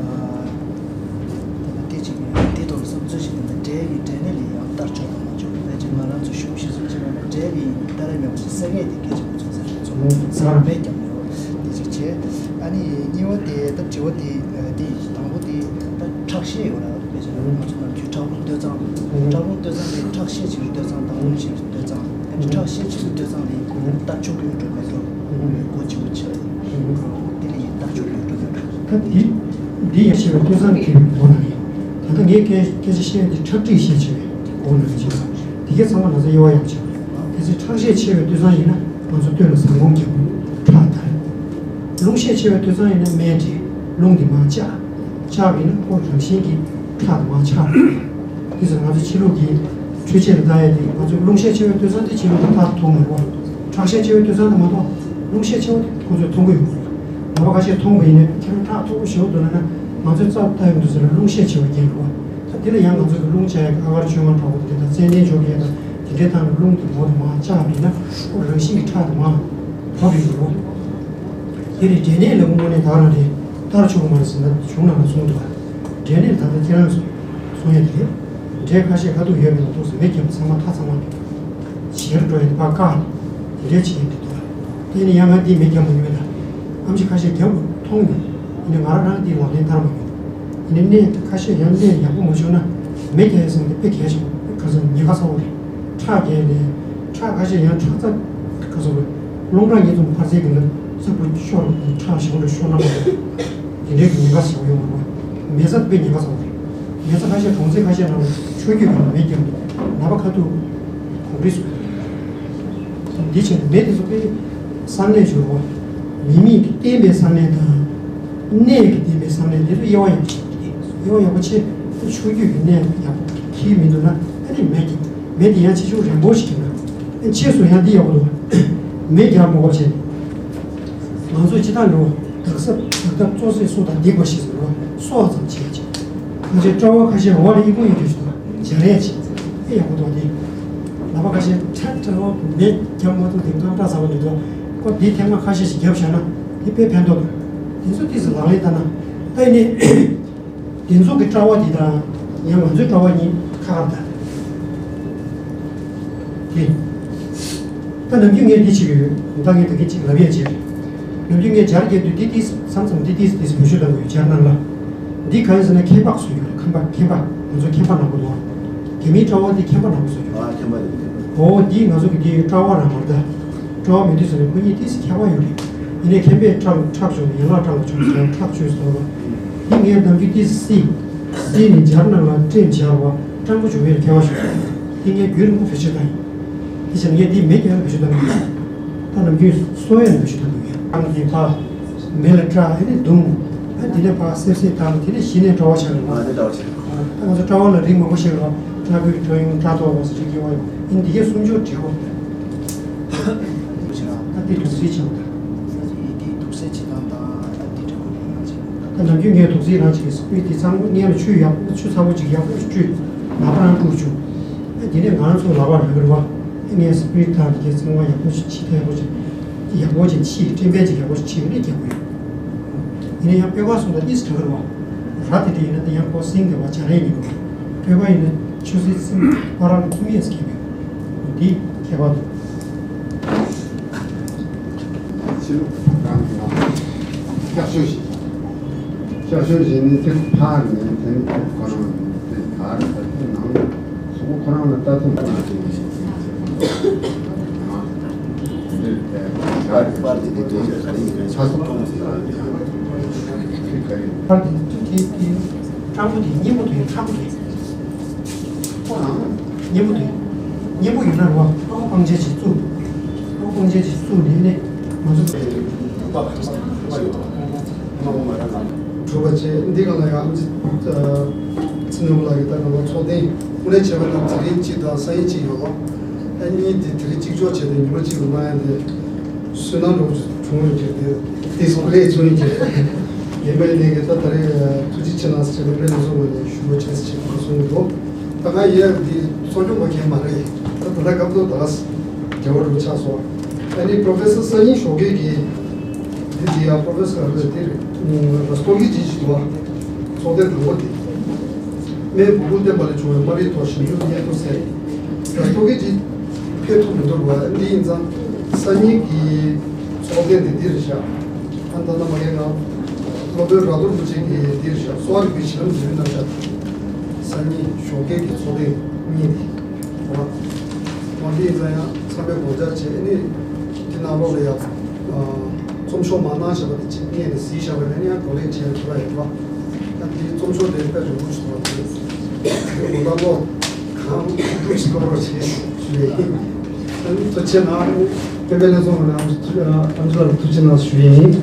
ཨ་དེ་གཅིག་དེ་དང་བསམ་ཚུལ་ཞིག་ཡིན་ན། འབྲས་ཀྱི་འབྲས་ནད་ལ་ཡང་ལྟ་ཆོག་དང་མ་ཆོག་ཕལ་ཆེར་ང་རང་ཚོ་གཞུང་གཞི་བཟུང་བྱས་པ་ན་འབྲས་ཀྱི་ལྟ་ར་མེད་པ་ཞིག་སེལ་མཁན་དེ་སྐད་ཆ་མ་ཚོགས་ཟེར་ཚོགས་ཟེར་བས་ཀྱང་ཡོད་དེ་གཅིག་བྱས། ཨ་ནི་གཉིས་པ་དེ་ད་དྲི་བ་དེ་དེ་དང་པོ་དེ་ད་ཁྲག་ཤེད་ཡོད་ར། དཔེ་ཆ་ལ་ང་ཚོ་ནམ་རྒྱུན་ཁྲག་རླུང་སྟོད་འཚངས། ཁྲག་རླུང་སྟོད་འཚངས་དེ་ཁྲག་ཤས་ཆེ་བའི་སྟོད་འཚངས་དང་རླུང་ཆེ་བའི་སྟོད་འཚངས། ཁྲག་ཤས་ཆེ་བའི་སྟོད་འཚངས་དེ་ལྟ་ཆོག་གི་ཡོད་འགྲོ་མེད་འགྲོ། གོ་ཆེ་བོ་ཆེ་བ་ཡིན། དེ་ལ་ཡིན་ལྟ་ཆོག་གི་ཡོད་འགྲོ་མེད་འགྲོ། ད་དེ་འདི་ཡང་ཤེས་པའི་སྟོད་འཚངས་ཀྱི་སྒོ་ནས་ཡིན། ད་ལྟ་ངས་སྐད་སྐད་ཆ་བཤད་ཡ་དེ་ཁྲག་མཁྲིས་ཤས་ཆེ་བའི་སྒོ་ནས་ཡིན་ཅིང་། དེ་གའི་ཚང་མ་ན་ཚ་དབྱེ་བ་ཡང་ཆེ་བ། གལ་སྲིད་ཁྲག་ཤས་ཆེ་བའི་སྟོད་འཚངས་ཡིན་ན་ང་ཚོ་སྟོད་ལ་ཟངས་སྐོམ་རྒྱག་ཁྲག་དར། རླུང་ཤས་ཆེ་བའི་སྟོད་འཚངས་ཡིན་ན་སྨན་སྤྲད། རླུང་དེ་མར་བཅག་བཅག་པ་ཡིན་ན་ཁོ་རང་བཞིན་གྱིས་ཁྲག་དེ་མར་ཆག་དེ་ཚོ་ང་ཚོ་ཕྱི་ལུགས་ཀྱི་འཕྲུལ་ཆས་ལ་ལྟ་ཡ་དེ་ང་ཚོས་རླུང་ཤས་ཆེ་བའི་སྟོད་འཚངས་དེ་ཕྱི་ལུགས་ཀྱི་ཁྲག་མཐོང་མི་དགོས། ཁྲག་ཤས་ཆེ་བའི་སྟོད་འཚངས་དེ་མ་གཏོགས་རླུང་ཤས་ཆེ་བ་དེ་ཁོ་ཚོས་མཐོང་གི་ཡོད་མ་རེད། ནད་པ་ཁ་ཤས་མཐོང་བ་ཡིན་ན་ཁྱེད་རང་ཁྲག་མཐོ་པོ་ཞེ་པོ་འདུག་ལབ་ན་ང་ཚོས་རྩ་ལྟ་ཡོང་དུས་ཟེར་ན་རླུང་ཤས་ཆེ་བ་རྐྱེན་རེད་བ། ད་དེ་ལ་ཡང་ང་ཚོས་རླུང་བཅག་ཡ་ཨ་གར་བཅོས་མ་འདྲ་བོ་དེ་དང་ཙན་དན་བཅོས་མཁན་དང་དེ་འདྲའི་སྟངས་ལ་རླུང་དེ་མོ་དེ་མར་བཅག་པ་ཡིན་ན་ཁོ་རང་བཞིན་གྱིས་ཁྲག་དེ་མར་བབས་ཡོང་གི་རེད་བ། དེ་རེད། འབྲས་ནད་ལ་དངོས་གནས་ད་རང་རེད། ལྟར་ཆོག་གི་མ་རེད་ཟེར་ན་གཞུང་ནང་ལ་གསུངས་འདུག་བ། འབྲས་ནད་ད་ལྟ་ཁྱེད་རང་ཚོ་གསུང་ཡ་དེ་རེད། འབྲས་ཁ་ཤས་ཁ་ཐུག་ཡོད་མེད་ལ་ཐུག་སོང་། མེ་བརྒྱབ་ཚང་མ་ཁྲག་ཚང་མ་ཞེར་འགྲོ་ཡ་དེ་ཕར་བཀག་ནས་དེ་འདྲའི་བྱེད་ཡ་དེ་འདུག་བ། དེ་ནི་ཡང་ང་འདིས་མེ་བརྒྱབ་མ་མྱོང་མེད་ལ། ཨམ་ཆི་ཁ་ཤས་བརྒྱབ་མཐོང་མྱོང་། ཡིན་ནའི་ང་རང་རང་འདིའི་ལག་ལེན་བསྟར་མ་མྱོང་། ཡིན་ནའི་ནད་ཁ་ཤས་ཡང་ནད་ཡག་པོ་མ་བྱུང་ན་མེ་བརྒྱབ་ཡ་ཟེར་བ་དེ་དཔེ་གལ་ཆེན་པོ། ག་ཚོད་ཉེན་ཁ་ཚ་བོ་རེད། ཁྲག་རྒྱས་ནས་ཁྲག་ཁ་ཤས་ཡང་ཁྲག་རྩ་ག་ཚོད་རེད། རླུང་ཁྲག་གཉིས་འཛོམས་འཕར་ཚད་ཀྱི་ལ་ས་བུ་ཤོར་ཁྲག་ཞང་འགྲོ་ཤོར་ན་མ་རེད། དེ་འདྲའི་གི་ཉེན་ཁ་ཚ་བོ་ཡོང་མ་རེད། མེ་བཙའ་དཔེ་ཉེན་ཁ་ཚ་བོ་རེད། མེ་བཙའ་ཁ་ཤས་གྲོང་གསེབ་ཁ་ཤས་ནང་ལ་ཆོས་བརྒྱུད་ཀྱི་མེ་བརྒྱབ་ནས་ནད་པ་ཁ་ཐུག་གོང་འཕེལ་སོང་། འདི་བྱས་ནས་མེ་དེ་ཚོ་དཔེ་བསམ་ལས་འབྱོར་བ། མི་མེད་ཀྱི་བརྟེན་པའི་བསམ་ལས་དང་། གནས་ཀྱི་བརྟེན་པའི་བསམ་ལས་འདི་ཚོ་དབྱེ་བ་ཡག་པོ་ཆེ། དབྱེ་བ་ཡག་པོ་ཆེ། ཆོས་བརྒྱུད་ཀྱི་གནས་ཡག་པོ་འཁྱེར་མི་འདུག་ན་ཨ་ནི་མེ་གི་མེ་དེ་ཡང་ཆེ་ཆུང་རན་པོ་ཞིག་ཡིན་ན། ཨ་ཕྱིས་སུ་ཡང་འདི་ཡག་པོ་འདུག་མེ་རྒྱག་མ་དགོས་བྱས། ང་ཚོས་ཅི་ལྟར་འགྲོ་བ་དག་ས་དག་ཐབས་གཙོ་ཚེ་སྲོག་དང་སྡིག་པ་ཞེས་ཟེར་བ་སྲོག་ཙམ་བྱེད་ཅིང་། ཁ་ཤས་སྐྲ་བ་ཁ་ཤས་འོག་ལ་ཡི་གུ་ཡི་གུ་ཞིག་འདུག་སྦྱར་ཡས་ཅིག་ཨེ་ཡག་པོ་འདུག་སྟེ། ལག་པ་ཁ་ཤས་ཁྲ་ཁྲ་བ་མེ་རྒྱབ་མ་ཐུབ་དེ་དངངས་སྐྲག་ཟ་བ་འདུག་འདུག་ཁོ་འདི་ཐེངས་མ་ཁ་ཤས་ཤིག་རྒྱབ་བཞག་ན་འདི་དཔེ་ཕན་ཐོགས་འདུག་དེ་ཚོ་ཏིས་ལག་ལེན་བསྟར་ན་ཨེ་ནི། དེ་ཚོ་གི་སྐྲ་བ་འདི་དང་ཡང་ང་ཚོའི་སྐྲ་བ་གཉིས་ཁ་ཁ་འདྲ། དེ། ད་ནམ་རྒྱུན་ངས་འདི་བྱེད་ཀྱི་ཡོད། ད་ངས་ད་གིན་གཅིག་ལབ་ཡས་བྱས། ནམ་རྒྱུན་ངས་སྦྱར་རྒྱག་དུས་འདི་ཏིས་མཚམས་མཚམས་འདི་ཏིས་ཏིས་བེད་སྤྱོད་གཏང་གི་ཡོད། སྦྱར་ནང་ལ། འདི་གང་ཡིན་ཟེར་ན་ཁེམ་པ་བཟོ་རྒྱུ་རེད། ཁེམ་པ་ཁེམ་པ་ང་ཚོ་ཁེམ་པ་ནག་པོ་འདུག་རྒྱ་མིའི་སྐྲ་བ་འདི་ཁེམ་པ་ནག་པོ་བཟོ་རྒྱུ་རེད། ཨ་ཁེམ་པ་འདི་ཁེམ་པ། འོ་འདི་ང་ཚོ་གི་འདི་སྐྲ་བ་རང་མ་རེད་ད། སྐྲ་བ་མེད་དུས་ཟེར་ནས་ཁོ་གཉིས་ཏིས་ཁྱད་པར་ཡོད་རེད། ཡིན་ནའི་ཁེམ་པས་ཁྲག་ཁྲག་བྱུང་ཡན་ལག་ཁྲག་ལ་བྱུང་ཟེར་ཁྲག་བཅོས་ཟེར་བ། འདི་ངས་ནམ་རྒྱུན་ཏིས་སི། སི་ནི་སྦྱར་ནང་ལ་སྤྲེམ་སྦྱར་བ་སྤྲང་པོ་བྱུང་བའི་ཁྱད་པར་ཞིག་དེ་ངས་རྒྱུན་རིང་པོ་བེད་སྤྱོད་བཏང་ཡིན། དེ་བཞིན་ངས་འདི་མེ་རྒྱག་བེད་སྤྱོད་བཏང་གི་ཡོད། ད་ནམ་རྒྱུན་གསོ་ཡས་ནས་བེད་སྤྱོད་བཏང་གི་ཡོད། ཨང་དེ་ཕ། མེ་ལ་སྐྲག་ཨེ་ནས་བརྡུང་། ཨ་དེ་ནས་ཕ་སེབ་སེབ་བཏང་དེ་ནས་གཞི་ནས་སྐྲ་བ་ཆགས་ནས། ཨ་དེ་སྐྲ་བ་ཆགས། ད་ང་ཚོ་སྐྲ་བ་ལ་རིགས་མང་པོ་ཞིག་ཡོད་ར། སྐྲ་སྤུས་སྐྲ་ཡུང་སྐྲ་ཐོག་བ་ཟེར་རིགས་ཡོད་ཡོད། ཨིན་དེ་གའི་སུམ་ཅུ་བྲིས་པ། ད་དེ་དུག་སེལ་བྱེད་པ་དང་། དེ་དུག་སེལ་བྱེད་སྟངས་དང་ཨ་དེ་འདྲ་པོ་ཡིན་ན་ཅིག་ད་ནམ་རྒྱུན་ངས་དུག་སེལ་རང་བྱེད་ཀྱི་སི་པི་རེ་དེ་གཙང་མ་སྔོན་ལ་ཆུ་ཡག་ཆུ་ཚ་པོ་ཅིག་ཡག་པོ་ཞིག་བཀྲུས། ལག་པ་རང་བཀྲུས་བྱུང་། ཨ་དེ་ནས་ང་རང་ཚོ་ལག་པ་རང་གི་རེད་བ། ཨ་ངས་སི་པི་རེ་དང་དེ་གའི་གཙང་མ་ཡག་པོ་ཞིག་ཕྱིས་ཐལ་པོ་ཅིག་ཡག་པོ་ཅིག་ཕྱིས་སྤྲིན་པས་ཅིག་ཡག་པོ་ཞིག་ཕྱིས་ནས་རྒྱག་གི་ཡོད། ཡིན་ན་ཡང་སྤོས་ཀ་སོང་ད་གཉིས་སུ་གྲགས་ཀྱི་རེད་བ། ར་དེ་འདྲ་ཡིན་ན་དེ་ཡང་ཁོ་སིང་དེ་བ་སྦྱར་ཡས་ཡིན་པ། སྤོས་ཀ་ཡིན་ན་ཆུ་སྲིན་སིང་པ་ར་ལ་འཐུང་ཡས་སུ་ཁེལ་བས། འདི་ཁྱད་པར་འདུག་ཕྱི་ལུགས་རང་གི་ལ་སྐྱབས་བཅོལ་ཞིག་ཡག་ཤོས་ཞིག་ནི་དེ་ཕར་ནས་དེ་ནི་ཁོ་རང་དེ་གར་ད་དེ་ནང་སུ་ཁོ་རང་ལ་ལྟ་ཐུབ་པ་ནང་དེ་ནི་ཞིག་ཅེས་ཁོ་ཚོ་འདིར་དེ་གར་པར་དེ་དེ་དེ་ག་རེ་ཡིན་ག་རེ་ཆ་སོགས་ཁོ་ཚོ་ལ་དེ་ག་རེ་ཡིན། པར་དེ་དེ་དེ་སྤྲང་པོ་དེ་སྙན་པོ་དེ་སྤྲང་པོ་དེ། སྙན་པོ་དེ། སྙན་པོ་ཡོད་ན་རེད་བ། ཨ་ཁུ་སྤང་བྱ་ཅིག་བཙུགས། ཨ་ཁུ་སྤང་བྱ་ཅིག་བཙུགས་ནས་ནས་ང་ཚོ། གྲུབ་པ་བྱས། འདི་ག་ལ་ཡང་ཨམ་ཆི་ཚེ་རིང་ལགས་ཀྱིས་ད་ག་ལ་ཚོགས་ཐེངས་དངོས་གནས་བྱས་པ་ན་དེ་རིང་གཅིག་དང་སང་ཉིན་གཅིག་ཡོད་པ། ཨ་གཉིས་འདི་དེ་རིང་གཅིག་ལྕོགས་བྱས་ཏེ་ཉི་མ་གཅིག་ལ་གནང་ཡ་དེ་བསོད་ནམས་འགྲོ་བྱུང་ཡོད་ཀྱི་དེ་དེ་སོང་རེད་བྱུང་ཡོད་ཀྱི་ཡིན་པའི་ནས་ཀྱི་ད་ད་རེས་ཐུགས་རྗེ་ཆེ་གནང་ཟེར་བྱས་མེད་པའི་ལས་བཟོ་བ་ནས་ཞུ་བ་བྱས་ཟེར་བྱས་གསུངས་འདུག་ད་ང་ཡས་འདི་གསོ་སྐྱོང་བ་མཁན་མ་རེད། ད་ད་ལྟ་སྐབས་ཐོག་ད་འབྲེལ་བ་རུ་ཆགས་སོང་། ཨ་ནི་པྲོ་ཕེ་སར་སང་ཉིན་ཞོགས་ཀས་ཀྱི་འདི་འདི་ཡང་པྲོ་ཕེ་སར་ག་རེ་འདིར་རོ་སྟོ་གི་ཅིག་ཞིག་འདུག་བ། ཚོགས་ཐེངས་དང་པོ་དེ། སྨན་འབུ་འབུ་བསྟེན་པ་ལས་བྱུང་བའི་སྨན་རིགས་ཐོག་ཞིབ་འཇུག་སྙན་ཐོ་ཟེར། རོ་སྟོ་གི་ཅིག་ཕེབས་ཐུབ་མི་འདུག་བ། འདི་ཡིན་ཙང་སང་ཉིན་གྱི་ཚོགས་ཐེངས་དེ་འདིར་བཞག་ཨ་ད་ལྟ་མ་གའི་ནང་སློབ་དཔོན་ར་རྡོར་རིན་པོ་ཆེ་གིས་འདིར་བཞག་གསོ་བ་རིག་པའི་གཞི་ལམ་འཛིན་རིམ་རྣམ་གཞག་སང་ཉིན་ཞོགས་ཀས་ཀྱི་ཚོགས་ཐེངས་གཉིས་འདི། འོ་འདི་ཡིན་ཙང་ཡང་ཚང་མས་དགོངས་འཇགས་བྱས་ནས་འདི་ནང་ལོགས་ལ་ཡང་རྩོམ་ཤོག་མ་གནང་བཞག་པ་དེ་གཅིག་རྙེད་ནས་གཟིགས་བཞག་པ་ཡིན་ན་ཡང་བགྲོ་གླེང་བྱས་ཐུབ་པ་ཡིན་པ། ད་འདིའི་རྩོམ་ཤོག་དེ་དཔེ་ཡོང་གི་འདུག་ཟེར་བ་དེ་ངོ་ལྟ་ལོ་གང་ཐུབ་ཐུབ་ཅིག་སློབ་རོགས་བྱེད་ཞུ་ཡས་ཡིན། ཐུགས་རྗེ་གནང་། སྤེན་པའི་ལས་ཚོགས་ནས་ཨམ་ཆི་ལགས་ལ་ཐུགས་རྗེ་གནང་ཞུ་ཡས་ཡིན།